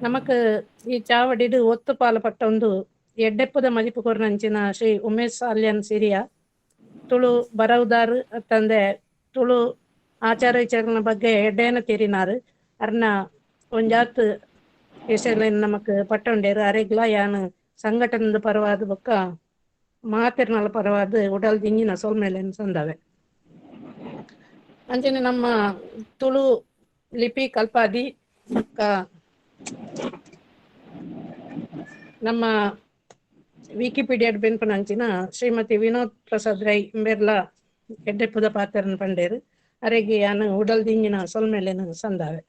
ನಮಕ್ ಈ ಚಾವಡಿಡ್ ಒತ್ತು ಪಾಲು ಪಟ್ಟೊಂದು ಎಡ್ಡೆಪ್ಪದ ಮದಿಪು ಕೊರ್ನಂಚಿನ ಶ್ರೀ ಉಮೇಶ್ ಸಾಲ್ಯಾನ್ ಸಿರಿಯಾ ತುಳು ಬರವುದಾರು ತಂದೆ ತುಳು ಆಚಾರ ವಿಚಾರಗಳ ಬಗ್ಗೆ ಎಡ್ಡೇನ ತೆರಿನಾರು ಅರ್ನ ಒಂಜಾತ್ ವಿಷಯಗಳನ್ನ ನಮಕ್ ಪಟ್ಟೊಂಡೇರು. ಅರೆಗ್ಲಾ ಯಾನ್ ಸಂಘಟನೆದ ಪರವಾದ ಬೊಕ್ಕ ಮಾತೆರ್ನಲ ಪರವಾದ ಉಡಲ್ ದಿಂಜಿನ ಸೊಲ್ಮೆಲೆನ್ ಸಂದವೆ. ಅಂಚನೆ ನಮ್ಮ ತುಳು ಲಿಪಿ ಕಲ್ಪಾದಿ ಬೊಕ್ಕ ನಮ್ಮ ವಿಕಿಪೀಡಿಯಾ ಬೆನ್ಪುನಂಚಿನ ಶ್ರೀಮತಿ ವಿನೋದ್ ಪ್ರಸಾದ್ ರೈ ಇಂಬೆರ್ಲ ಎಡ್ಡೆಪ್ಪುದ ಪಾತೆರನ್ ಪಂಡೇರು. ಅರೆಗೆ ಯಾನ್ ಉಡಲ್ ದಿಂಜಿನ ಸೊಲ್ಮೆಲೆನ್ ಸಂದಾವೆ.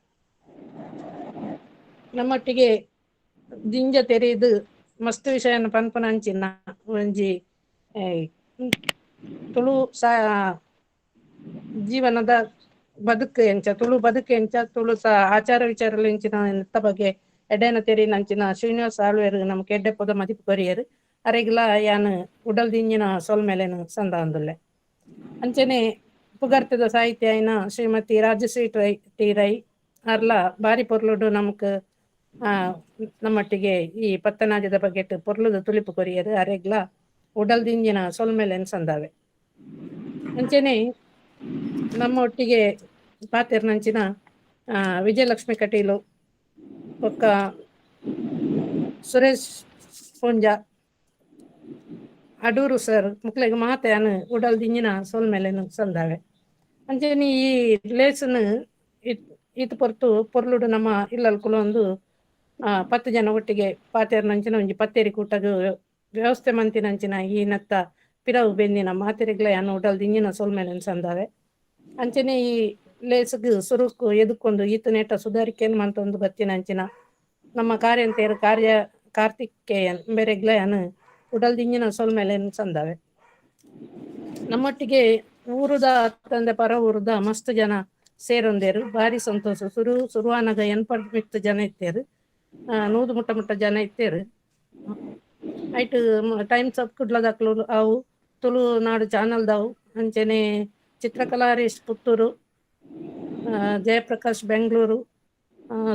ನಮ್ಮೊಟ್ಟಿಗೆ ದಿಂಜ ತೆರೆದು ಮಸ್ತ್ ವಿಷಯನ ಪನ್ಪುನಂಚಿನ ಒಂಜಿ ತುಳು ಜೀವನದ ಬದುಕು ಎಂಚ, ತುಳು ಬದುಕು ಎಂಚ, ತುಳು ಆಚಾರ ವಿಚಾರ ಎಂಚಿನ ಎಂತ ಬಗ್ಗೆ ಎಡ್ಡೆನ ತೆರಿನಂಚಿನ ಶ್ರೀನಿವಾಸ ಆಳ್ವೇರು ನಮಕ್ ಎಡ್ಡೆಪ್ಪದ ಮದಿಪು ಕೊರಿಯರು. ಅರೆಗ್ಲಾ ಯಾನ್ ಉಡಲ್ ದಿಂಜಿನ ಸೊಲ್ಮೆಲೆನ್ ಸಂದಾಂದುಲ್ಲೆ. ಅಂಚನೆ ಪುಗರ್ತೆದ ಸಾಹಿತ್ಯ ಆಯಿನ ಶ್ರೀಮತಿ ರಾಜಶ್ರೀ ಟಿ ರೈ ಅರ್ಲ ಬಾರಿ ಪೊರ್ಲುಡು ನಮಕ್ ನಮ್ಮೊಟ್ಟಿಗೆ ಈ ಪತ್ತನಾಜದ ಬಗ್ಗೆ ಪೊರ್ಲುದ ತುಳಿಪು ಕೊರಿಯರು. ಅರೆಗ್ಲಾ ಉಡಲ್ ದಿಂಜಿನ ಸೊಲ್ಮೆಲೆನ್ ಸಂದಾವೆ. ಅಂಚನೆ ನಮ್ಮ ಒಟ್ಟಿಗೆ ಪಾತೆರ್ನಂಚಿನ ವಿಜಯಲಕ್ಷ್ಮಿ ಕಟೀಲು ಬೊಕ್ಕ ಸುರೇಶ್ ಪೂಂಜಾ ಅಡೂರು ಸರ್ ಮುಕ್ಲೆಗ್ ಮಾತೆ ಯಾನ್ ಉಡಲ್ ದಿಂಜಿನ ಸೊಲ್ಮೆಲೆನ್ ಸಂದಾವೆ. ಅಂಚನೆ ಈ ಲೇಸನ್ ಈತ್ ಪೊರ್ತು ಪೊರ್ಲುಡು ನಮ್ಮ ಇಲ್ಲಲ್ ಕುಲೊಂದು 10 ಜನ ಒಟ್ಟಿಗೆ ಪಾತೆರ್ನಂಚಿನ ಒಂಜಿ ಪತ್ತೇರಿ ಕೂಟಗ್ ವ್ಯವಸ್ಥೆ ಮಂತಿನಂಚಿನ ಈ ನತ್ತ ಪಿರವು ಬೆಂದಿನ ಮಾತೆರೆಗ್ಲ ಯಾನ್ ಉಡಲ್ ದಿಂಜಿನ ಸೊಲ್ಮೆಲೆನ್ ಸಂದಾವೆ. ಅಂಚನೆ ಈ ಲೇಸ್ಗ್ ಸುರುಕು ಎದುಕೊಂದು ಈತ ನೇಟ ಸುಧಾರಿಕೆನ್ ಮಂತೊಂದು ಬತ್ತಿನಂಚಿನ ನಮ್ಮ ಕಾರ್ಯಂತೆರ್ ಕಾರ್ಯ ಕಾರ್ತಿಕೇಯನ್ ಬೇರೆಗ್ಲ ಯಾನ್ ಉಡಲ್ ದಿಂಜಿನ ಸೊಲ್ಮೆಲೆನ್ ಸಂದಾವೆ. ನಮ್ಮೊಟ್ಟಿಗೆ ಊರುದ ತಂದೆ ಪರ ಊರುದ ಮಸ್ತ್ ಜನ ಸೇರೊಂದೇರು. ಬಾರಿ ಸಂತೋಷ. ಸುರುವಾನಗ 80 ಜನ ಇತ್ತೇರು, 100 ಮುಟ್ಟ ಮುಟ್ಟ ಜನ ಇತ್ತೇರು. ಐಟ್ ಟೈಮ್ಸ್ ಆಫ್ ಕುಡ್ಲದಕ್ಲು ಅವು ತುಳುನಾಡು ಚಾನಲ್ದವು, ಅಂಚನೆ ಚಿತ್ರಕಲಾ ಹರೀಶ್ ಪುತ್ತೂರು, ಜಯಪ್ರಕಾಶ್ ಬೆಂಗಳೂರು,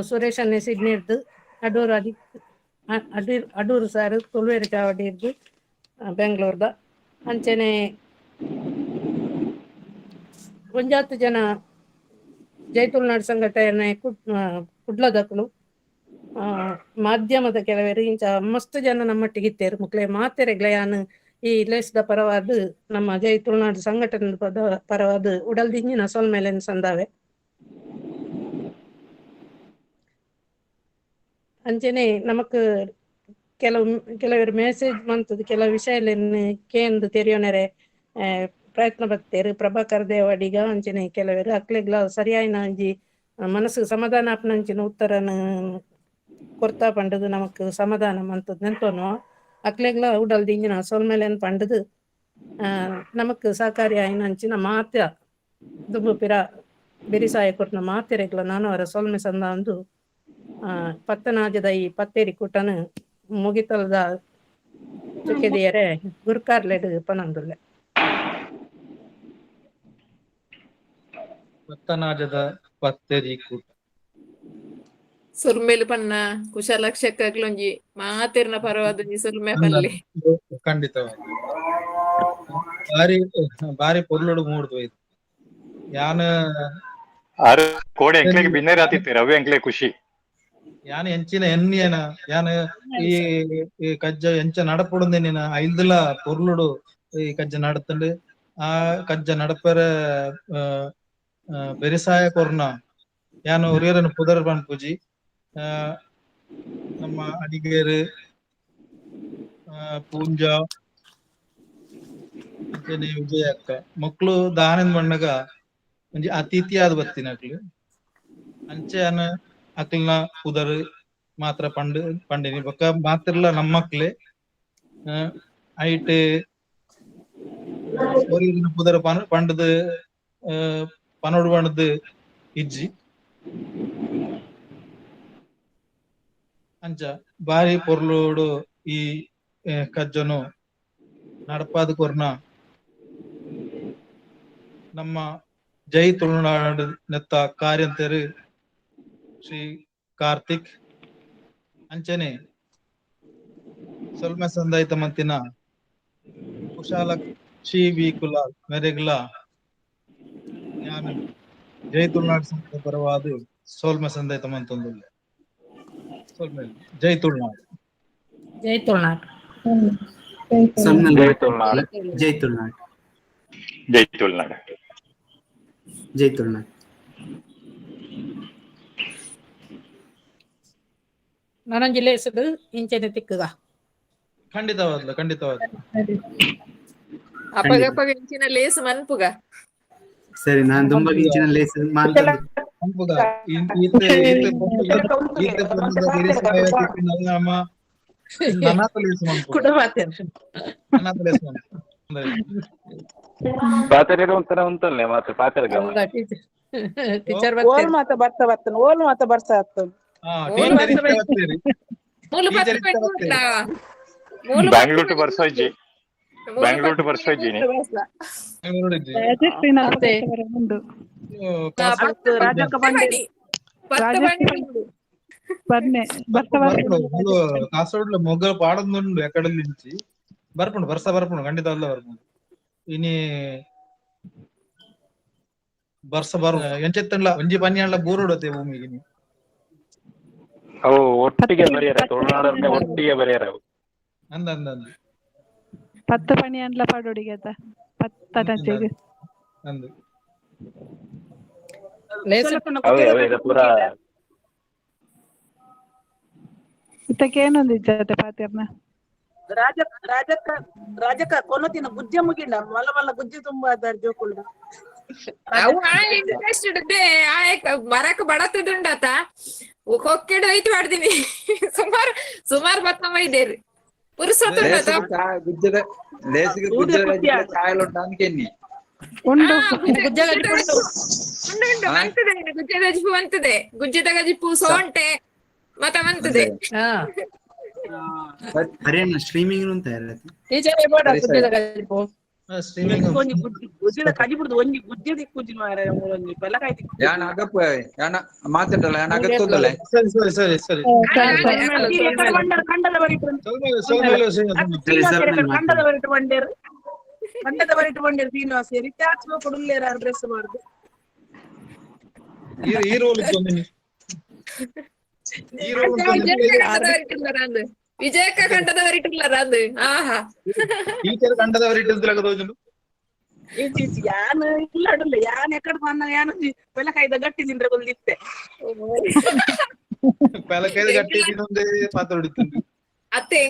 ಸುರೇಶ್ ಅನ್ನೆ ಸಿಡ್ನಿರ್ದು, ಅಡೂರು ಅಡೂರು ಸಾರು ತುಳುವೇರು ಚಾವಡಿ ಇದ್ದು ಬೆಂಗಳೂರ್ದ, ಅಂಚನೆ ಒಂಜಾತ್ ಜನ ಜೈ ತುಳುನಾಡು ಸಂಘಟನೆ ಕುಡ್ಲದಕ್ಲು, ಮಾಧ್ಯಮದ ಕೆಲವರು ಇಂಚ ಮಸ್ತ್ ಜನ ನಮ್ಮೊಟ್ಟಿಗೆ ಇತ್ತೇರು. ಮುಕ್ಲೆ ಮಾತೆರೆಗ್ಲ ಯಾನ್ ಈ ಲೇಸ್ದ ಪರವಾದ ನಮ್ಮ ಜೈ ತುಳುನಾಡು ಸಂಘಟನೆ ಪರವಾದ ಉಡಲ್ ದಿಂಜಿನ ಸೊಲ್ಮೆಲೆನ್ ಸಂದಾವೆ. ಅಂಚನೆ ನಮಕ್ ಕೆಲವರು ಮೆಸೇಜ್ ಮಂತದ ಕೆಲವು ವಿಷಯಲೆನ್ ಕೇಂದ್ ತೆರಿಯೋನರೆ ಪ್ರಯತ್ನ ಬತ್ತೇರು. ಪ್ರಭಾಕರ್ ದೇವಾಡಿಗ ಅಂಚನೆ ಕೆಲವರು ಅಕ್ಲೆಗ್ಲ ಸರಿಯಾಯಿನ ಒಂಜಿ ಮನಸ್ಸು ಸಮಾಧಾನ ಆಪುನಂಚಿನ ಉತ್ತರನ ಕೊರ್ತಾ ಪಂಡದು ನಮಕ್ ಸಮಾಧಾನ ಮಂತದ್ ನೆಂತೋನು. ಅಕ್ಲೆಗ್ಲ ಉಡಲ್ ದಿಂಜಿನ ಸೊಲ್ಮೆಲೆನ್ ಪಂಡದು ನಮಕ್ ಸಹಕಾರಿ ಆಯಿನ ಅಂಚಿನ ಮಾತ ದುಂಬು ಪಿರ ಬೆರಿಸಾಯ ಕೊರ್ನ ಮಾತೆರೆಗ್ಲ ನಾನು ಅವರ ಸೊಲ್ಮೆ ಸಂದಾಂದು ಪತ್ತನಾಜದ ಈ ಪತ್ತೇರಿ ಕೂಟನ ಮುಗಿತಲದ ಚುಕ್ಕೆದಿಯರೆ ಗುರ್ಕಾರ್ಲೆಡ್ ಪನೊಂದುಲ್ಲೆ. ಪತ್ತನಾಜದ ಪತ್ತೆರಿ ಕೂಟ. ಸುರ್ಮೆಲು ಪನ್ನ ಕುಶಲಕ್ಷಕ್ಕಾಗ್ಲೊಂಜಿ ಮಾತೆರ್ನ ಪರವಾದೊಂಜಿ ಸುರ್ಮೆ ಪಲ್ಲೆ. ಖಂಡಿತವಾಗಿ ಬಾರಿ ಬಾರಿ ಪೊರ್ಲುಡು ಮೂಡ್ದು ಇದು ಯಾನ. ಆರು ಕೋಡೆ ಎಂಕ್ಲೆಗ್ ಬಿನ್ನೆರ್ ಆತಿತ್ತೆರ್, ಅವೇ ಎಂಕ್ಲೆ ಖುಷಿ. ಯಾನ್ ಎಂಚಿನ ಎನ್ನಿಯನ ಯಾನ್ ಈ ಈ ಕಜ್ಜ ಎಂಚ ನಡಪುಡುಂದೆನಿನ ಐಲ್ದಲ ಪೊರ್ಲುಡು ಈ ಕಜ್ಜ ನಡತುಂಡು. ಆ ಕಜ್ಜ ನಡಪರೆ ಬೆರಿಸಾಯ ಕೊರ್ನ ಯಾನ್ ಒರಿಯರನ ಪುದರ್ ಪನ್ಪುಜಿ. ನಮ್ಮ ಅಡಿಗೇರು, ಪೂಂಜಾ ಅಂಚನೆ ವಿಜಯ ಅಕ್ಕ ಮೊಕ್ಲು ದಾನೆಂದ್ ಪನ್ನಗ ಒಂಜಿ ಅತಿಥಿಯಾದ್ ಬತ್ತಿನಕ್ಲು. ಅಂಚೆ ಯಾನ್ ಅಕ್ಲ್ನ ಪುದರ್ ಮಾತ್ರ ಪಂಡ್ ಪಂಡಿನಿ. ಬೊಕ್ಕ ಮಾತೆರ್ಲ ನಮ್ಮಕ್ಲೆ. ಐಟ್ ಒರಿಯನ ಪುದರ್ ಪಂಡ್ದ್ ಪನೊಡು ಪಂಡ್ದ್ ಇಜ್ಜಿ. ಅಂಚ ಬಾರಿ ಪೊರ್ಲುಡು ಈ ಕಜ್ಜನು ನಡಪಾದ್ ಕೊರ್ನ ನಮ್ಮ ಜೈ ತುಳುನಾಡು ನೆತ್ತ ಕಾರ್ಯಂತೆರ್ ಶ್ರೀ ಕಾರ್ತಿಕ್, ಅಂಚನೆ ಸೊಲ್ಮೆ ಸಂದಾಯ್ತ ಮಂತಿನ ಕುಶಾಲ ಶ್ರೀ ವಿ ಕುಲಾಲ್ ಮೆರೆಗ್ಲ ಯಾನ್ ಜೈ ತುಳುನಾಡು ಸಂಘದ ಪರವಾದ್ ಸೊಲ್ಮೆ ಸಂದಾಯ್ತ ಮಂತೊಂದುಲ್ಲೆ. ಸೊಲ್ಮೆ. ಜೈ ತುಳುನಾಡು. ಜೈ ತುಳುನಾಡು. ಜೈ ತುಳುನಾಡು. ಜೈ ತುಳುನಾಡು. ಜೈ ತುಳುನಾಡು. ಜೈ ತುಳುನಾಡು. ನನೊಂಜಿ ಲೇಸ್ಡ್ ಇಂಚನೆ ತಿಕ್ಕುಗ. ಖಂಡಿತವಾದ್ಲ ಖಂಡಿತವಾದ್ಲ. ಅಪಗ ಅಪಗ ಇಂಚಿನ ಲೇಸ್ ಮನ್ಪುಗ. ಸರಿ, ನಾನ್ ದುಂಬಗ್ ಇಂಚಿನ ಲೇಸ್ ಮಾಲ್ತೊಂದು. ಮನ್ಪುಗ. ಈತೆ ಈತೆ ಈತೆ ಪೊರ್ಲುದ ಬೆರಿಸಾಯ ತಿಕ್ಕಿನವು ನಮ ನನಾತ ಲೇಸ್ ಮನ್ಪುಗ. ಕುಡ ಮಾತೇನ್. ನನಾತ ಲೇಸ್ ಮನ್ಪುಗ. ಪಾತೆರ ಒಂಥರ ಉಂತಲ್ಲೆ ಮಾತ್ರ ಪಾತೆರ. ಅಲ್ಲ ಟೀಚರ್ ಟೀಚರ್ ಓಲ್ ಬತ್ತೇರ್. ಮಾತ ಬರ್ಸ ಬರ್ತನ, ಓಲ್ ಮಾತ ಬರ್ಸ ಆತನ್. ಮೂಲು ಟೀಚರ್ ಪತ್ತು ಇತ್ತ ಬತ್ತೇರಿ. ಮೂಲು ಟೀಚರ್ ಪತ್ತು ಇತ್ತ ಪೆಟ್ಟು ಬತ್ತೇರಿ. ಉಂಟಾ? ಮೂಲು ಪತ್ತು ಬ್ಯಾಂಗ್ಳೂರ್ ಟು ಬರ್ಸೋಜ್ಜಿ. ಮೂಲು ಬ್ಯಾಂಗ್ಳೂರ್ ಪತ್ತು ಟು ಬರ್ಸೋಜ್ಜಿನಿ. ಬರ್ಸ. ಬೆಂಗಳೂರು ಇಜ್ಜಿ. ರಾಜಶ್ರೀ ಅತ್ತೆ. ಉಂಡು. ಕಾಸರಗೋಡು ರಾಜಕ್ಕ ಬಂಡೇರಿ. ಪತ್ತು ರಾಜಶ್ರೀ ಬಂಡಿ ಉಂಡು. ಬರ್ನೆ ಬರ್ಸ ಬರ್ಪುಂಡು ಬರ್ಪುಂಡು. ಮೂಲು ಕಾಸರಗೋಡ್ಲ ಮೊಗಲ್ ಪಾಡೊಂದುಂಡು ಎಕಡಲಿಂಚಿ ಬರ್ಪುಂಡು, ಬರ್ಸ ಬರ್ಪುಂಡು, ಖಂಡಿತ ಅಲ್ಲ ಬರ್ಪುಂಡು. ಇನಿ ಬರ್ಸ ಬರು ಎಂಚೆತ್ತಂಡ್ಲ ಒಂಜಿ ಪನ್ಯಾಂಡ್ಲ ಬೂರುಡತೆ ಭೂಮಿಗೆ ಇನಿ. ಅವು ಒಟ್ಟಿಗೆ ಬರಿಯರ ತುಳುನಾಡರ್ನೆ ಒಟ್ಟಿಗೆ ಬರಿಯರ ಅವು. ಅಂದ ಅಂದ ಅಂದ. ಪತ್ತು ಪಣಿ ಅಂಡ್ಲ ಪಾಡೋಡಿಗೆ ಪತ್ತನಜೆಗ್. ಅಂದ್. ಲೇಸ್ ಅವೇ ಅವೇ ಇದು ಪೂರಾ. ಇತ್ತಕ್ಕೆ ಏನೊಂದು ಇಜ್ಜತೆ ಪಾತೆರ್ನ. ರಾಜಕ್ಕ ರಾಜಕ್ಕ ರಾಜಕ್ಕ ಕೊನತಿನ ಗುಜ್ಜೆ ಮುಗಿಂಡ ಮಲ್ಲ ಮಲ್ಲ ಗುಜ್ಜೆ ತುಂಬಾ ಅದಾರ್ ಜೋಕುಲ್ಡ. ಅವು ಆ ಇಂಟ್ರೆಸ್ಟ್ ಇಡ್ದೆ ಆಯ್ ಮರಕ್ ಬಡತದುಂಡತ ಕೊಕ್ಕೆಡು ಐತಿ ಮಾಡ್ತೀನಿ. ಸುಮಾರು ಸುಮಾರು ಬತ್ತಮ್ಮ ಇದ್ದೇರಿ ಪುರುಸೊತ್ತುಂಡತ. ಲೇಸಿಗೆ ಚಾ ಗುಜ್ಜದ ಲೇಸಿಗೆ ತೂದೆ ಗುಜ್ಜದ ಖುಷಿ ಆತು. ಚಾಯಲ್ ಉಂಟು ಅನ್ಕೆನ್ನಿ. ಉಂಡು. ಗುಜ್ಜೆ ಉಂಡು ಉಂಡು ಮಂತದೆ, ಗುಜ್ಜೆದ ಜಿಪು ಮಂತದೆ, ಗುಜ್ಜೆದ ಗಜಿಪು ಸೋಂಟೆ ಮತ ಮಂತದೆ. ಹಾ. ಹರಿಯಣ್ಣ ಸ್ಟ್ರೀಮಿಂಗ್ ಅಂತ ಇರತ್ತೆ. ಟೀಚರ್ ಬೋಡ ಸರಿ ಸರಿ. ಗುಜ್ಜೆದ ಗಜಿಪು. ಸ್ಟ್ರೀಮಿಂಗ್. ಒಂಜಿ ಗುಜ್ಜೆ ಗುಜ್ಜೆದ ಕಜಿ ಬಿಡುದು ಒಂಜಿ ಗುಜ್ಜೆ ದಿಕ್ಕುಜಿ ಮಾರ್ರೆ, ಒಂಜಿ ಪೆಲಕಾಯಿ ದಿಕ್ಕುಜಿ. ಯಾನ್ ಅಗಪ್ ಯಾನ ಮಾತಾಡಲ್ಲ ಯಾನ್ ಅಗತ್ತೊಂದಲ್ಲ. ಸರಿ ಸರಿ ಸರಿ ಸರಿ. ಎಕಡೆ ಬಂಡರ್ ಕಂಡದ ಬರಿಟ್. ಸೊಲ್ಮೆಲು ಸೊಲ್ಮೆಲು. ಅತ್ ಸರಿ ಶ್ರೀನಿವಾಸ ಸರ್ ಎಕಡೆ ಕಂಡದ ಬರಿಟ್ ಬಂಡೇರ್, ಕಂಡದ ಬರಿಟ್ ಬಂಡೇರ್ ಶ್ರೀನಿವಾಸ ರಿಚಾರ್ಜ್ ಕೊಡುಲ್ಲೇರ ಡ್ರೆಸ್ ಮಾಡುದು. ಈ ಈ ರೋಲ್ ಇತ್ತೊಂದಿನಿ ಈ ರೋಲ್ ಉಂಟೊಂದಿನಿ. ವಿಜಯಕ್ಕ ಕಂಡದವರಿಟ್ಟಿಲ್ಲ ಅಂದ್ ಆಹಾ. ಟೀಚರ್ ಕಂಡದವರು ಇಟ್ಟಿದ್ಲಾಗ ತೋಜುಂಡು. ಇಜ್ಜಿ ಇಜ್ಜಿ, ಯಾನ್ ಇಲ್ಲ ಅಡುಲ್ಲ ಯಾನ್ ಎಕಡೆ ಪನ್ನ ಯಾನ್ ಒಂಜಿ ಪೆಲಕಾಯಿದ ಗಟ್ಟಿ ತಿಂದ್ರೆ ಕೊಲ್ದಿತ್ತೆ. ಪೆಲಕಾಯಿದ ಗಟ್ಟಿ ತಿನ್ನೊಂದೇ ಪಾತ್ರ ಹೊಡಿತುಂಡು. ಅತ್ತೆ.